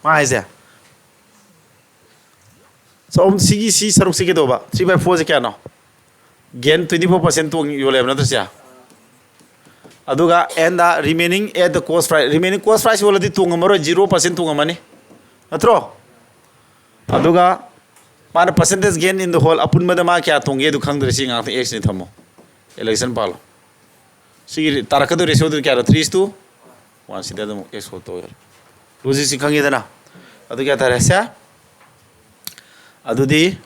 ꯃꯥ ꯍꯥꯏꯁꯦ꯫ ꯆꯍꯨꯝ, ꯁꯤꯒꯤ ꯁꯤ ꯁꯔꯨꯛꯁꯤ ꯀꯩꯗꯧꯕ? Three by four ꯁꯦ ꯀꯌꯥꯅꯣ? Gain twenty four percent ꯇꯣꯡ ꯌꯣꯜꯂꯦꯕ ꯅꯠꯇ꯭ꯔꯁꯦ? ꯑꯗꯨꯒ and the remaining at the cost price, remaining cost price ꯌꯣꯜꯂꯗꯤ ꯇꯣꯡꯉꯝꯃꯔꯣꯏ, zero percent ꯇꯣꯡꯉꯝꯃꯅꯤ, ꯅꯠꯇ꯭ꯔꯣ? ꯑꯗꯨꯒ ꯃꯥꯅ percentage gain in the whole, ꯑꯄꯨꯟꯕꯗ ꯃꯥ ꯀꯌꯥ ꯇꯣꯡꯒꯦ ꯑꯗꯨ ꯈꯪꯗ꯭ꯔꯦ, ꯁꯤ ꯉꯥꯛꯇ X ꯅꯤ ꯊꯝꯃꯣ, allegation ꯄꯥꯜꯂꯣ꯫ ꯁꯤꯒꯤ ꯇꯥꯔꯛꯀꯗꯣꯏ ratio ꯗꯨ ꯀꯌꯥꯅꯣ? Three is to one, ꯁꯤꯗ ꯑꯗꯨꯝ X ꯍꯣꯜ ꯇꯧ ꯌꯥꯔꯦ꯫ Logic ꯁꯤ ꯈꯪꯉꯤꯗꯅ? ꯑꯗꯨ ꯀꯌꯥ ꯇꯥꯔꯦ ꯁꯦ? ꯑꯗꯨꯗꯤ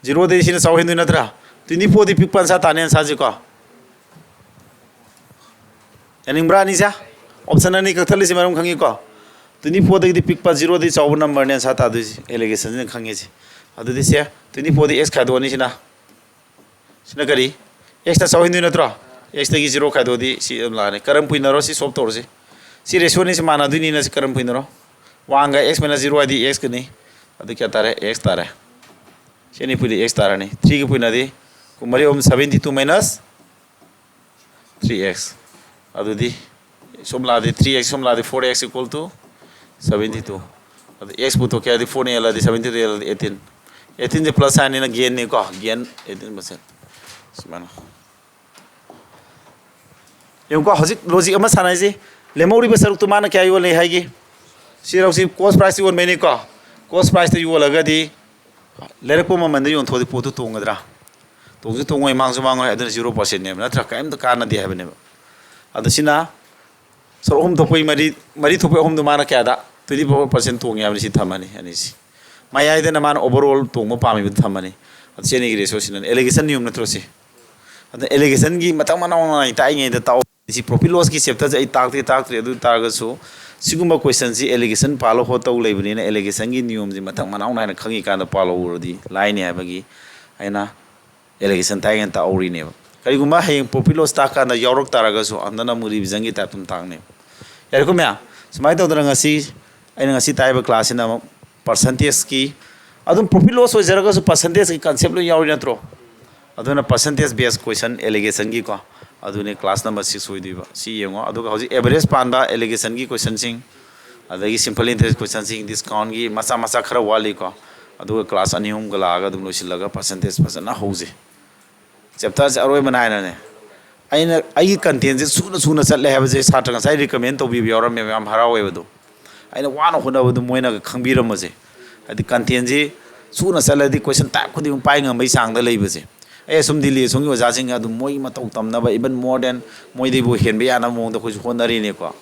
zero ꯗꯩ ꯁꯤꯅ ꯆꯥꯎ ꯍꯦꯟꯗꯣꯏ ꯅꯠꯇ꯭ꯔꯥ? Twenty four ꯗꯤ ꯄꯤꯛꯄ ꯑꯟꯁꯥ ꯇꯥꯅꯤ, ꯑꯟꯁꯥꯁꯤꯀꯣ꯫ ꯌꯥꯅꯤꯡꯕ꯭ꯔꯥ ꯑꯅꯤꯁꯦ? Option ꯑꯅꯤ ꯀꯛꯊꯠꯂꯤꯁꯤ ꯃꯔꯝ ꯈꯪꯉꯤꯀꯣ? Twenty four ꯗꯒꯤꯗꯤ ꯄꯤꯛꯄ, zero ꯗꯒꯤ ꯆꯥꯎꯕ number ꯅꯦ ꯑꯟꯁꯥ ꯇꯥꯗꯣꯏꯁꯤ, allegation ꯁꯤꯅ ꯈꯪꯉꯤꯁꯤ꯫ ꯑꯗꯨꯗꯤ ꯁꯦ, twenty four ꯗꯤ X ꯈꯥꯏꯗꯣꯛꯑꯅꯤ ꯁꯤꯅ꯫ ꯁꯤꯅ ꯀꯔꯤ? X ꯅ ꯆꯥꯎꯍꯟꯗꯣꯏ ꯅꯠꯇ꯭ꯔꯣ? X ꯇꯒꯤ zero ꯈꯥꯏꯗꯣꯛꯑꯗꯤ ꯁꯤ ꯑꯗꯨꯝ ꯂꯥꯛꯑꯅꯤ꯫ ꯀꯔꯝ ꯄꯨꯏꯅꯔꯣ? ꯁꯤ solve ꯇꯧꯔꯁꯤ꯫ ꯁꯤ ratio ꯅꯤꯁꯤ ꯃꯥꯟꯅꯗꯣꯏꯅꯤꯅ ꯁꯤ ꯀꯔꯝ ꯄꯨꯏꯅꯔꯣ? One ꯒ X minus zero ꯍꯥꯏꯗꯤ X ꯀꯅꯤ꯫ ꯑꯗꯨ ꯀꯌꯥ ꯇꯥꯔꯦ? X ꯇꯥꯔꯦ꯫ ꯁꯤ ꯑꯅꯤ ꯄꯨꯏꯗꯤ X ꯇꯥꯔꯅꯤ꯫ Three ꯒ ꯄꯨꯏꯅꯗꯤ ꯀꯨꯟꯃꯔꯤ ꯑꯍꯨꯝ seventy two minus three X꯫ ꯑꯗꯨꯗꯤ ꯁꯣꯝ ꯂꯥꯛꯑꯗꯤ three X, ꯁꯣꯝ ꯂꯥꯛꯑꯗꯤ four X equal to seventy two꯫ ꯑꯗꯨ X ꯄꯨꯊꯣꯛꯀꯦ ꯍꯥꯏꯗꯤ four ꯅ ꯌꯦꯜꯂꯗꯤ seventy two ꯌꯦꯜꯂꯗꯤ eighteen꯫ Eighteen ꯁꯦ plus sign ꯅꯤꯅ gain ꯅꯤꯀꯣ, gain eighteen percent꯫ ꯁꯨꯃꯥꯏꯅ꯫ ꯌꯦꯡꯉꯨꯀꯣ, ꯍꯧꯖꯤꯛ logic ꯑꯃ ꯁꯥꯟꯅꯩꯁꯤ꯫ ꯂꯦꯝꯍꯧꯔꯤꯕ ꯁꯔꯨꯛꯇꯨ ꯃꯥꯅ ꯀꯌꯥ ꯌꯣꯜꯂꯤ ꯍꯥꯏꯒꯦ? ꯁꯤ ꯁꯔꯨꯛꯁꯤ cost price ꯇ ꯌꯣꯟꯕꯩꯅꯤꯀꯣ꯫ Cost price ꯇ ꯌꯣꯜꯂꯒꯗꯤ ꯂꯩꯔꯛꯄ ꯃꯃꯜꯗ ꯌꯣꯟꯊꯣꯛꯑꯗꯤ ꯄꯣꯠꯇꯨ ꯇꯣꯡꯒꯗ꯭ꯔꯥ? ꯇꯣꯡꯁꯨ ꯇꯣꯡꯉꯣꯏ, ꯃꯥꯡꯁꯨ ꯃꯥꯡꯉꯣꯏ, ꯑꯗꯨꯅ zero percent ꯅꯦꯕ, ꯅꯠꯇ꯭ꯔꯥ? ꯀꯔꯤꯝꯇ ꯀꯥꯟꯅꯗꯦ ꯍꯥꯏꯕꯅꯦꯕ꯫ ꯑꯗꯣ ꯁꯤꯅ ꯁꯔꯨꯛ ꯑꯍꯨꯝ ꯊꯣꯛꯄꯩ ꯃꯔꯤ, ꯃꯔꯤ ꯊꯣꯛꯄꯩ ꯑꯍꯨꯝꯗꯣ ꯃꯥꯅ ꯀꯌꯥꯗ? Twenty four percent ꯇꯣꯡꯉꯦ ꯍꯥꯏꯕꯅꯤ꯫ ꯁꯤ ꯊꯝꯃꯅꯤ ꯑꯅꯤꯁꯤ꯫ ꯃꯌꯥꯏꯗꯅ ꯃꯥꯅ overall ꯇꯣꯡꯕ ꯄꯥꯝꯃꯤꯕꯗꯨ ꯊꯝꯃꯅꯤ꯫ ꯑꯗꯨ ꯁꯤ ꯑꯅꯤꯒꯤ ratio ꯁꯤꯅ allegation ꯅꯤꯌꯣꯝ ꯅꯠꯇ꯭ꯔꯣ ꯁꯤ? ꯑꯗ allegation ꯒꯤ ꯃꯊꯪ ꯃꯅꯥꯎ ꯅꯥꯏꯅ ꯇꯥꯛꯏꯉꯩꯗ ꯇꯥꯛꯑꯣ꯫ ꯁꯤ profit loss ꯀꯤ chapter ꯁꯦ ꯑꯩ ꯇꯥꯛꯇꯤ ꯇꯥꯛꯇ꯭ꯔꯤ, ꯑꯗꯨ ꯑꯣꯏ ꯇꯥꯔꯒꯁꯨ ꯁꯤꯒꯨꯝꯕ question ꯁꯤ allegation ꯄꯥꯜꯂ ꯍꯣꯠꯇꯧ ꯂꯩꯕꯅꯤꯅ allegation ꯒꯤ ꯅꯤꯌꯣꯝꯁꯤ ꯃꯊꯪ ꯃꯅꯥꯎ ꯅꯥꯏꯅ ꯈꯪꯉꯤꯀꯥꯟꯗ ꯄꯥꯜꯍꯧꯔꯗꯤ ꯂꯥꯏꯅꯤ ꯍꯥꯏꯕꯒꯤ ꯑꯩꯅ allegation ꯇꯥꯛꯏꯉꯩꯗ ꯇꯥꯛꯍꯧꯔꯤꯅꯦꯕ꯫ ꯀꯔꯤꯒꯨꯝꯕ ꯍꯌꯦꯡ profit loss ꯇꯥꯛꯀꯥꯟꯗ ꯌꯥꯎꯔꯛ ꯇꯥꯔꯒꯁꯨ ꯑꯝꯇꯅ ꯑꯃꯨꯛ revision ꯒꯤ type ꯇ ꯑꯃꯨꯛ ꯇꯥꯛꯅꯦꯕ꯫ ꯌꯥꯔꯦꯀꯣ ꯃꯌꯥꯝ? ꯁꯨꯃꯥꯏꯅ ꯇꯧꯗꯅ ꯉꯁꯤ ꯑꯩꯅ ꯉꯁꯤ ꯇꯥꯛꯏꯕ class ꯁꯤꯅ ꯑꯃꯨꯛ percentage ꯀꯤ, ꯑꯗꯨꯝ profit loss ꯑꯣꯏꯖꯔꯒꯁꯨ percentage ꯀꯤ concept ꯂꯣꯏ ꯌꯥꯎꯔꯤ ꯅꯠꯇ꯭ꯔꯣ? ꯑꯗꯨꯅ percentage based question allegation ꯒꯤꯀꯣ, ꯑꯗꯨꯅꯤ class number six ꯑꯣꯏꯗꯣꯏꯕ꯫ ꯁꯤ ꯌꯦꯡꯉꯣ꯫ ꯑꯗꯨꯒ ꯍꯧꯖꯤꯛ average ꯄꯥꯟꯕ allegation ꯒꯤ question ꯁꯤꯡ, ꯑꯗꯒꯤ simple interest question ꯁꯤꯡ, discount ꯒꯤ ꯃꯆꯥ ꯃꯆꯥ ꯈꯔ ꯋꯥꯠꯂꯤꯀꯣ, ꯑꯗꯨꯒ ꯀ꯭ꯂꯥꯁ ꯑꯅꯤ ꯑꯍꯨꯝꯒ ꯂꯥꯛꯑꯒ ꯑꯗꯨꯝ ꯂꯣꯏꯁꯤꯜꯂꯒ ꯄꯥꯔꯁꯦꯟꯇꯦꯖ ꯐꯖꯅ ꯍꯧꯖꯩ꯫ ꯆꯦꯞꯇꯔꯁꯦ ꯑꯔꯣꯏꯕ ꯅꯥꯏꯅꯅꯦ꯫ ꯑꯩꯅ ꯑꯩꯒꯤ ꯀꯟꯇꯦꯟꯁꯦ ꯁꯨꯅ ꯁꯨꯅ ꯆꯠꯂꯦ ꯍꯥꯏꯕꯁꯦ ꯁꯥꯇ꯭ꯔ ꯉꯁꯥꯏ ꯔꯤꯀꯃꯦꯟ ꯇꯧꯕꯤꯕ ꯌꯥꯎꯔꯝꯃꯦꯕ, ꯌꯥꯝ ꯍꯔꯥꯎꯋꯦꯕ ꯑꯗꯣ꯫ ꯑꯩꯅ ꯋꯥꯅ ꯍꯣꯠꯅꯕꯗꯣ ꯃꯣꯏꯅ ꯈꯪꯕꯤꯔꯝꯕꯁꯦ, ꯍꯥꯏꯗꯤ ꯀꯟꯇꯦꯟꯁꯤ ꯁꯨꯅ ꯆꯠꯂꯗꯤ ꯀꯣꯏꯁꯟ ꯇꯥꯏꯞ ꯈꯨꯗꯤꯡꯃꯛ ꯄꯥꯏ ꯉꯝꯕꯩ ꯆꯥꯡꯗ ꯂꯩꯕꯁꯦ꯫ ꯑꯩ ꯑꯁꯨꯝ ꯗꯤꯜꯂꯤ ꯑꯁꯣꯝꯒꯤ ꯑꯣꯖꯥꯁꯤꯡꯒ ꯑꯗꯨꯝ ꯃꯣꯏꯒꯤ ꯃꯇꯧ ꯇꯝꯅꯕ, even more than ꯃꯣꯏꯗꯩꯕꯨ ꯍꯦꯟꯕ ꯌꯥꯅꯕ ꯃꯑꯣꯡꯗ ꯑꯩꯈꯣꯏꯁꯨ ꯍꯣꯠꯅꯔꯤꯅꯤꯀꯣ꯫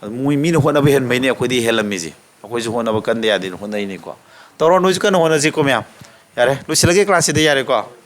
ꯑꯗꯨ ꯃꯣꯏ, ꯃꯤꯅ ꯍꯣꯠꯅꯕ ꯍꯦꯟꯕꯩꯅꯦ ꯑꯩꯈꯣꯏꯗꯤ ꯍꯦꯜꯂꯝꯃꯤꯁꯦ꯫ ꯑꯩꯈꯣꯏꯁꯨ ꯍꯣꯠꯅꯕ ꯀꯟꯗ ꯌꯥꯗꯦꯅ ꯍꯣꯠꯅꯔꯤꯅꯤꯀꯣ꯫ ꯇꯧꯔꯣ, ꯅꯣꯏꯁꯨ ꯀꯟꯅ ꯍꯣꯠꯅꯁꯤꯀꯣ ꯃꯌꯥꯝ꯫ ꯌꯥꯔꯦ, ꯂꯣꯏꯁꯤꯜꯂꯒꯦ ꯀ꯭ꯂꯥꯁꯁꯤꯗ, ꯌꯥꯔꯦꯀꯣ꯫